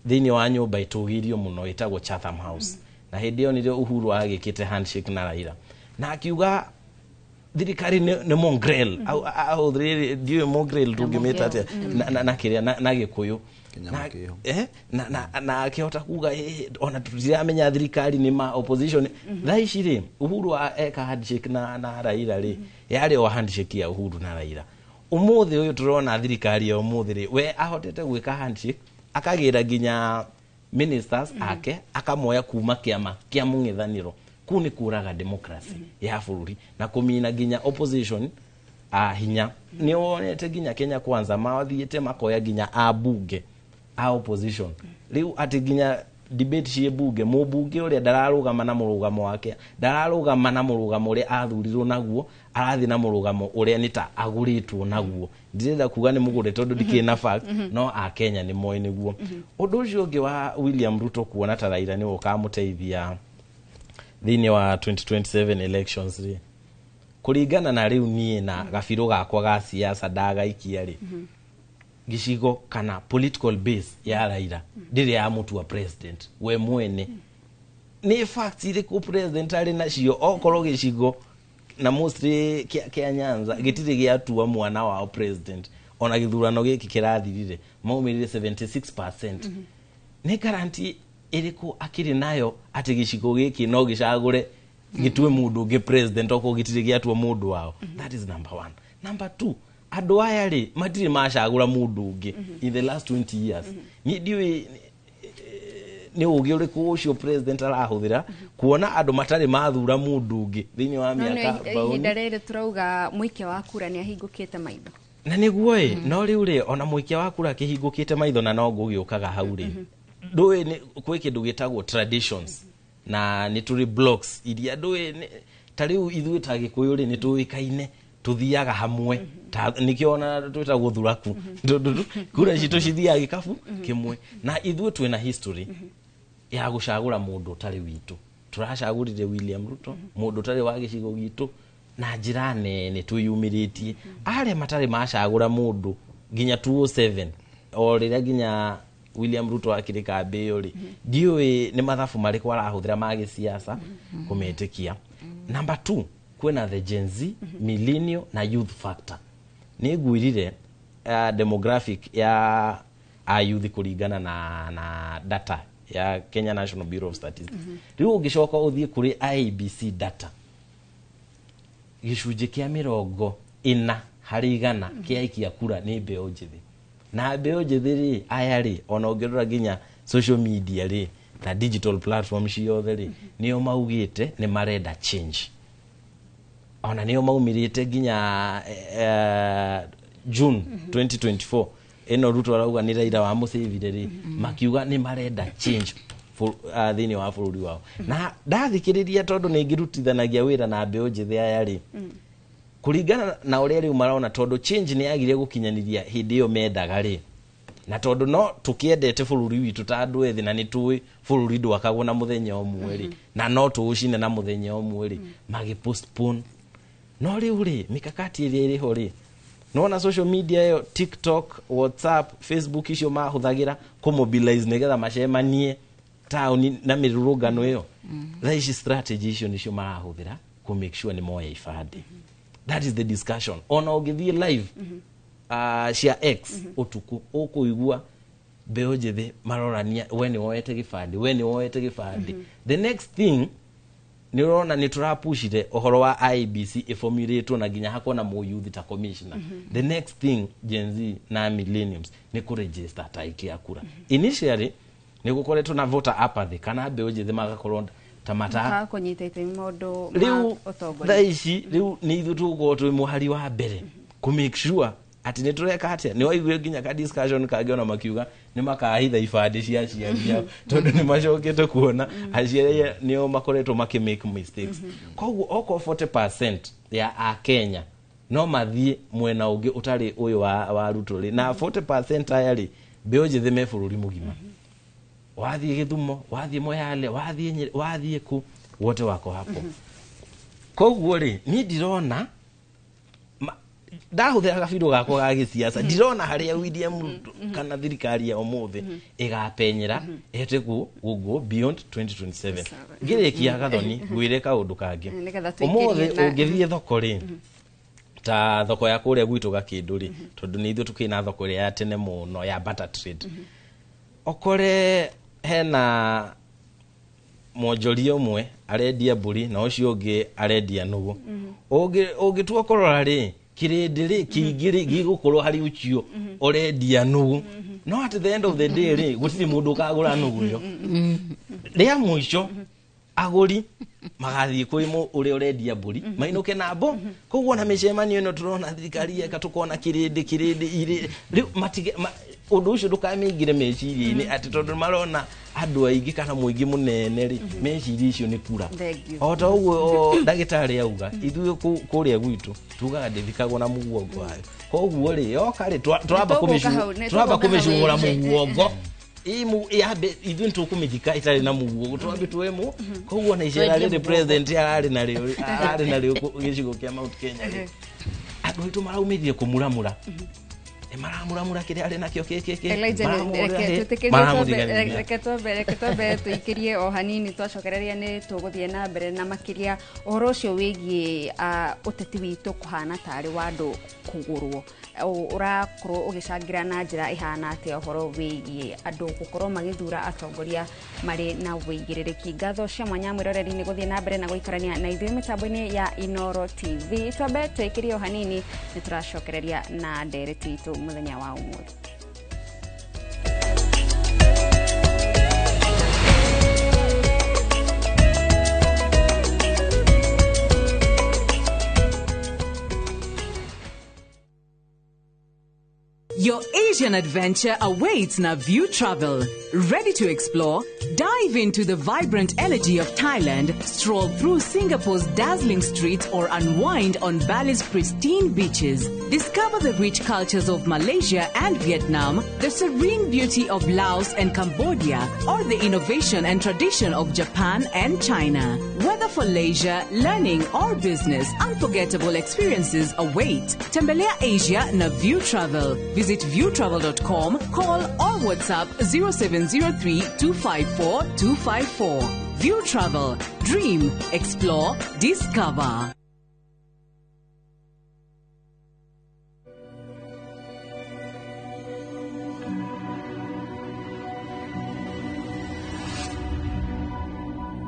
thĩinĩ wa nyũmba ĩtũgĩirio mũno ĩtagwo Chatham House, na hĩndĩ ĩyo nĩrĩo Uhuru agĩkĩte handshake na Raila, na akiuga thirikari nĩ mongrel. Ahũthĩrire, ndiũĩ mongrel tũngĩmĩta atĩa na kĩrĩa na Gĩkũyũ, na akĩhota kuga ona tũtiramenya thirikari nĩ ma opposition. Thaa ici rĩ, Uhuru eka handshake na Raila rĩ, yarĩ o handshake ya Uhuru na Raila. Ũmũthĩ ũyũ tũrona thirikari ya ũmũthĩ rĩ, we ahotete gwĩka handshake, akagĩra nginya ministers ake, akamoya kuma kĩama kĩa mũng'ethanĩro. Kũu nĩ kũraga democracy ya bũrũri na kũmina nginya opposition a hinya. Nĩ wonete nginya Kenya Kwanza mathiĩte makoya nginya ambunge a opposition. Rĩu atĩ nginya debate ciĩ bunge, mũmbunge ũrĩa ndararũgama na mũrũgamo wake, ndararũgama na mũrũgamo ũrĩa athurirwo naguo, arathiĩ na mũrũgamo ũrĩa nĩ ta agũrĩtwo naguo. Ndirenda kuga nĩ mũgũre tondũ ndikĩrĩ na fact, no Akenya nĩ moĩ nĩguo. Ũndũ ũcio ũngĩ wa William Ruto kuona ta Raila nĩwe ũkamũteithia thĩinĩ wa 2027 elections rĩ, kũringana na rĩu niĩ na gabirũ gakwa ga siasa ndagaikia rĩ, gĩcigo kana political base ya Raila ndĩrĩ yamũtua president we mwene. Nĩ facts irĩkũ president arĩ nacio okorwo gĩcigo na mostly kĩa Nyanza gĩtirĩ gĩatua mwana wao president? Ona gĩthurano gĩkĩ kĩrathirire maumĩrire 76%. Nĩ guarantee ĩrĩkũ akĩrĩ nayo atĩ gĩcigo gĩkĩ no gĩcagũre gĩtue mũndũ ũngĩ president okorwo gĩtirĩ gĩatua mũndũ wao? That is number one. Number two, andũ aya rĩ, matirĩ macagũra mũndũ ũngĩ in the last 20 years. Niĩ ndiũĩ nĩ ũgĩ ũrĩkũ ũcio president arahũthĩra kuona andũ matarĩ mathura mũndũ ũngĩ thĩinĩ wa
No
mĩaka
nĩ
baũni.
Ihinda rĩrĩ tũrauga mũikia wa kura nĩ ahingũkĩte maitho.
Na nĩguo ĩ, no rĩu rĩ, ona mũikia wa kura akĩhingũkĩte maitho, na no ngũgĩũkaga hau rĩ, ndũĩ nĩ kwĩ kĩndũ gĩtagwo traditions, na nĩ tũrĩ blocks iria ndũĩ ta rĩu ithuĩ ta Gĩkũyũ rĩ, nĩ tũĩkaine tũthiaga hamwe, ta nĩkĩo ona twĩtagwo thuraku, tondũ kura citũ cithiaga gĩkabu kĩmwe, na ithuĩ twĩna history ya gũcagũra mũndũ ũtarĩ witũ. Tũracagũrire William Ruto, mũndũ ũtarĩ wa gĩcigo gitũ, na njĩra nene twĩyumĩrĩtie. Arĩa matarĩ macagũra mũndũ nginya 207. O rĩrĩa nginya William Ruto akĩrĩ kambĩ ĩyo rĩ, ndiũĩ nĩ mathabu marĩkũ arahũthĩra ma gĩsiasa kũmetĩkia. Number 2, kwĩna the Gen Z, millennial na youth factor. Nĩ ngwĩrire demographic ya a youth kũringana na data ya Kenya National Bureau of Statistics. Rĩu ũngĩcoka ũthiĩ kũrĩ IEBC data, gĩcunjĩ kĩa 40% kĩa aikia kura nĩ mbeũ njĩthĩ. Na mbeũ njĩthĩ rĩ, aya rĩ, ona ũngĩrora nginya social media rĩ na digital platform ciothe rĩ, nĩo maugĩte nĩ marenda change. Ona nĩo maumĩrĩte nginya June 2024 ĩno Ruto arauga nĩ Raila wa mũcĩvire rĩ, makiuga nĩ marenda change thĩinĩ wa bũrũri wao. Na ndathikĩrĩria tondũ nĩ ngĩrutithanagia wĩra na mbeũ njĩthĩ aya rĩ, kũringana na ũrĩa rĩu marona, tondũ change nĩ yagire gũkinyanĩria hĩndĩ ĩyo mendaga rĩ, na tondũ no tũkĩendete bũrũri witũ ta andũ ethĩ, na nĩ tũĩ bũrũri ndwakagwo na mũthenya ũmwe rĩ, na no tũũcine na mũthenya ũmwe rĩ, magĩ postpone. No rĩu rĩ, mikakati ĩrĩa ĩrĩ ho rĩ, nona social media ĩyo, TikTok, WhatsApp, Facebook, icio mahũthagĩra kũmobilize nĩgetha macemanie taũni na mĩrũrũngano ĩyo, thaa ici strategy icio nĩcio marahũthĩra kũ make sure nĩ moya ibandĩ. That is the discussion. Ona ũngĩthiĩ live cia X ũtukũ, ũkũigua mbeũ njĩthĩ marorania, we nĩ woete gĩbandĩ, we nĩ woete gĩbandĩ. The next thing nĩ ũrona nĩ tũrapushire ũhoro wa IEBC ĩformulĩtwo na nginya hakorwo na mũyuthi ta commissioner. The next thing Gen Z na millennials nĩ kũregister ta aikia kura. Initially nĩ gũkoretwo na voter apathy, kana mbeũ njĩthĩ magakorwo ta mata
Makaga kũnyita itemi maũndũ ma
rĩu
ũtongoria.
Thaa ici rĩu nĩ ithuĩ tũgũkorwo twĩ mũhari wa mbere kũ make sure atĩ nĩ tũreka atĩa. Nĩ waiguire nginya ka discussion kangĩ ona makiuga nĩ makahitha ibandĩ cia aciari ao, tondũ nĩ macokete kuona aciari nĩo makoretwo makĩ make mistakes. Koguo okorwo 40% ya akenya no mathiĩ mwena ũngĩ ũtarĩ ũyũ wa Ruto rĩ, na 40% aya rĩ, mbeũ njĩthĩ me bũrũri mũgima, wathiĩ Gĩthumo, wathiĩ Moyale, wathiĩ Nyĩrĩ, wathiĩ kũ, wote wako hapo. Koguo rĩ, niĩ ndirona ndahũthĩra gabirũ gakwa ga gĩsiasa, ndirona harĩa William Ruto kana thirikari ya ũmũthĩ ĩgapenyera ĩhote go beyond 2027. Ngĩrĩkia Gathoni, ngwĩre kaũndũ kangĩ.
Nĩgetha tũingĩrie
Ũmũthĩ ũngĩthiĩ thoko rĩ, ta thoko ya kũrĩa gwitũ Gakĩndũ rĩ, tondũ nĩ ithuĩ tũkĩrĩ na thoko ĩrĩa ya tene mũno ya barter trade, ũkore hena mwonjoria ũmwe arendia mbũri na ũcio ũngĩ arendia nũgũ. Ũngĩtua kũrora rĩ, kĩrĩndĩ rĩ kĩingĩ rĩ gĩgũkorwo harĩ ũcio ũrendia nũgũ, no at the end of the day rĩ, gũtirĩ mũndũ ũkagũra nũgũ ĩyo. Rĩa mũico agũri magathiĩ kwĩ ũrĩa ũrendia mbũri mainũke na mbo. Koguo na mĩcemanio ĩno tũrona thirikari yeka, tũkona kĩrĩndĩ kĩrĩndĩ irĩ rĩu matige ũndũ ũcio ndũkamĩingĩre meciria-inĩ atĩ tondũ marona andũ aingĩ kana mũingĩ mũnene rĩ, meciria icio nĩ kura.
Thank you.
O ta ũguo ndagĩtarĩ auga, ithuĩ kũrĩa gwitũ tugaga ndĩthikagwo na mũguongo wayo. Koguo rĩ, yoka rĩ,
Nĩtũgũka hau,
twamba
nĩtũgũka hau
kũmĩcũra
ĩĩ.
mũguongo. Yambe ithuĩ nĩtũkũmĩthika ĩtarĩ na mũguongo, twambe twĩmũ. Koguo na icera
Twendie
rĩrĩ
mũguongo.
president ararĩ narĩo, ararĩ narĩo gĩcigo kĩa Mount Kenya rĩ, andũ aitũ maraumĩrire kũmuramura, nĩ maramuramura kĩrĩa arĩ nakĩo kĩ
Elijah,
maramũhũrĩra
reke
hĩ,
twĩtĩkĩrie
maramũriganĩria.
Reke twambe tũikĩrie o hanini, twacokereria nĩ tũgũthiĩ na mbere na makĩria ũhoro ũcio wĩgiĩ ũteti witũ kũhana tarĩ wa andũ kũgũrwo. Ũrakorwo ũgĩcangĩra na njĩra ĩhana atĩa ũhoro wĩgiĩ andũ gũkorwo magĩthura atongoria marĩ na wĩigĩrĩrĩki. Ngatho cia mwanya mwĩroreri nĩ gũthiĩ na mbere na gũikarania na ithuĩ mĩtambo-inĩ ya Inoro TV. Twambe twĩkĩrie o hanini, nĩ tũracokereria na ndereti itũ mũthenya wa ũmũthĩ.
Your Asian adventure awaits Naview Travel. Ready to explore? Dive into the vibrant energy of Thailand, stroll through Singapore's dazzling streets, or unwind on Bali's pristine beaches. Discover the rich cultures of Malaysia and Vietnam, the serene beauty of Laos and Cambodia, or the innovation and tradition of Japan and China. Whether for leisure, learning, or business, unforgettable experiences await. Tembelea Asia na View Travel. Visit Visit viewtravel.com, call or WhatsApp 0703 254 254. View Travel. Dream, explore, discover.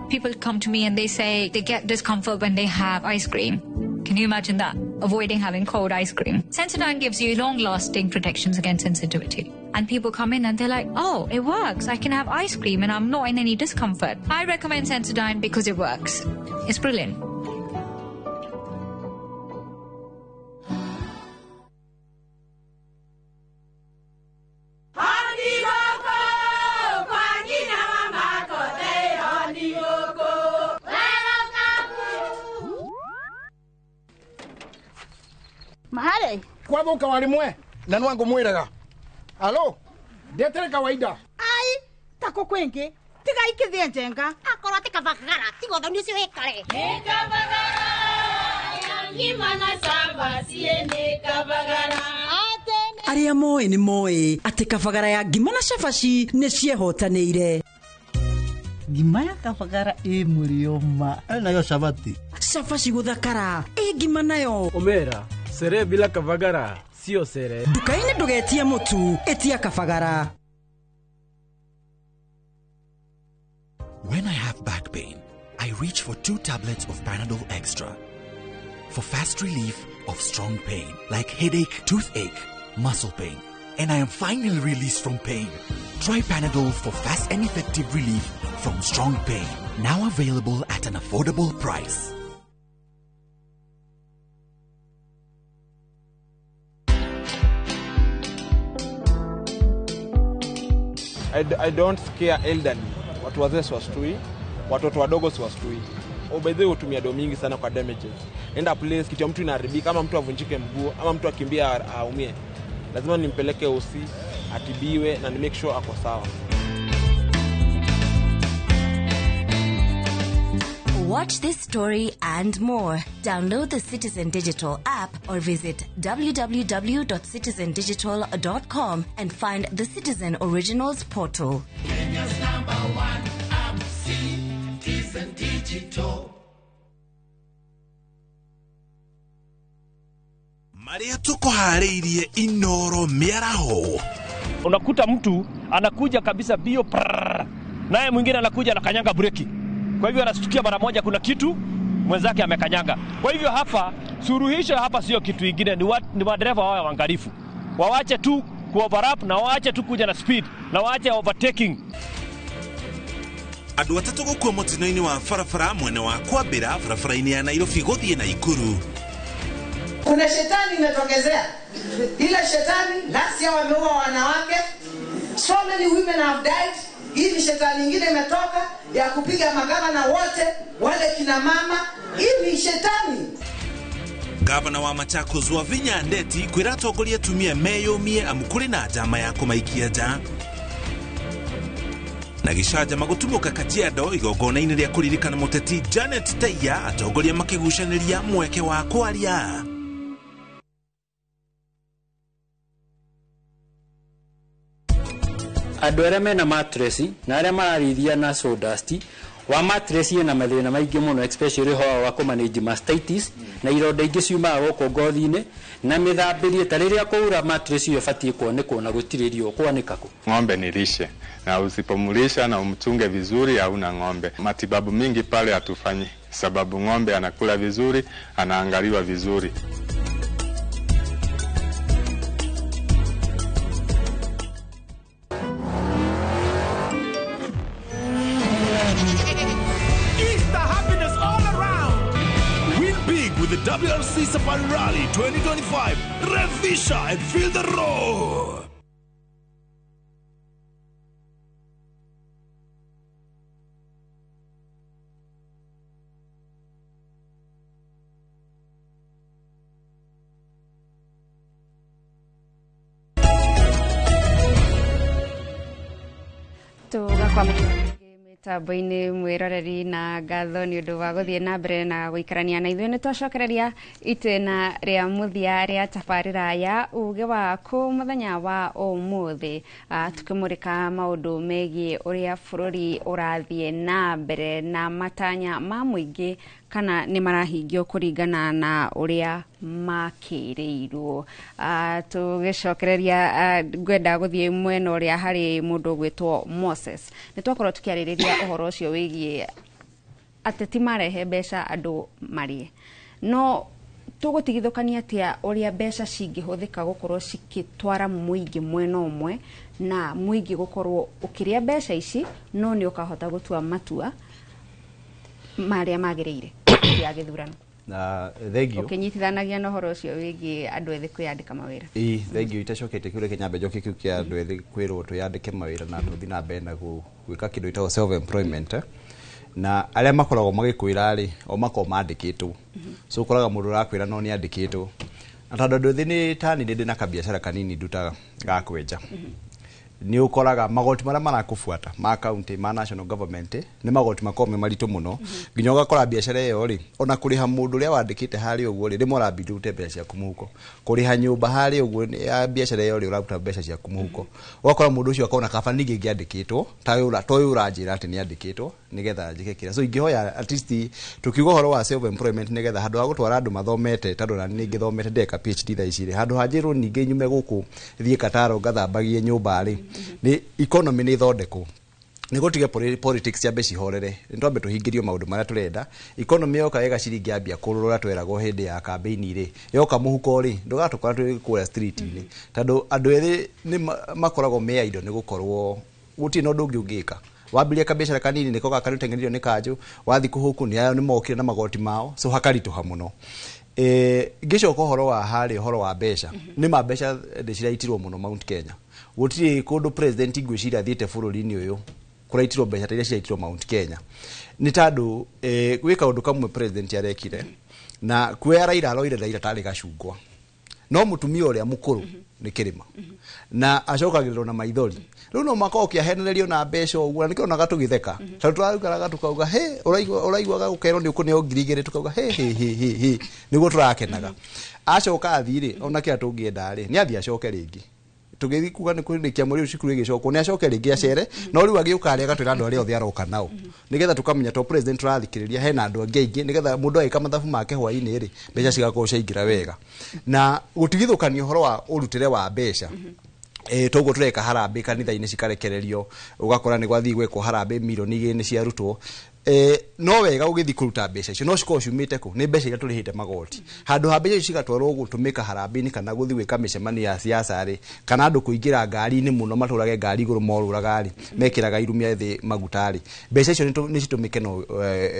People come to me and they say they get discomfort when they have ice cream. Can you imagine that? Avoiding having cold ice cream. Sensodyne gives you long-lasting protections against sensitivity. And people come in and they're like, oh, it works. I can have ice cream and I'm not in any discomfort. I recommend Sensodyne because it works. It's brilliant.
Mahare kwathuka warimwe na nwangu mwiraga alo ndetere kawaida
ai tako kwingi tiga ikithie njenga akorwo ti kabagara tiga uthoni ucio wikare
ni kabagara ngima na cabaci ni kabagara.
Arĩa moĩ nĩ moĩ atĩ kabagara ya ngima na cabaci nĩ ciehotanĩire.
Ngima ya kabagara ĩ mũrĩo ma
nayo cabati
cabaci gũthakara ĩ ngima nayo
omera sere bila kabagara sio sere.
Nduka-inĩ ndũgetie mũtu, ĩtia kabagara.
When I have back pain, I reach for 2 tablets of Panadol Extra for fast relief of strong pain like headache, toothache, muscle pain, and I am finally released from pain. Try Panadol for fast and effective relief from strong pain. Now available at an affordable price.
I don't scare elderly. Watu wazee siwashtui, watoto wadogo siwashtui. By the way, hutumia do mingi sana kwa damages. Enda place kitu ya mtu inaharibika, ama mtu avunjike mguu, ama mtu akimbia aumie. Lazima nimpeleke OC, atibiwe na ni make sure ako sawa.
Watch this story and more. Download the Citizen Digital app or visit www.citizendigital.com and find the Citizen Originals portal.
Kenya's number one app, Citizen Digital.
Maria tukuharĩirie Inoro mĩaraho.
Unakuta mtu anakuja kabisa bio prrr, naye mwingine anakuja anakanyanga breki. Kwa hivyo anashtukia mara moja kuna kitu mwenzake amekanyanga. Kwa hivyo hapa suluhisho hapa sio kitu kingine, ni madereva wawe waangalifu. Waache tu kuoverlap na waache tu kuja na speed na waache overtaking.
Andũ atatũ gũkua mũtino-inĩ wa barabara mwena wa kwambĩra barabara-inĩ ya Nairobi gũthiĩ Naikuru.
Kuna shetani imetokezea. Ile shetani last year wameua wanawake. So many women have died. Hii ni shetani nyingine imetoka ya kupiga magavana wote wale kina mama. Hii ni shetani.
Gavana wa Machakos wa Vinya Ndeti kwĩra atongoria atumia meyũmie amu kũrĩ na njama ya kũmaikia nja. Na gĩcanjama gũtumũka Kajiado igongona-inĩ rĩa kũririkana mũteti Janet Teiya, atongoria makĩgucanĩria mweke wa kwaria.
Andũ arĩa mena mattress na arĩa mararĩithia na sawdust wa mattress ĩna mathĩna maingĩ mũno, especially ũhoro wa kũmanage mastitis na ironda ingĩ ciumaga gũkũ ngothi-inĩ na mĩthambĩrie. Ta rĩrĩa kũura mattress ĩyo ĩbatiĩ kwanĩkwo na gũtirĩ riũa, kwanĩka kũ?
Ng'ombe ni lishe, na usipomlisha na umchunge vizuri hauna ng'ombe. Matibabu mingi pale hatufanyi sababu ng'ombe anakula vizuri, anaangaliwa vizuri.
With the WRC Safari Rally 2025, Revisha and feel the roar.
Tambo-inĩ mwĩroreri, na ngatho nĩ ũndũ wa gũthiĩ na mbere na gũikarania na ithuĩ. Nĩ twacokereria itĩna rĩa mũthia rĩa tabarĩra ya Uge Waku mũthenya wa ũmũthĩ, tukĩmũrĩka maũndũ megiĩ ũrĩa bũrũri ũrathiĩ na mbere na matanya ma mũingĩ kana nĩ marahingio kũringana na ũrĩa makĩrĩirwo. Tũgĩcokereria ngwenda gũthiĩ mwena ũrĩa harĩ mũndũ ũgwĩtwo Moses. Nĩ twakorwo tũkĩarĩrĩria ũhoro ũcio wĩgiĩ ateti marehe mbeca andũ marĩe, no tũgũtigithũkania atĩa ũrĩa mbeca cingĩhũthĩka gũkorwo cikĩtwara mũingĩ mwena ũmwe na mũingĩ gũkorwo ũkĩrĩa mbeca ici, no nĩ ũkahota gũtua matua marĩa magĩrĩire ya gĩthurano?
Na thengio.
Ũkĩnyitithanagia na ũhoro ũcio wĩgiĩ andũ ethĩ kwĩyandĩka mawĩra.
Ĩĩ, thengio. Itacokete kĩũria kĩnyambe njoke kĩu kĩa andũ ethĩ kwĩrwo twĩyandĩke mawĩra na tũthiĩ na mbere na gwĩka kĩndũ gĩtagwo self employment, na arĩa makoragwo magĩkwĩra rĩ, o makoragwo mandĩkĩtwo. So ũkoraga mũndũ ũrakwĩra no nĩ andĩkĩtwo, na tondũ andũ ethĩ nĩ tani ndĩ na kabiacara kanini ndutaga ga kwenja, nĩ ũkoraga magoti marĩa marakũbuata ma county, ma national government, nĩ magoti makoragwo me maritũ mũno, nginya ũgakora biacara ĩyo rĩ, ona kũrĩha mũndũ ũrĩa wandĩkĩte harĩa ũguo rĩ, rĩmwe ũrambindi ũrute mbeca ciaku mũhuko. Kũrĩha nyũmba harĩa ũguo ya biacara ĩyo rĩ, ũraruta mbeca ciaku mũhuko. Ũgakora mũndũ ũcio akona kaba ningĩ ingĩandĩkĩtwo ta ũyũ ũranjĩra atĩ nĩ andĩkĩtwo nĩgetha njĩke kĩrĩa. So ingĩhoya at least tukiuga ũhoro wa self employment, nĩgetha handũ ha gũtwara andũ mathomete, tondũ nani nĩ ngĩthomete, ndeka PhD thaa ici rĩ, handũ ha njĩrwo ningĩ nyume gũkũ thiĩ Kataro ngathambagie nyũmba rĩ, nĩ economy nĩ ĩthondekwo, nĩ gũtige politics ciambe cihorere, nĩ twambe tũhingĩrio maũndũ marĩa tũrenda. Economy yoka wega, ciringi yambia kũrũra tweragwo hĩndĩ ya campaign rĩ, yoka mũhuko rĩ, ndũgatũkora twĩ kũrĩa street-inĩ, tondũ andũ ethĩ nĩ makoragwo me idle, nĩ gũkorwo gũtirĩ na ũndũ ũngĩ ũngĩka. Wambirie kabiacara kanini, nĩko gaka nĩũteng'eririo nĩ kanjũ, wathiĩ kũhũkũ nĩ ayo nĩ mokire na magoti mao, so hakaritũha mũno. Ngĩcoka ũhoro wa harĩa ũhoro wa mbeca, nĩ ma mbeca nĩ ciraitirwo mũno Mount Kenya. Gũtirĩ kũndũ president ngwĩciria athiĩte bũrũri-inĩ ũyũ kũraitirwo mbeca ta iria ciraitirwo Mount Kenya, nĩ tondũ gwĩ kaũndũ kamwe president arekire na kuoya Raila, aroire Raila tarĩ gacungwa, no mũtumia ũrĩa mũkũrũ nĩ kĩrĩma na acokagĩrĩrwo na maithori. Rĩu no makorwo ũkĩahenererio na mbeca ũguo, na nĩkĩo onaga tũgĩtheka, tondũ tũraikaraga tũkauga he ũraiguaga gũkerwo nĩ ũkũneo 2,000, tũkauga he he he he he, nĩguo tũrakenaga. Acoka athiĩ rĩ, ona kĩrĩa tũngĩenda rĩ, nĩ athiĩ acoke rĩngĩ. Tũgĩthiĩ kuga nĩ kũrĩkia mweri ũyũ cukuru ĩgĩcokwo, nĩ acoke rĩngĩ acere, no rĩu agĩũka arĩa agatwĩra andũ arĩa othe aroka nao, nĩgetha tũkamenya to president tũrathikĩrĩria, hena andũ angĩ aingĩ, nĩgetha mũndũ agĩka mathabu make hwaĩ-inĩ rĩ, mbeca cigakorwo ciaingĩra wega. Na gũtigithũkania ũhoro wa ũrutĩre wa mbeca, toguo tũreka harambĩ kanitha-inĩ cikarekererio, ũgakora nĩ gwathiĩ gwekwo harambĩ 2 mirioni nĩ ciarutwo. No wega ũgĩthiĩ kũruta mbeca icio, no cikorwo ciumĩte kũ? Nĩ mbeca iria tũrĩhĩte magoti. Handũ ha mbeca icio cigatwarwo gũtũmĩka harambĩ-inĩ kana gũthiĩ gwĩka mĩcemanio ya siasa rĩ, kana andũ kũingĩra ngari-inĩ mũno, matũrage ngari igũrũ morũraga rĩ, mekĩraga irumia thĩ maguta rĩ, mbeca icio nĩ citũmĩke na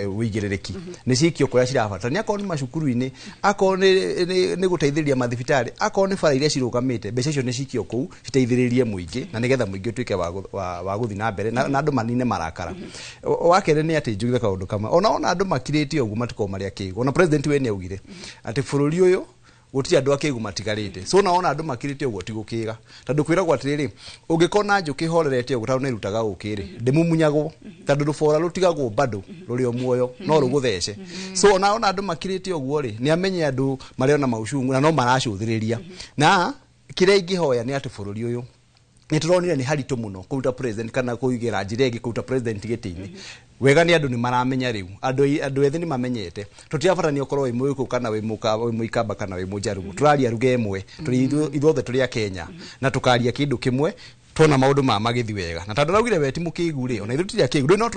ũigĩrĩrĩki, nĩ cikio kũrĩa cirabatara, akorwo nĩ macukuru-inĩ, akorwo nĩ gũteithĩrĩria mathibitarĩ, akorwo nĩ bara iria cirũgamĩte, mbeca icio nĩ cikio kũu citeithĩrĩrie mũingĩ, na nĩgetha mũingĩ ũtuĩke wa gũthiĩ na mbere na andũ manine marakara. Wa kerĩ nĩ atĩ njuge kaũndũ kamwe, ona andũ makirĩte ũguo matikoragwo marĩ akĩgu. Ona president we nĩ augire atĩ bũrũri ũyũ gũtirĩ andũ akĩgu matigarĩte. So ona andũ makirĩte ũguo ti gũkĩga, tondũ kwĩragwo atĩrĩrĩ, ũngĩkona njũkĩ horerete ũguo tondũ nĩ ĩrutaga ũkĩ rĩ, ndĩmumunyagwo, tondũ rũbora rũtigagwo bado rũrĩ o muoyo no rũgũthece. So ona andũ makirĩte ũguo rĩ, nĩ amenye andũ marĩ ona maucungu na no maracũthĩrĩria. Na kĩrĩa ingĩhoya nĩ atĩ bũrũri ũyũ nĩ tũronire nĩ haritũ mũno kũruta president kana kũigĩra njĩra ĩngĩ kũruta president gĩtĩ-inĩ. Wega nĩ andũ nĩ maramenya rĩu, andũ ethĩ nĩ mamenyete tũtirabatania ũkorwo wĩ mũgĩkũyũ kana wĩ mũikamba kana wĩ mũjaruo, tũraria ruga ĩmwe, tũrĩ ithuothe tũrĩ a Kenya na tũkaria kĩndũ kĩmwe tuona maũndũ ma magĩthi wega. Na tondũ araugire we ti mũkĩgu rĩ, ona ithuĩ tũtirĩ akĩgu rĩ, no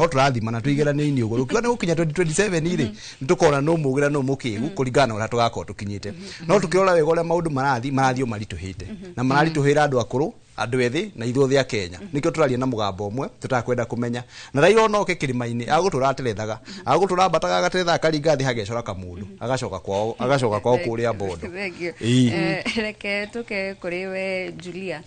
tũrathima na tũigeranio-inĩ ũguo rũkiuga nĩ gũkinya 2027 rĩ, nĩ tũkona nũ mũgĩ na nũ mũkĩgu kũringana na ũrĩa tũgakorwo tũkinyĩte. No tũkĩrora wega ũrĩa maũndũ marathiĩ o maritũhĩte, na mararitũhĩra andũ akũrũ, andũ ethĩ na ithuothe a Kenya. Nĩkĩo tũraria na mũgambo ũmwe tũtakwenda kũmenya na Raila onoke kĩrĩma-inĩ agũtũra aterethaga, agũtũra ambataga agaterethaga, akaringa thĩ hagecora kamũndũ, agacoka kwao kũrĩa Bondo.
Thank you.
Ĩĩ.
Reke tũke kũrĩ we Julia.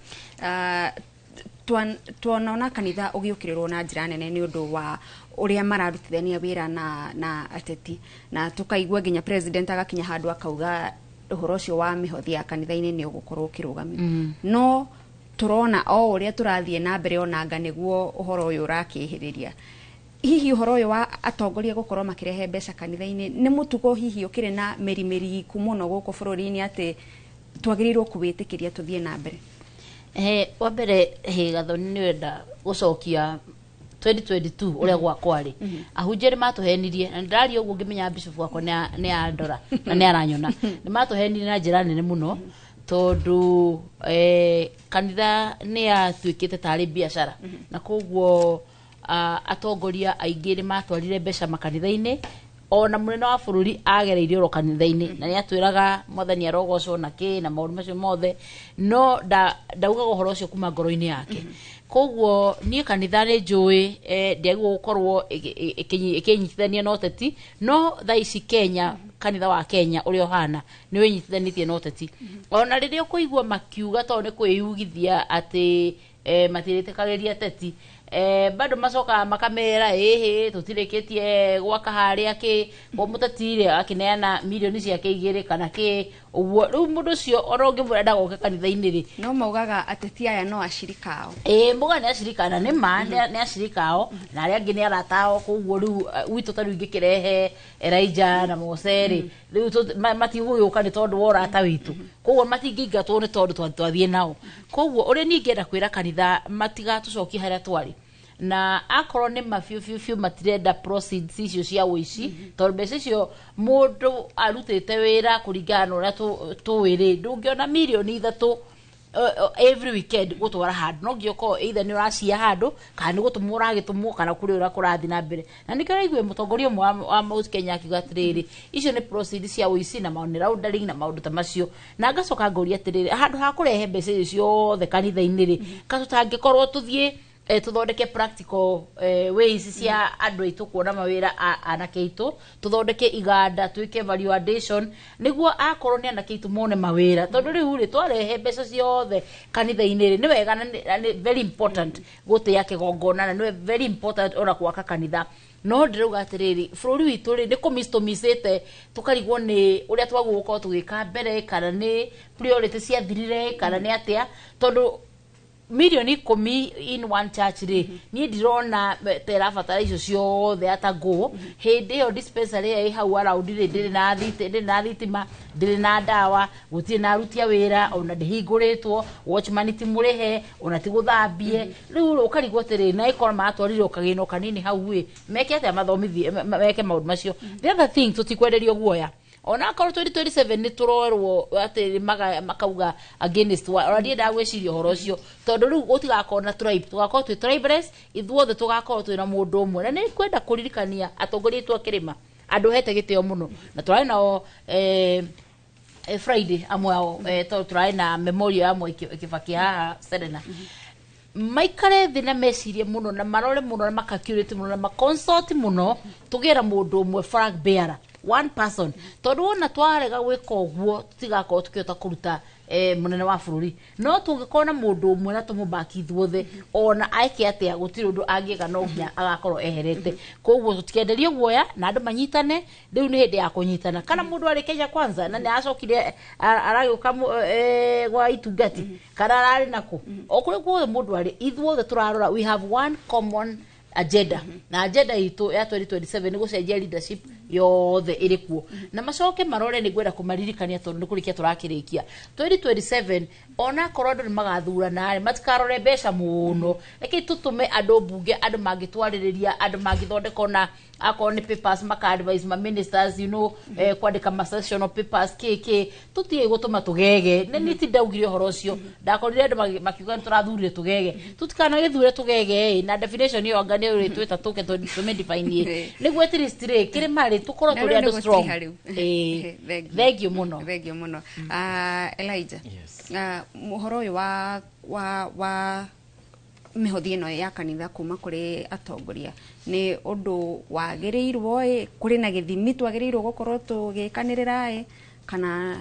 Tuonona kanitha ũgĩũkĩrĩrwo na njĩra nene nĩ ũndũ wa ũrĩa mararutithania wĩra na ateti, na tũkaigua nginya president agakinya handũ akauga ũhoro ũcio wa mĩhothi ya kanitha-inĩ nĩ ũgũkorwo ũkĩrũgamio. No Tũrona o ũrĩa tũrathiĩ na mbere onanga nĩguo ũhoro ũyũ ũrakĩhĩrĩria. Hihi ũhoro ũyũ wa atongoria gũkorwo makĩrehe mbeca kanitha-inĩ nĩ mũtugo hihi ũkĩrĩ na mĩri mĩriku mũno gũkũ bũrũri-inĩ atĩ twagĩrĩirwo kũwĩtĩkĩria tũthiĩ na mbere?
Wa mbere, Gathoni, nĩ wenda gũcokia 2022 ũrĩa gwakwarĩ. Ahunjia nĩ matũhenirie, na ndĩraria ũguo ngĩmenya bishop wakwa nĩ andora na nĩ aranyona. Nĩ matũhenirie na njĩra nene mũno, tondũ kanitha nĩ yatuĩkĩte tarĩ biacara, na koguo atongoria aingĩ nĩ matwarire mbeca makanitha-inĩ. Ona mũnene wa bũrũri agereire oro kanitha-inĩ, na nĩ atwĩraga Mwathani arogocwo na kĩ na maũndũ macio mothe, no ndaugaga ũhoro ũcio kuma ngoro-inĩ yake. Koguo niĩ kanitha nĩ njũĩ ndĩagĩrĩirwo gũkorwo ĩkĩnyitithania na ũteti, no thaa ici Kenya, kanitha wa Kenya ũrĩa ũhana nĩ wĩnyitithanĩtie na ũteti. Ona rĩrĩa ũkũigua makiuga tondũ nĩ kwĩyugithia atĩ matirĩtĩkagĩria teti, bado macokaga makamera ĩhĩ tũtirĩkĩtie gwaka harĩa kĩ ko mũteti rĩ akĩneana mirioni ciake 2 kana kĩ ũguo. Rĩu mũndũ ũcio ona ũngĩmwĩra ndagoke kanitha-inĩ rĩ,
no maugaga ateti aya no acirika ao.
Ĩĩ, maugaga nĩ acirika, na nĩ ma nĩ acirika ao, na arĩa angĩ nĩ arata ao. Koguo rĩu gwitũ ta rĩu ingĩkĩrehe Elijah na Mose rĩ, rĩu matigũgĩũka nĩ tondũ wa ũrata witũ, koguo matingĩingatwo nĩ tondũ twathiĩ nao. Koguo ũrĩa niĩ ingĩenda kwĩra kanitha, matigatũcokie harĩa twarĩ, na akorwo nĩ ma biũ biũ biũ matirenda proceeds icio cia ũici, tondũ mbeca icio mũndũ arutĩte wĩra kũringana na ũrĩa tũĩ rĩ, ndũngĩona mirioni 3 every weekend gũtwara handũ. No nginya ũkorwo either nĩ ũracia handũ, kana nĩ gũtũmwo ũragĩtũmwo, kana kũrĩ ũrĩa kũrathiĩ na mbere. Na nĩkĩo ũraigua mũtongoria ũmwe wa Mount Kenya akiuga atĩrĩrĩ, icio nĩ proceeds cia ũici na money laundering na maũndũ ta macio. Na ngacoka ngũria atĩrĩrĩ, handũ ha kũrehe mbeca icio ciothe kanitha-inĩ rĩ, ka tũtangĩkorwo tũthiĩ tũthondeke practical ways cia andũ aitũ kuona mawĩra, anake aitũ, tũthondeke iganda, twĩke value addition, nĩguo akorwo nĩ anake aitũ mone mawĩra? Tondũ rĩu rĩ, twarehe mbeca ciothe kanitha-inĩ rĩ, nĩ wega na nĩ very important gũtĩa kĩgongona, na nĩ very important ona gwaka kanitha, no ndĩrauga atĩrĩrĩ, bũrũri witũ rĩ, nĩ kũmiss tũmicĩte, tũkarigwo nĩ ũrĩa twagwo gũkorwo tũgĩka mbere, kana nĩ priority ciathirire, kana nĩ atĩa, tondũ mirioni 10 in one church rĩ, niĩ ndirona ta ĩrabatara icio ciothe atangũ. Hĩndĩ ĩyo dispensary ĩyo ĩ hau around rĩ, ndĩrĩ na thitima, ndĩrĩ na ndawa, gũtirĩ na aruti a wĩra, ona ndĩhingũrĩtwo, watchman ti mũrĩhe, ona ti gũthambie. Rĩu rĩ, ũkarigwo atĩrĩ, na ĩkorwo maratwarire o kagĩna o kanini hau ĩ, meke atĩa mathomithie meke maũndũ macio? The other thing, tũtikwenderio guoya. Ona akorwo 2027 nĩ tũrorwo atĩ makauga against wa, ona ndiendaga gwĩciria ũhoro ũcio, tondũ rĩu gũtigakorwo na tribe, tũgakorwo twĩ tribeless ithuothe, tũgakorwo twĩ na mũndũ ũmwe. Na nĩ kwenda kũririkania atongoria aitũ a kĩrĩma, andũ hete gĩtĩo mũno, na tũrarĩ nao Friday, amwe ao, tondũ tũrarĩ na memorial ya Mwai Kibaki haha Serena, maikare thĩ na mecirie mũno na marore mũno na makacurate mũno na maconsult mũno, tũgĩe na mũndũ ũmwe flag bearer, one person, tondũ wona twarega gwĩka ũguo tũtigakorwo tũkĩhota kũruta mũnene wa bũrũri. No tũngĩkorwo na mũndũ ũmwe na tũmũbaki ithuothe, ona eke atĩa gũtirĩ ũndũ angĩka, no nginya agakorwo eherete. Koguo tũtikenderio guoya na andũ manyitane. Rĩu nĩ hĩndĩ ya kũnyitana, kana mũndũ arĩ Kenya Kwanza na nĩ aracokire aragĩũka gwa itungati, kana ararĩ nakũ, o kũrĩa guothe mũndũ arĩ, ithuothe tũrarora, we have one common agenda, na agenda itũ ya 2027 nĩ gũcenjia leadership yothe ĩrĩ kuo. Na macoke marore, nĩ ngwenda kũmaririkania, tondũ nĩ kũrĩkia tũrakĩrĩkia 2027, ona akorwo andũ nĩ magathurana rĩ, matikarore mbeca mũno. Reke tũtũme andũ mbunge, andũ mangĩtwarĩrĩria, andũ mangĩthondeka, ona akorwo nĩ papers, maka advise ma ministers, kwandĩka ma sessional papers kĩ kĩ. Tũtige gũtũma tũgege. Nĩ niĩ ti ndaugire ũhoro ũcio, ndakorire andũ makiuga nĩ tũrathurire tũgege. Tũtikanagĩthure tũgege ĩ, na definition ĩyo anga nĩ ũrĩtwĩta tũke tũmĩdefine nĩguo at least rĩ, kĩrĩma rĩ, tũkorwo
Na
tũrĩ
rĩu
andũ
nĩ
strong.
gũtiriha rĩu.
Ĩĩ.
Thengiũ.
Thengiũ mũno.
Thengiũ mũno. Elijah, ũhoro ũyũ wa mĩhothi ĩno ya kanitha kuma kũrĩ atongoria nĩ ũndũ wagĩrĩirwo ĩ, kũrĩ na gĩthimi twagĩrĩirwo gũkorwo tũgĩkanĩrĩra ĩ, kana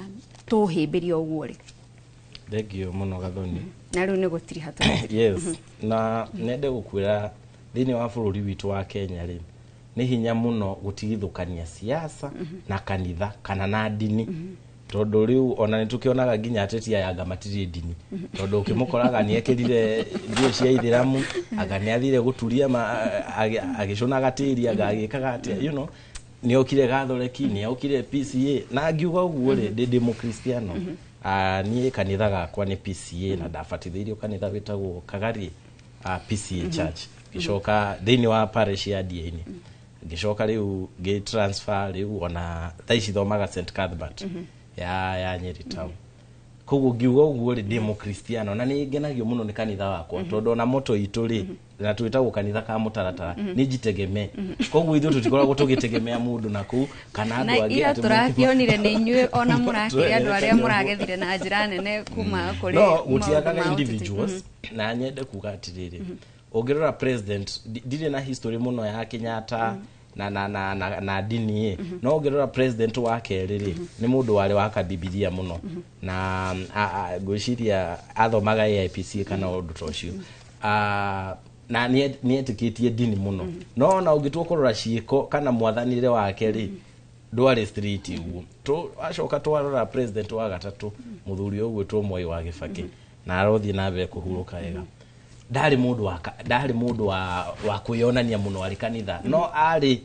tũhĩmbĩrie ũguo rĩ?
Thengio mũno, Gathoni.
Na rĩu nĩ gũtiriha tũratiriha.
Yes, na nende gũkwĩra thĩinĩ wa bũrũri witũ wa Kenya rĩ, nĩ hinya mũno gũtigithũkania siasa na kanitha kana na ndini. Tondu riu ona nitukionaga nginya ateti aya anga matirĩ ndini, tondu ukimukoraga niekirire nguo cia ithiramu, anga niathire guturia agĩcunaga tĩri, anga agĩkaga atia, you know, nĩokire Gathoreki, nĩokire PCA. Na ngiuga ũguo rĩ, ndĩ mũkristiano. Niĩ kanitha gakwa nĩ PCA, na ndabatithĩirio kanitha wĩtagwo Kagari PCA Church, ngĩcoka thĩinĩ wa parish ya Ndiainĩ, ngĩcoka rĩu ngĩ transfer, rĩu ona thaa ici thomaga St Cuthbert ya Nyeri town. Koguo ngiuga ũguo rĩ, ndĩ mũkristiano na nĩ ngenagio mũno nĩ kanitha wakwa, tondũ ona moto itũ rĩ, na twĩtagwo kanitha ka mũtaratara, nĩ njitegemee. Koguo ithuĩ tũtikoragwo tũgĩtegemea mũndũ na kũu kana andũ
na
angĩ
ira
atĩ
tũrakĩonire nĩ inyuĩ ona mũrakĩrĩ andũ arĩa mũragethire na njĩra nene kuma kũrĩ
no
maũndũ
gũtiagaga
ma ũteti.
Individuals. Na nyende kuga atirĩrĩ, ũngĩrora president, ndirĩ na history mũno ya Kenyatta na ndini ĩ, no ũngĩrora president wa kerĩ rĩ, nĩ mũndũ warĩ wa kabibilia mũno, na ngwĩciria athomaga AIPC kana ũndũ ta ũcio. Na nĩetĩkĩtie ndini mũno, no ona ũngĩtua kũrora ciĩko kana mwathanĩre wake rĩ, ndwarĩ straight ũguo. Acoka twarora president wa gatatũ, mũthuri ũgwĩtwo Mwai wa Gĩbakĩ, na arothiĩ na mbere kũhurũka wega, ndarĩ mũndũ wa ndarĩ mũndũ wa kwĩyonania mũno arĩ kanitha, no arĩ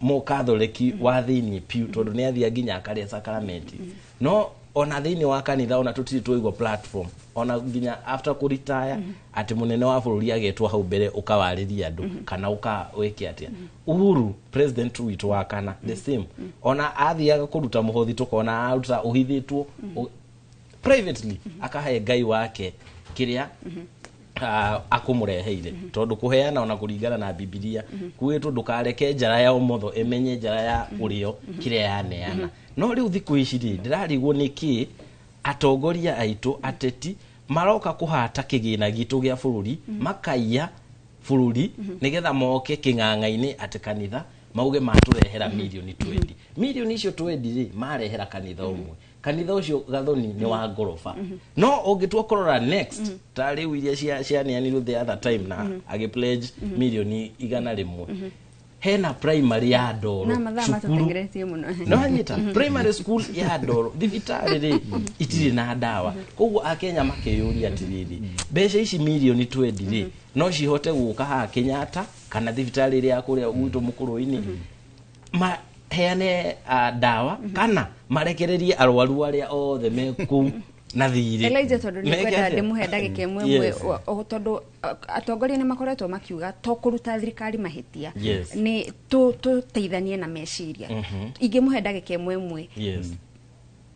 mũkatholeki wa thĩinĩ piũ, tondũ nĩ athia nginya akarĩa sakramenti. No ona thĩinĩ wa kanitha ona tũtirĩ twaigua platform, ona nginya after kũritaya, atĩ mũnene wa bũrũri agetwo hau mbere ũkawarĩria andũ kana ũka wĩke atĩa. Uhuru, president witũ wa kana, the same, ona athiaga kũruta mũhothi, tũkona aruta ũhithĩtwo privately, akahe Ngai wake kĩrĩa akũmũreheire, tondũ kũheana ona kũringana na Bibilia kuĩtwo ndũkareke njara ya ũmotho ĩmenye njara ya ũrĩo kĩrĩa yaneana. No rĩu thikũ ici rĩ, ndĩrarigwo nĩkĩ atongoria aitũ ateti maroka kũhata kĩgĩna gitũ gĩa bũrũri, makaiya bũrũri nĩgetha moke kĩng'ang'a-inĩ atĩ kanitha mauge matũrehera mirioni 20. Mirioni icio 20 rĩ, marehera kanitha ũmwe, kanitha ũcio Gathoni nĩ wa ngoroba. No ũngĩtua kũrora next, ta rĩu iria cianeanirwo the other time na agĩ pledge mirioni 100, hena primary ya Ndoro
Na mathaa
cukuru
matũtengeretie mũno.
No anyita primary school ya Ndoro, thibitarĩ rĩ itirĩ na ndawa. Koguo akenya makeyũria atĩrĩrĩ, mbeca ici mirioni 20 rĩ, no cihote gũka haha Kenyatta kana thibitarĩ ĩrĩa ya kũrĩa gwitũ mũkũrũ-inĩ maheane ndawa, kana marekererie arwaru arĩa othe me kũu na thirĩ?
Elijah, tondũ nĩ
Meke
kwenda
atĩa?
ndĩmũhe ndagĩka ĩmwe ĩmwe,
Yes.
tondũ atongoria nĩ makoretwo makiuga to kũruta thirikari mahĩtia,
Yes.
nĩ tũteithanie na meciria. Ingĩmũhe ndagĩka ĩmwe ĩmwe,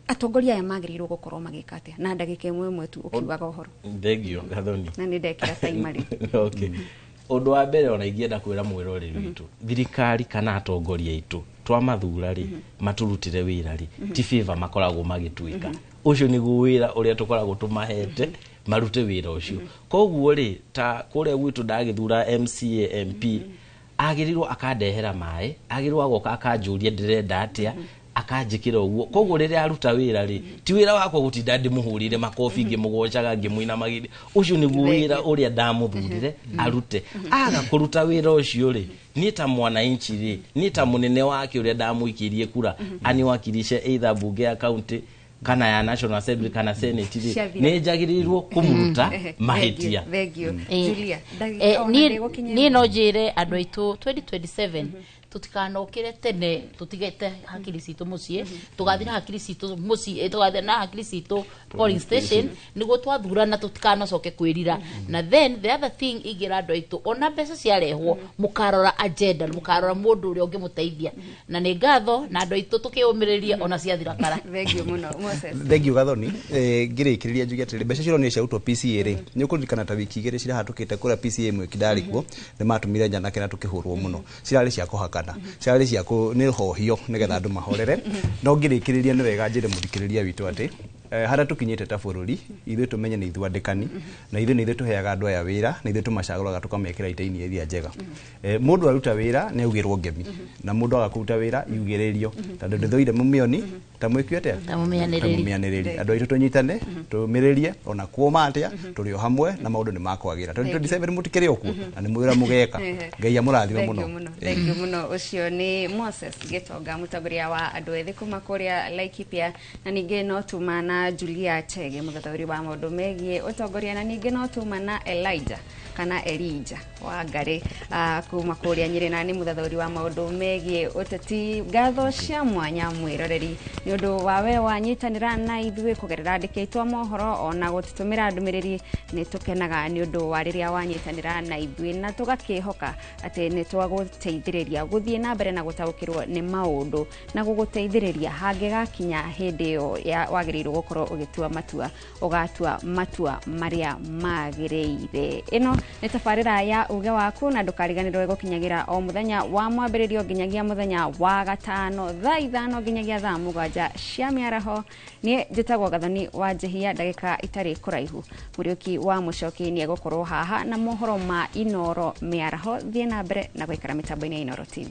atongoria aya magĩrĩirwo gũkorwo magĩka atĩa? Na ndagĩka ĩmwe ĩmwe tu ũkiugaga ũhoro.
Thengio, Gathoni.
Na nĩ ndekĩra timer rĩu.
Okay, ũndũ wa mbere ona ingĩenda kwĩra mwĩroreri witũ, thirikari kana atongoria aitũ twamathura rĩ, matũrutĩre wĩra rĩ, ti favor makoragwo magĩtuĩka. Ũcio nĩguo wĩra ũrĩa tũkoragwo tũmahete marute wĩra ũcio. Koguo rĩ, ta kũrĩa gwitũ ndagĩthura MCA, MP, agĩrĩirwo akandehera maĩ, agĩrĩirwo agoka akanjũria ndĩrenda atĩa, akanjĩkĩra ũguo. Koguo rĩrĩa aruta wĩra rĩ, ti wĩra wakwa gũtinda ndĩmũhũrĩre makobi, ngĩmũgocaga, ngĩmũinamagĩrĩra. Ũcio nĩguo wĩra ũrĩa ndamũthurire arute. Aga kũruta wĩra ũcio rĩ, niĩ ta mwananchi rĩ, niĩ ta mũnene wake ũrĩa ndamũikĩrie kura aniwakilishe either bunge ya county kana ya National Assembly kana Senate rĩ,
Ciathira.
nĩ njagĩrĩirwo kũmũruta mahĩtia.
Thengio. Julia, ndagĩka ona ndĩgũkinyia.
Niĩ no njĩre andũ aitũ 2027 tũtikanokĩre tene tũtigete hakiri citũ mũciĩ, tũgathiĩ na hakiri citũ mũciĩ, tũgathiĩ na hakiri citũ polling station nĩguo twathurana tũtikanacoke kwĩrira. Na then the other thing ingĩra andũ aitũ, ona mbeca ciarehwo, mũkarora agenda, mũkarora mũndũ ũrĩa ũngĩmũteithia. Na nĩ ngatho na andũ aitũ tũkĩũmĩrĩrie ona ciathira kara.
Thengio mũno, Moses.
Thengio, Gathoni. Ngĩrĩkĩrĩria njuge atĩrĩrĩ, mbeca cironire ciarutwo PCA rĩ, nĩ ũkũririkana ta wiki 2 cirahatũkĩte kũrĩa PCA mwĩki ndarĩ kuo, nĩ matũmire njanake na tũkĩhũrwo mũno. Cirarĩ cia kũhakana, cirarĩ cia nĩ hohio nĩgetha andũ mahorere. No ngĩrĩkĩrĩria nĩ wega njĩre mũthikĩrĩria witũ atĩ harĩa tũkinyĩte ta bũrũri, ithuĩ tũmenye nĩ ithuĩ andĩkani, na ithuĩ nĩ ithuĩ tũheaga andũ aya wĩra, na ithuĩ tũmacagũraga tũkamekĩra itĩ-inĩ iria njega. Mũndũ aruta wĩra nĩ augĩrwo ngemi, na mũndũ aga kũruta wĩra yugĩrĩrio, tondũ ndĩthũire mũmĩoni. Ta mwĩki atĩa?
Ta mũmĩanĩrĩri.
Ta mũmĩanĩrĩri. Andũ aitũ tũnyitane, tũmĩrĩrie ona kuoma atĩa, tũrĩ o hamwe na maũndũ nĩ makwagĩra. 2027 mũtikĩrĩ o kuo na nĩ mwĩra mũgeka. Ngai amũrathime
Thank you
mũno.
mũno. Thank you mũno. Ũcio nĩ Moses Gĩtonga, mũtongoria wa andũ ethĩ kuma kũrĩa Laikipia, na ningĩ no tuma na Julia Chege, mũthathaũri wa maũndũ megiĩ ũtongoria, na ningĩ no tuma na Elijah kana Elijah wa Ngarĩ, kuma kũrĩa Nyĩrĩ, na nĩ mũthathaũri wa maũndũ megiĩ ũteti. Ngatho cia mwanya mwĩroreri nĩ ũndũ wa we wanyitanĩra na ithuĩ kũgerera andĩkĩtwo mohoro ona gũtũtũmĩra ndũmĩrĩri. Nĩ tũkenaga nĩ ũndũ wa rĩrĩa wanyitanĩra na ithuĩ, na tũgakĩhoka atĩ nĩ twagũteithĩrĩria gũthiĩ na mbere na gũtaũkĩrwo nĩ maũndũ na gũgũteithĩrĩria hangĩgakinya hĩndĩ ĩyo ya wagĩrĩirwo gũkorwo ũgĩtua matua, ũgatua matua marĩa magĩrĩire. Ĩno nĩ tabarĩra ya Uge Waku, na ndũkariganĩrwo gũkinyagĩra o mũthenya wa mwambĩrĩrio nginyagia mũthenya wa gatano thaa 5 nginyagia thaa 7 cia mĩaraho. Niĩ njĩtagwo Gathoni wa Njĩhia. Ndagĩka itarĩ kũraihu Mũriũki wa Mũcoki nĩ egũkorwo haha na mohoro ma Inoro mĩaraho. Thiĩ na mbere na gũikara mĩtambo-inĩ ya Inoro TV.